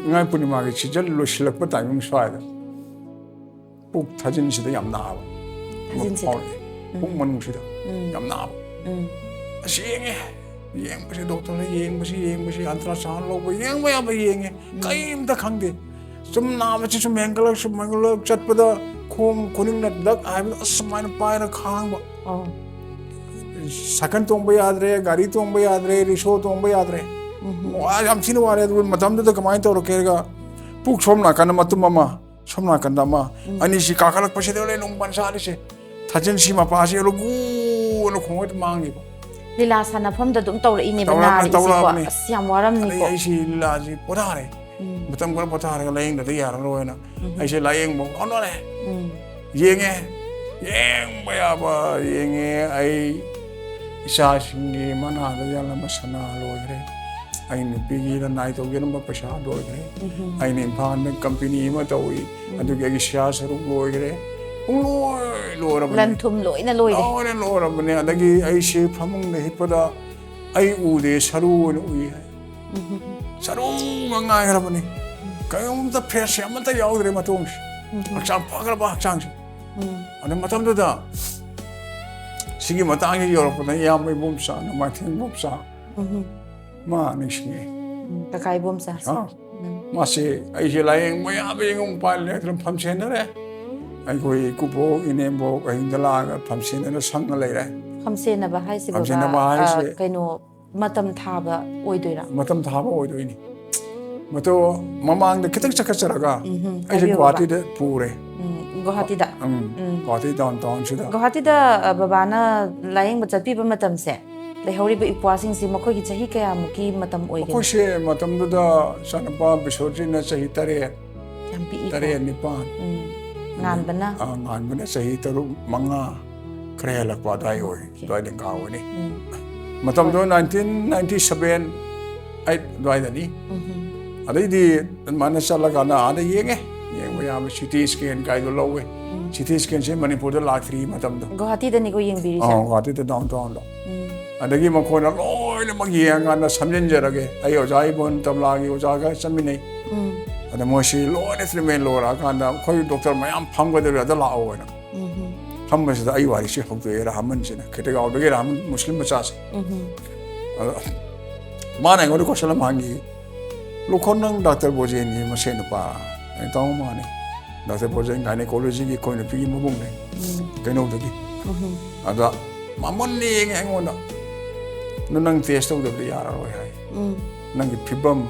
ꯏꯉꯥ ꯄꯨꯔꯅꯤꯃꯥꯒꯤ ꯁꯤꯖꯟ ꯂꯣꯏꯁꯤꯜꯂꯛꯄ ꯇꯥꯏꯃꯤꯡ ꯁ꯭ꯋꯥꯏꯗ ꯄꯨꯛ ꯊꯥꯖꯤꯟꯁꯤꯗ ꯌꯥꯝ ꯅꯥꯕ ꯑꯃ ꯊꯥꯖꯤꯟꯁꯤꯗ꯫ ꯐꯥꯎꯔꯛꯑꯦ꯫ ꯄꯨꯛ ꯃꯅꯨꯡꯁꯤꯗ ꯎꯝ꯫ ꯌꯥꯝ ꯅꯥꯕ꯫ ꯎꯝ꯫ ꯑꯁ ꯌꯦꯡꯉꯦ, ꯌꯦꯡꯕꯁꯤ ꯗꯣꯛꯇꯔꯗ ꯌꯦꯡꯕꯁꯤ ꯌꯦꯡꯕꯁꯤ, ꯑꯜꯇ꯭ꯔꯥꯁꯥꯎꯟ ꯂꯧꯕ, ꯌꯦꯡꯕ ꯌꯥꯕ ꯌꯦꯡꯉꯦ꯫ ꯀꯔꯤꯝꯇ ꯈꯪꯗꯦ꯫ ꯁꯨꯝ ꯅꯥꯕꯁꯤ ꯁꯨꯝ ꯍꯦꯟꯒꯠꯂꯛ ꯁꯨꯝ ꯍꯦꯟꯒꯠꯂꯛ ꯆꯠꯄꯗ ꯈꯣꯡ ꯈꯨꯅꯤꯡꯅ ꯗꯛ ꯍꯥꯏꯕꯗ ꯑꯁ ꯁꯨꯃꯥꯏꯅ ꯄꯥꯏꯔ ꯈꯥꯡꯕ꯫ ꯑꯣ꯫ ꯁꯥꯏꯀꯜ ꯇꯣꯡꯕ ꯌꯥꯗ꯭ꯔꯦ, ꯒꯥꯔꯤ ꯇꯣꯡꯕ ꯌꯥꯗ꯭ꯔꯦ, ꯔꯤꯛꯁꯣ ꯇꯣꯡꯕ ꯌꯥꯗ꯭ꯔꯦ꯫ ꯋꯥ ꯌꯥꯝ ꯊꯤꯅ ꯋꯥꯔꯦ꯫ ꯑꯗꯨ ꯃꯇꯝꯗꯨꯗ ꯀꯃꯥꯏꯅ ꯇꯧꯔꯛꯀꯦ ꯍꯥꯏꯔꯒ ꯄꯨꯛ ꯁꯣꯝ ꯅꯥꯀꯟꯗ ꯃꯇꯨꯝ ꯑꯃ, ꯁꯣꯝ ꯅꯥꯀꯟꯗ ꯑꯃ, ꯑꯅꯤꯁꯤ ꯀꯥꯈꯠꯂꯛꯄꯁꯤꯗ ꯂꯣꯏ ꯅꯣꯡ ꯄꯟꯁꯥꯠꯂꯤꯁꯦ꯫ ꯊꯥꯖꯤꯟꯁꯤ ꯃꯄꯥꯁꯤ ꯂꯨꯒꯨꯅ ꯈꯣꯡꯒꯠ ꯃꯥꯡꯈꯤꯕ꯫ ꯂꯤꯂꯥ ꯁꯥꯟꯅꯐꯝꯗ ꯑꯗꯨꯝ ꯇꯧꯔꯛꯏꯅꯦꯕ ꯇꯧꯔꯛꯑꯕꯅꯤ, ꯅꯥꯔꯛꯏꯁꯤꯀꯣ꯫ ꯇꯧꯔꯛꯑꯕꯅꯤ꯫ ꯑꯁ ꯌꯥꯝ ꯋꯥꯔꯝꯅꯤꯀꯣ꯫ ꯑꯗꯩ ꯑꯩꯁꯤ ꯂꯤꯂꯥꯁꯤ ꯄꯣꯊꯥꯔꯦ꯫ ꯎꯝ꯫ ꯃꯇꯝ ꯈꯔ ꯄꯣꯊꯥꯔꯒ ꯂꯥꯏꯌꯦꯡꯗꯗꯤ ꯌꯥꯔꯔꯣꯏꯅ ꯎꯝ꯫ ꯑꯩꯁꯦ ꯂꯥꯏꯌꯦꯡꯕ ꯍꯣꯠꯅꯔꯦ꯫ ꯎꯝ꯫ ꯌꯦꯡꯉꯦ, ꯌꯦꯡꯕ ꯌꯥꯕ ꯌꯦꯡꯉꯦ꯫ ꯑꯩ ꯏꯆꯥꯁꯤꯡꯒꯤ ꯃꯅꯥꯗ ꯌꯥꯜꯂꯝꯕ ꯁꯅꯥ ꯂꯣꯏꯈ꯭ꯔꯦ꯫ ꯑꯩ ꯅꯨꯄꯤꯒꯤ ꯂꯅꯥꯏ ꯇꯧꯖꯔꯝꯕ ꯄꯩꯁꯥ ꯂꯣꯏꯈ꯭ꯔꯦ꯫ ꯑꯩꯅ ꯏꯝꯐꯥꯜꯗ ꯀꯝꯄꯦꯅꯤ ꯑꯃ ꯇꯧꯏ, ꯑꯗꯨꯒꯤ ꯑꯩꯒꯤ ꯁꯤꯌꯥ ꯁꯔꯨꯛ ꯂꯣꯏꯈ꯭ꯔꯦ꯫ ꯄꯨꯡꯂꯣꯏ ꯂꯣꯏꯔꯕꯅꯦ꯫ ꯂꯟ ꯊꯨꯝ ꯂꯣꯏꯅ ꯂꯣꯏꯔꯦ꯫ ꯂꯣꯏꯅ ꯂꯣꯏꯔꯕꯅꯦ꯫ ꯑꯗꯒꯤ ꯑꯩꯁꯦ ꯐꯃꯨꯡꯗ ꯍꯤꯞꯄꯗ ꯑꯩ ꯎꯗꯦ, ꯁꯔꯨ ꯑꯣꯏꯅ ꯎꯏ ꯍꯥꯏ꯫ ꯁꯔꯨꯒ ꯉꯥꯏꯈ꯭ꯔꯕꯅꯤ꯫ ꯀꯔꯤꯒꯨꯝꯕ ꯐ꯭ꯔꯦꯁ ꯑꯃꯠꯇ ꯌꯥꯎꯗ꯭ꯔꯦ ꯃꯇꯣꯡꯁꯦ꯫ ꯍꯛꯆꯥꯡ ꯐꯈ꯭ꯔꯕ ꯍꯛꯆꯥꯡꯁꯦ꯫ ꯎꯝ꯫ ꯑꯗꯨ ꯃꯇꯝꯗꯨꯗ ꯁꯤꯒꯤ ꯃꯇꯥꯡꯁꯤ ꯌꯧꯔꯛꯄꯗ ꯏꯌꯥꯝꯕ ꯏꯕꯣꯝꯆꯥ, ꯅꯣꯡꯃꯥꯏꯊꯦꯝ ꯏꯕꯣꯝꯆꯥ, ꯎꯝ꯫ ꯃꯥ ꯅꯤꯡꯁꯤꯡꯉꯦ꯫ ꯎꯝ, ꯀꯀꯥ ꯏꯕꯣꯝꯆꯥ꯫ ꯑꯥ꯫ ꯎꯝ꯫ ꯃꯥꯁꯦ ꯑꯩꯁꯦ ꯂꯥꯏꯌꯦꯡꯕ ꯌꯥꯕ ꯌꯦꯡꯉꯨ, ꯎꯄꯥꯏ ꯂꯩꯇꯅ ꯐꯝꯁꯦꯟꯅꯔꯦ꯫ ꯑꯩꯈꯣꯏ ꯏꯀꯨꯕꯣꯛ ꯏꯅꯦꯝꯕꯣꯛ ꯑꯍꯤꯡꯗ ꯂꯥꯛꯑꯒ ꯐꯝꯁꯦꯟꯅꯔ ꯁꯪꯉ ꯂꯩꯔꯦ꯫ ꯐꯝꯁꯦꯟꯅꯕ ꯍꯥꯏꯁꯤ ꯕꯕꯥ, ꯐꯝꯁꯦꯟꯅꯕ ꯍꯥꯏꯁꯦ ꯑ, ꯀꯩꯅꯣ ꯃꯇꯝ ꯊꯥꯕ ꯑꯣꯏꯗꯣꯏꯔꯥ? ꯃꯇꯝ ꯊꯥꯕ ꯑꯣꯏꯗꯣꯏꯅꯤ꯫ ꯃꯗꯣ ꯃꯃꯥꯡꯗ ꯈꯤꯇꯪ ꯆꯠꯈꯠꯆꯔꯒ ꯎꯝ, ꯑꯩꯁꯦ ꯍꯥꯏꯕꯤꯌꯨ, ꯒꯨꯍꯥꯇꯤꯗ ꯄꯨꯔꯦ꯫ ꯎꯝ, ꯒꯨꯋꯥꯍꯥꯇꯤꯗ? ꯎꯝ, ꯒꯨꯋꯥꯍꯥꯇꯤ ꯗꯥꯎꯟ ꯇꯥꯎꯟꯁꯤꯗ꯫ ꯒꯨꯋꯥꯍꯥꯇꯤꯗ ꯑ, ꯕꯕꯥꯅ ꯂꯥꯌꯦꯡꯕ ꯆꯠꯄꯤꯕ ꯃꯇꯝꯁꯦ, ꯂꯩꯍꯧꯔꯤꯕ ꯏꯄ꯭ꯋꯥꯁꯤꯡꯁꯤ ꯃꯈꯣꯏꯒꯤ ꯆꯍꯤ ꯀꯌꯥꯃꯨꯛꯀꯤ ꯃꯇꯝ ꯑꯣꯏꯒꯅꯤ? ꯑꯩꯈꯣꯏꯁꯦ ꯃꯇꯝꯗꯨꯗ ꯏꯆꯥꯅꯨꯄꯥ ꯕꯤꯁꯣꯖꯤꯠꯅ ꯆꯍꯤ ꯇꯔꯦꯠ, ꯌꯥꯝ ꯄꯤꯛꯏꯀꯣ. ꯇꯔꯦꯠ ꯅꯤꯄꯥꯟ, ꯎꯝ. ꯉꯥꯟꯕꯅ? ꯑ, ꯉꯥꯟꯕꯅ ꯆꯍꯤ ꯇꯔꯨꯛ ꯃꯉꯥ ꯈꯔ ꯍꯦꯜꯂꯛꯄ ꯑꯗꯨꯋꯥꯏ ꯑꯣꯏ, ꯑꯗꯨꯋꯥꯏꯗ ꯀꯥꯎꯒꯅꯤ꯫ ꯎꯝ. ꯃꯇꯝꯗꯣ ꯅꯥꯏꯟꯇꯤꯟ ꯅꯥꯏꯟꯇꯤ ꯁꯕꯦꯟ ꯑꯩꯠ ꯑꯗꯨꯋꯥꯏꯗꯅꯤ꯫ ꯎꯝ. ꯑꯗꯩꯗꯤ ꯑꯗꯨꯃꯥꯏꯅ ꯆꯠꯂꯀꯥꯟꯗ ꯑꯥꯗ ꯌꯦꯡꯉꯦ, ꯌꯦꯡꯕ ꯌꯥꯕ ꯁꯤ ꯇꯤ ꯁ꯭ꯀꯦꯟ ꯀꯥꯏꯗꯣ ꯂꯧꯋꯦ꯫ ꯁꯤ ꯇꯤ ꯁ꯭ꯀꯦꯟꯁꯦ ꯃꯅꯤꯄꯨꯔꯗ ꯂꯥꯛꯇ꯭ꯔꯤ ꯃꯇꯝꯗꯣ꯫ ꯒꯨꯋꯥꯍꯥꯇꯤꯗꯅꯤꯀꯣ ꯌꯦꯡꯕꯤꯔꯤꯁꯦ? ꯑꯥ, ꯒꯨꯋꯥꯍꯥꯇꯤꯗ ꯗꯥꯎꯟ ꯇꯥꯎꯟꯗ꯫ ꯎꯝ. ꯑꯗꯒꯤ ꯃꯈꯣꯏꯅ ꯂꯣꯏꯅꯃꯛ ꯌꯦꯡꯉꯀꯥꯟꯗ ꯁꯝꯖꯤꯟꯖꯔꯒꯦ, ꯑꯩ ꯑꯣꯖꯥ ꯏꯕꯣꯟ ꯇꯝꯂꯥꯒꯤ ꯑꯣꯖꯥꯒ ꯆꯠꯃꯤꯟꯅꯩ꯫ ꯎꯝ. ꯑꯗ ꯃꯣꯏꯁꯤ ꯂꯣꯏꯅ ꯇ꯭ꯔꯤꯠꯃꯦꯟ ꯂꯣꯏꯔꯛꯑꯀꯥꯟꯗ ꯑꯩꯈꯣꯏ ꯗꯣꯛꯇꯔ ꯃꯌꯥꯝ ꯐꯝꯒꯗꯧꯔꯤ, ꯑꯗ ꯂꯥꯛꯑꯣ ꯍꯥꯏꯅ꯫ ꯎꯝ. ꯐꯝꯕꯁꯤꯗ ꯑꯩ ꯋꯥꯔꯤꯁꯤ ꯍꯧꯗꯣꯛꯑꯦ, ꯔꯍꯃꯟꯁꯤꯅ, ꯈꯦꯇꯒꯥꯎꯗꯒꯤ ꯔꯍꯃꯟ, ꯃꯨꯁꯂꯤꯝ ꯃꯆꯥꯁꯦ꯫ ꯎꯝ. ꯑꯗ ꯃꯥꯅ ꯑꯩꯉꯣꯟꯗ ꯀꯣꯏꯁꯟ ꯑꯃ ꯍꯪꯉꯤ, "ꯂꯨꯈꯣꯟ, ꯅꯪ ꯗꯥꯛꯇꯔ ꯕꯣꯖꯦꯟꯒꯤ ꯃꯁꯦꯟ ꯅꯨꯄꯥ?" ꯑꯩ, "ꯇꯥꯎ, ꯃꯥꯅꯦ, ꯗꯥꯛꯇꯔ ꯕꯣꯖꯦꯟ ꯒꯥꯏꯅꯤꯀꯣꯂꯣꯖꯤꯒꯤ ꯑꯩꯈꯣꯏ ꯅꯨꯄꯤꯒꯤ ꯃꯕꯨꯡꯅꯦ, ꯎꯝ. ꯀꯩꯅꯧꯗꯒꯤ꯫ ꯎꯝ. ꯑꯗ ꯃꯃꯨꯟꯅ ꯌꯦꯡꯉꯦ ꯑꯩꯉꯣꯟꯗ, "ꯅꯪ ꯇꯦꯁ ꯇꯧꯗꯕꯗꯤ ꯌꯥꯔꯔꯣꯏ" ꯍꯥꯏ꯫ ꯎꯝ. "ꯅꯪꯒꯤ ꯐꯤꯕꯝ,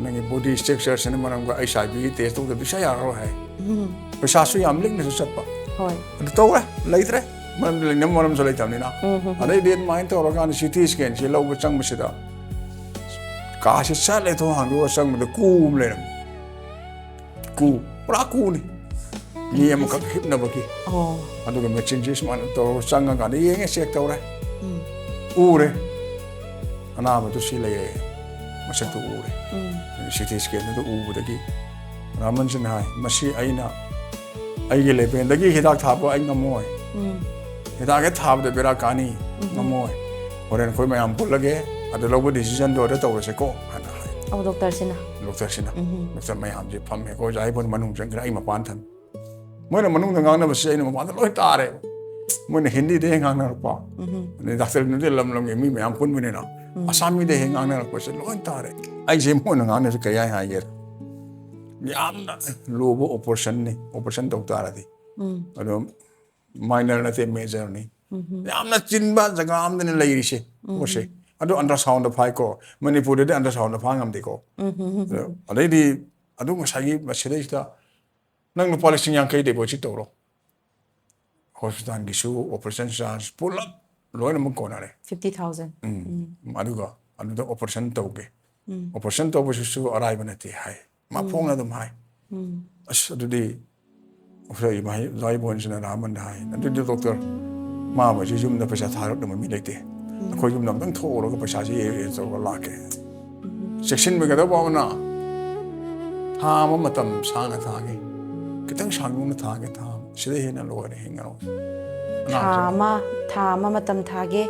ꯅꯪꯒꯤ ꯕꯣꯗꯤ ꯁ꯭ꯇ꯭ꯔꯛꯆꯔꯁꯤꯅ ꯃꯔꯝꯒ ꯑꯩꯆ ꯑꯥꯏ ꯚꯤꯒꯤ ꯇꯦꯁ ꯇꯧꯗꯕꯗꯤ ꯁꯨꯡꯌꯥ ꯌꯥꯔꯔꯣꯏ" ꯍꯥꯏ꯫ ꯎꯝ. ꯄꯩꯁꯥꯁꯨ ꯌꯥꯝ ꯂꯤꯛꯅꯁꯨ ꯆꯠꯄ꯫ ꯍꯣꯏ. ꯑꯗꯨ ꯇꯧꯔꯦ, ꯂꯩꯇ꯭ꯔꯦ, ꯃꯔꯝꯗꯤ ꯂꯩꯅꯕ ꯃꯔꯝꯁꯨ ꯂꯩꯇꯕꯅꯤꯅ꯫ ꯎꯝ, ꯎꯝ. ꯑꯗꯩꯗꯤ ꯑꯗꯨꯃꯥꯏꯅ ꯇꯧꯔꯀꯥꯟꯗ ꯁꯤ ꯇꯤ ꯁ꯭ꯀꯦꯟꯁꯤ ꯂꯧꯕ ꯆꯪꯕꯁꯤꯗ, ꯀꯥꯁꯤ ꯆꯠꯂꯦ, ꯊꯣꯡ ꯍꯥꯡꯗꯣꯛꯑ ꯆꯪꯕꯗ ꯀꯨ ꯑꯃ ꯂꯩꯔꯝꯃꯤ꯫ ꯀꯨ, ꯄꯨꯔꯥ ꯀꯨꯅꯤ꯫ ꯃꯤ ꯑꯃꯈꯛ ꯍꯤꯞꯅꯕꯒꯤ꯫ ꯑꯣ. ꯑꯗꯨꯒ ꯃꯦꯆꯤꯟꯁꯤ ꯁꯨꯃꯥꯏꯅ ꯇꯧꯔꯒ ꯆꯪꯉꯀꯥꯟꯗ ꯌꯦꯡꯉꯦ, ꯆꯦꯛ ꯇꯧꯔꯦ꯫ ꯎꯝ. ꯎꯔꯦ꯫ ꯑꯅꯥꯕꯗꯨ ꯁꯤ ꯂꯩꯔꯦ꯫ ꯃꯁꯛꯇꯨ ꯎꯔꯦ꯫ ꯎꯝ. ꯁꯤ ꯇꯤ ꯁ꯭ꯀꯦꯟꯗꯨꯗ ꯎꯕꯗꯒꯤ ꯔꯥꯃꯟꯁꯤꯅ ꯍꯥꯏ, "ꯃꯁꯤ ꯑꯩꯅ ꯑꯩꯒꯤ ꯂꯦꯚꯦꯜꯗꯒꯤ ꯍꯤꯗꯥꯛ ꯊꯥꯕ ꯑꯩ ꯉꯝꯃꯣꯏ꯫ ꯎꯝ. ꯍꯤꯗꯥꯛ ꯍꯦꯛ ꯊꯥꯕꯗ ꯕꯦꯔꯥ ꯀꯥꯅꯤ, ꯎꯝ. ꯉꯝꯃꯣꯏ꯫ ꯍꯣꯔꯦꯟ ꯑꯩꯈꯣꯏ ꯃꯌꯥꯝ ꯄꯨꯜꯂꯒꯦ, ꯑꯗꯨ ꯂꯧꯕ ꯗꯤꯁꯤꯖꯟꯗꯣ ꯑꯗ ꯇꯧꯔꯁꯦꯀꯣ" ꯍꯥꯏꯅ ꯍꯥꯏ꯫ ꯑꯣ, ꯗꯣꯛꯇꯔꯁꯤꯅ? ꯗꯣꯛꯇꯔꯁꯤꯅ꯫ ꯎꯝ. ꯗꯣꯛꯇꯔ ꯃꯌꯥꯝꯁꯦ ꯐꯝꯃꯦ, ꯑꯩꯈꯣꯏ ꯑꯣꯖꯥ ꯏꯕꯣꯟ ꯃꯅꯨꯡ ꯆꯪꯈ꯭ꯔꯦ, ꯑꯩ ꯃꯄꯥꯟ ꯊꯝꯃꯦ꯫ ꯃꯣꯏꯅ ꯃꯅꯨꯡꯗ ꯉꯥꯡꯅꯕꯁꯦ ꯑꯩꯅ ꯃꯄꯥꯟꯗ ꯂꯣꯏ ꯇꯥꯔꯦ꯫ ꯃꯣꯏꯅ ꯍꯤꯟꯗꯤꯗ ꯍꯦꯛ ꯉꯥꯡꯅꯔꯛꯄ, ꯎꯝ. ꯑꯗꯩ ꯗꯥꯛꯇꯔ ꯅꯠꯇꯦ, ꯂꯝ ꯂꯝꯒꯤ ꯃꯤ ꯃꯌꯥꯝ ꯄꯨꯟꯕꯅꯤꯅ, ꯎꯝ. ꯑꯁꯥꯃꯤꯗ ꯍꯦꯛ ꯉꯥꯡꯅꯔꯛꯄꯁꯦ ꯂꯣꯏ ꯇꯥꯔꯦ꯫ ꯑꯩꯁꯦ ꯃꯣꯏꯅ ꯉꯥꯡꯅꯕꯁꯦ ꯀꯩ ꯍꯥꯏ ꯍꯥꯏꯒꯦꯗ, ꯌꯥꯝꯅ ꯂꯨꯕ ꯑꯣꯄꯔꯦꯁꯟꯅꯤ, ꯑꯣꯄꯔꯦꯁꯟ ꯇꯧ ꯇꯥꯔꯗꯤ꯫ ꯎꯝ. ꯑꯗꯣ ꯃꯥꯏꯅꯔ ꯅꯠꯇꯦ, ꯃꯦꯖꯔꯅꯤ꯫ ꯎꯝ. ꯌꯥꯝꯅ ꯆꯤꯟꯕ ꯖꯒꯥ ꯑꯃꯗꯅꯤ ꯂꯩꯔꯤꯁꯦ, ꯎꯝ. ꯄꯣꯠꯁꯦ꯫ ꯑꯗꯣ ꯑꯜꯇ꯭ꯔꯥꯁꯥꯎꯟꯗ ꯐꯥꯏꯀꯣ, ꯃꯅꯤꯄꯨꯔꯗꯗꯤ ꯑꯜꯇ꯭ꯔꯥꯁꯥꯎꯟꯗ ꯐꯥ ꯉꯝꯗꯦꯀꯣ꯫ ꯎꯝ. ꯑꯗꯣ ꯑꯗꯩꯗꯤ ꯑꯗꯨ ꯉꯁꯥꯏꯒꯤ ꯃꯁꯤꯗꯩꯁꯤꯗ ꯅꯪ ꯂꯨꯄꯥ ꯂꯤꯁꯤꯡ ꯌꯥꯡꯈꯩ deposit ꯇꯧꯔꯣ, ꯍꯣꯁꯄꯤꯇꯥꯜꯒꯤꯁꯨ, operation charge ꯄꯨꯂꯞ ꯂꯣꯏꯅꯃꯛ ꯀꯣꯟꯅꯔꯦ꯫ Fifty thousand. ꯎꯝ, ꯑꯗꯨꯒ ꯑꯗꯨꯗ operation ꯇꯧꯒꯦ꯫ Operation ꯇꯧꯕꯁꯤꯁꯨ ꯑꯔꯥꯏꯕ ꯅꯠꯇꯦ ꯍꯥꯏ, ꯃꯐꯣꯡꯅ ꯑꯗꯨꯝ ꯍꯥꯏ꯫ ꯑꯁ, ꯑꯗꯨꯗꯤ ꯑꯩꯈꯣꯏ ꯏꯃꯥ ꯑꯣꯖꯥ ꯏꯕꯣꯟꯁꯤꯅ ꯔꯥꯃꯟꯗ ꯍꯥꯏ, "ꯑꯗꯨꯗꯤ ꯗꯣꯛꯇꯔ, ꯃꯥꯕꯁꯤ ꯌꯨꯝꯗ ꯄꯩꯁꯥ ꯊꯥꯔꯛꯅꯕ ꯃꯤ ꯂꯩꯇꯦ, ꯑꯩꯈꯣꯏ ꯌꯨꯝꯗ ꯑꯝꯇꯪ ꯊꯣꯛꯎꯔꯒ ꯄꯩꯁꯥꯁꯤ arrange ꯇꯧꯔꯒ ꯂꯥꯛꯀꯦ꯫ ꯆꯦꯛꯁꯤꯟꯕꯤꯒꯗꯕ ꯑꯃꯅ, ꯊꯥ ꯑꯃ ꯃꯇꯝ ꯁꯥꯡꯅ ꯊꯥꯒꯦ, ꯈꯤꯇꯪ ꯁꯥꯡꯗꯣꯛꯅ ꯊꯥꯒꯦ, ꯊꯥ ꯑꯃ, ꯁꯤꯗ ꯍꯦꯟꯅ ꯂꯣꯏꯔꯦ ꯍꯤꯡꯉꯔꯣꯏ꯫ ꯊꯥ ꯑꯃ ꯊꯥ ꯑꯃ ꯃꯇꯝ ꯊꯥꯒꯦ,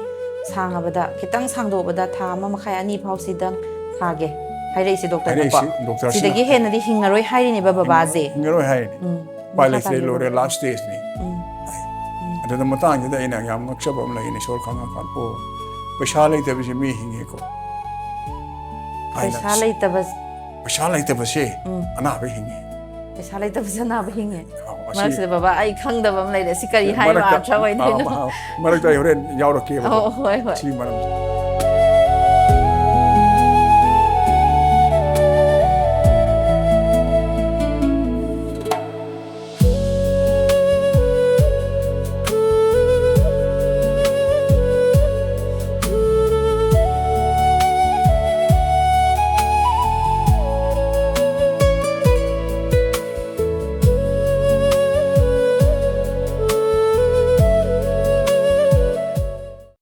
ꯁꯥꯡꯉꯕꯗ, ꯈꯤꯇꯪ ꯁꯥꯡꯗꯣꯛꯄꯗ ꯊꯥ ꯑꯃ ꯃꯈꯥꯏ ꯑꯅꯤ ꯐꯥꯎꯁꯤꯗꯪ ꯊꯥꯒꯦ" ꯍꯥꯏꯔꯛꯏꯁꯦ ꯗꯣꯛꯇꯔꯅꯀꯣ꯫ ꯍꯥꯏꯔꯛꯏꯁꯦ ꯗꯣꯛꯇꯔꯁꯤꯅ꯫ ꯁꯤꯗꯒꯤ ꯍꯦꯟꯅꯗꯤ ꯍꯤꯡꯉꯔꯣꯏ ꯍꯥꯏꯔꯤꯅꯦꯕ ꯕꯕꯥꯁꯦ꯫ ꯍꯤꯡꯉꯔꯣꯏ ꯍꯥꯏꯔꯤꯅꯦ꯫ ꯎꯝ, ꯎꯄꯥꯏ ꯃꯈꯥ ꯂꯩꯇ꯭ꯔꯦ, ꯇꯥꯕꯤꯔꯣ, ꯂꯣꯏꯔꯦ, ꯗꯣꯛꯇꯔ꯫ Last stageꯅꯤ꯫ ꯎꯝ, ꯑꯗꯨꯗ ꯃꯇꯥꯡꯁꯤꯗ ꯑꯩꯅ ꯌꯥꯝ ꯉꯛꯆꯕ ꯑꯃ ꯂꯩ, ꯏꯁꯣꯔ ꯈꯪꯉꯀꯥꯟꯗ, "ꯑꯣ, ꯄꯩꯁꯥ ꯂꯩꯇꯕꯁꯦ ꯃꯤ ꯍꯤꯡꯉꯦꯀꯣ" ꯍꯥꯏꯅ꯫ ꯄꯩꯁꯥ ꯂꯩꯇꯕ ꯄꯩꯁꯥ ꯂꯩꯇꯕꯁꯦ ꯎꯝ꯫ ꯑꯅꯥꯕ ꯍꯤꯡꯉꯦ꯫ ꯄꯩꯁꯥ ꯂꯩꯇꯕꯁꯦ ꯑꯅꯥꯕ ꯍꯤꯡꯉꯦ꯫ ꯑꯧ, ꯑꯁꯤ ꯃꯔꯛꯁꯤꯗ ꯕꯕꯥ, ꯑꯩ ꯈꯪꯗꯕ ꯑꯃ ꯂꯩꯔꯦ꯫ ꯁꯤ ꯀꯔꯤ ꯍꯥꯏꯕ ꯃꯔꯛꯇ, ꯑꯥꯔꯊ ꯑꯣꯏꯗꯣꯏꯅꯣ? ꯑꯥ, ꯃꯔꯛꯇ ꯑꯩ ꯍꯣꯔꯦꯟ ꯌꯥꯎꯔꯛꯀꯦꯕ꯫ ꯑꯧ, ꯍꯣꯏ, ꯍꯣꯏ꯫ ꯁꯤ ꯃꯔꯝꯁꯦ꯫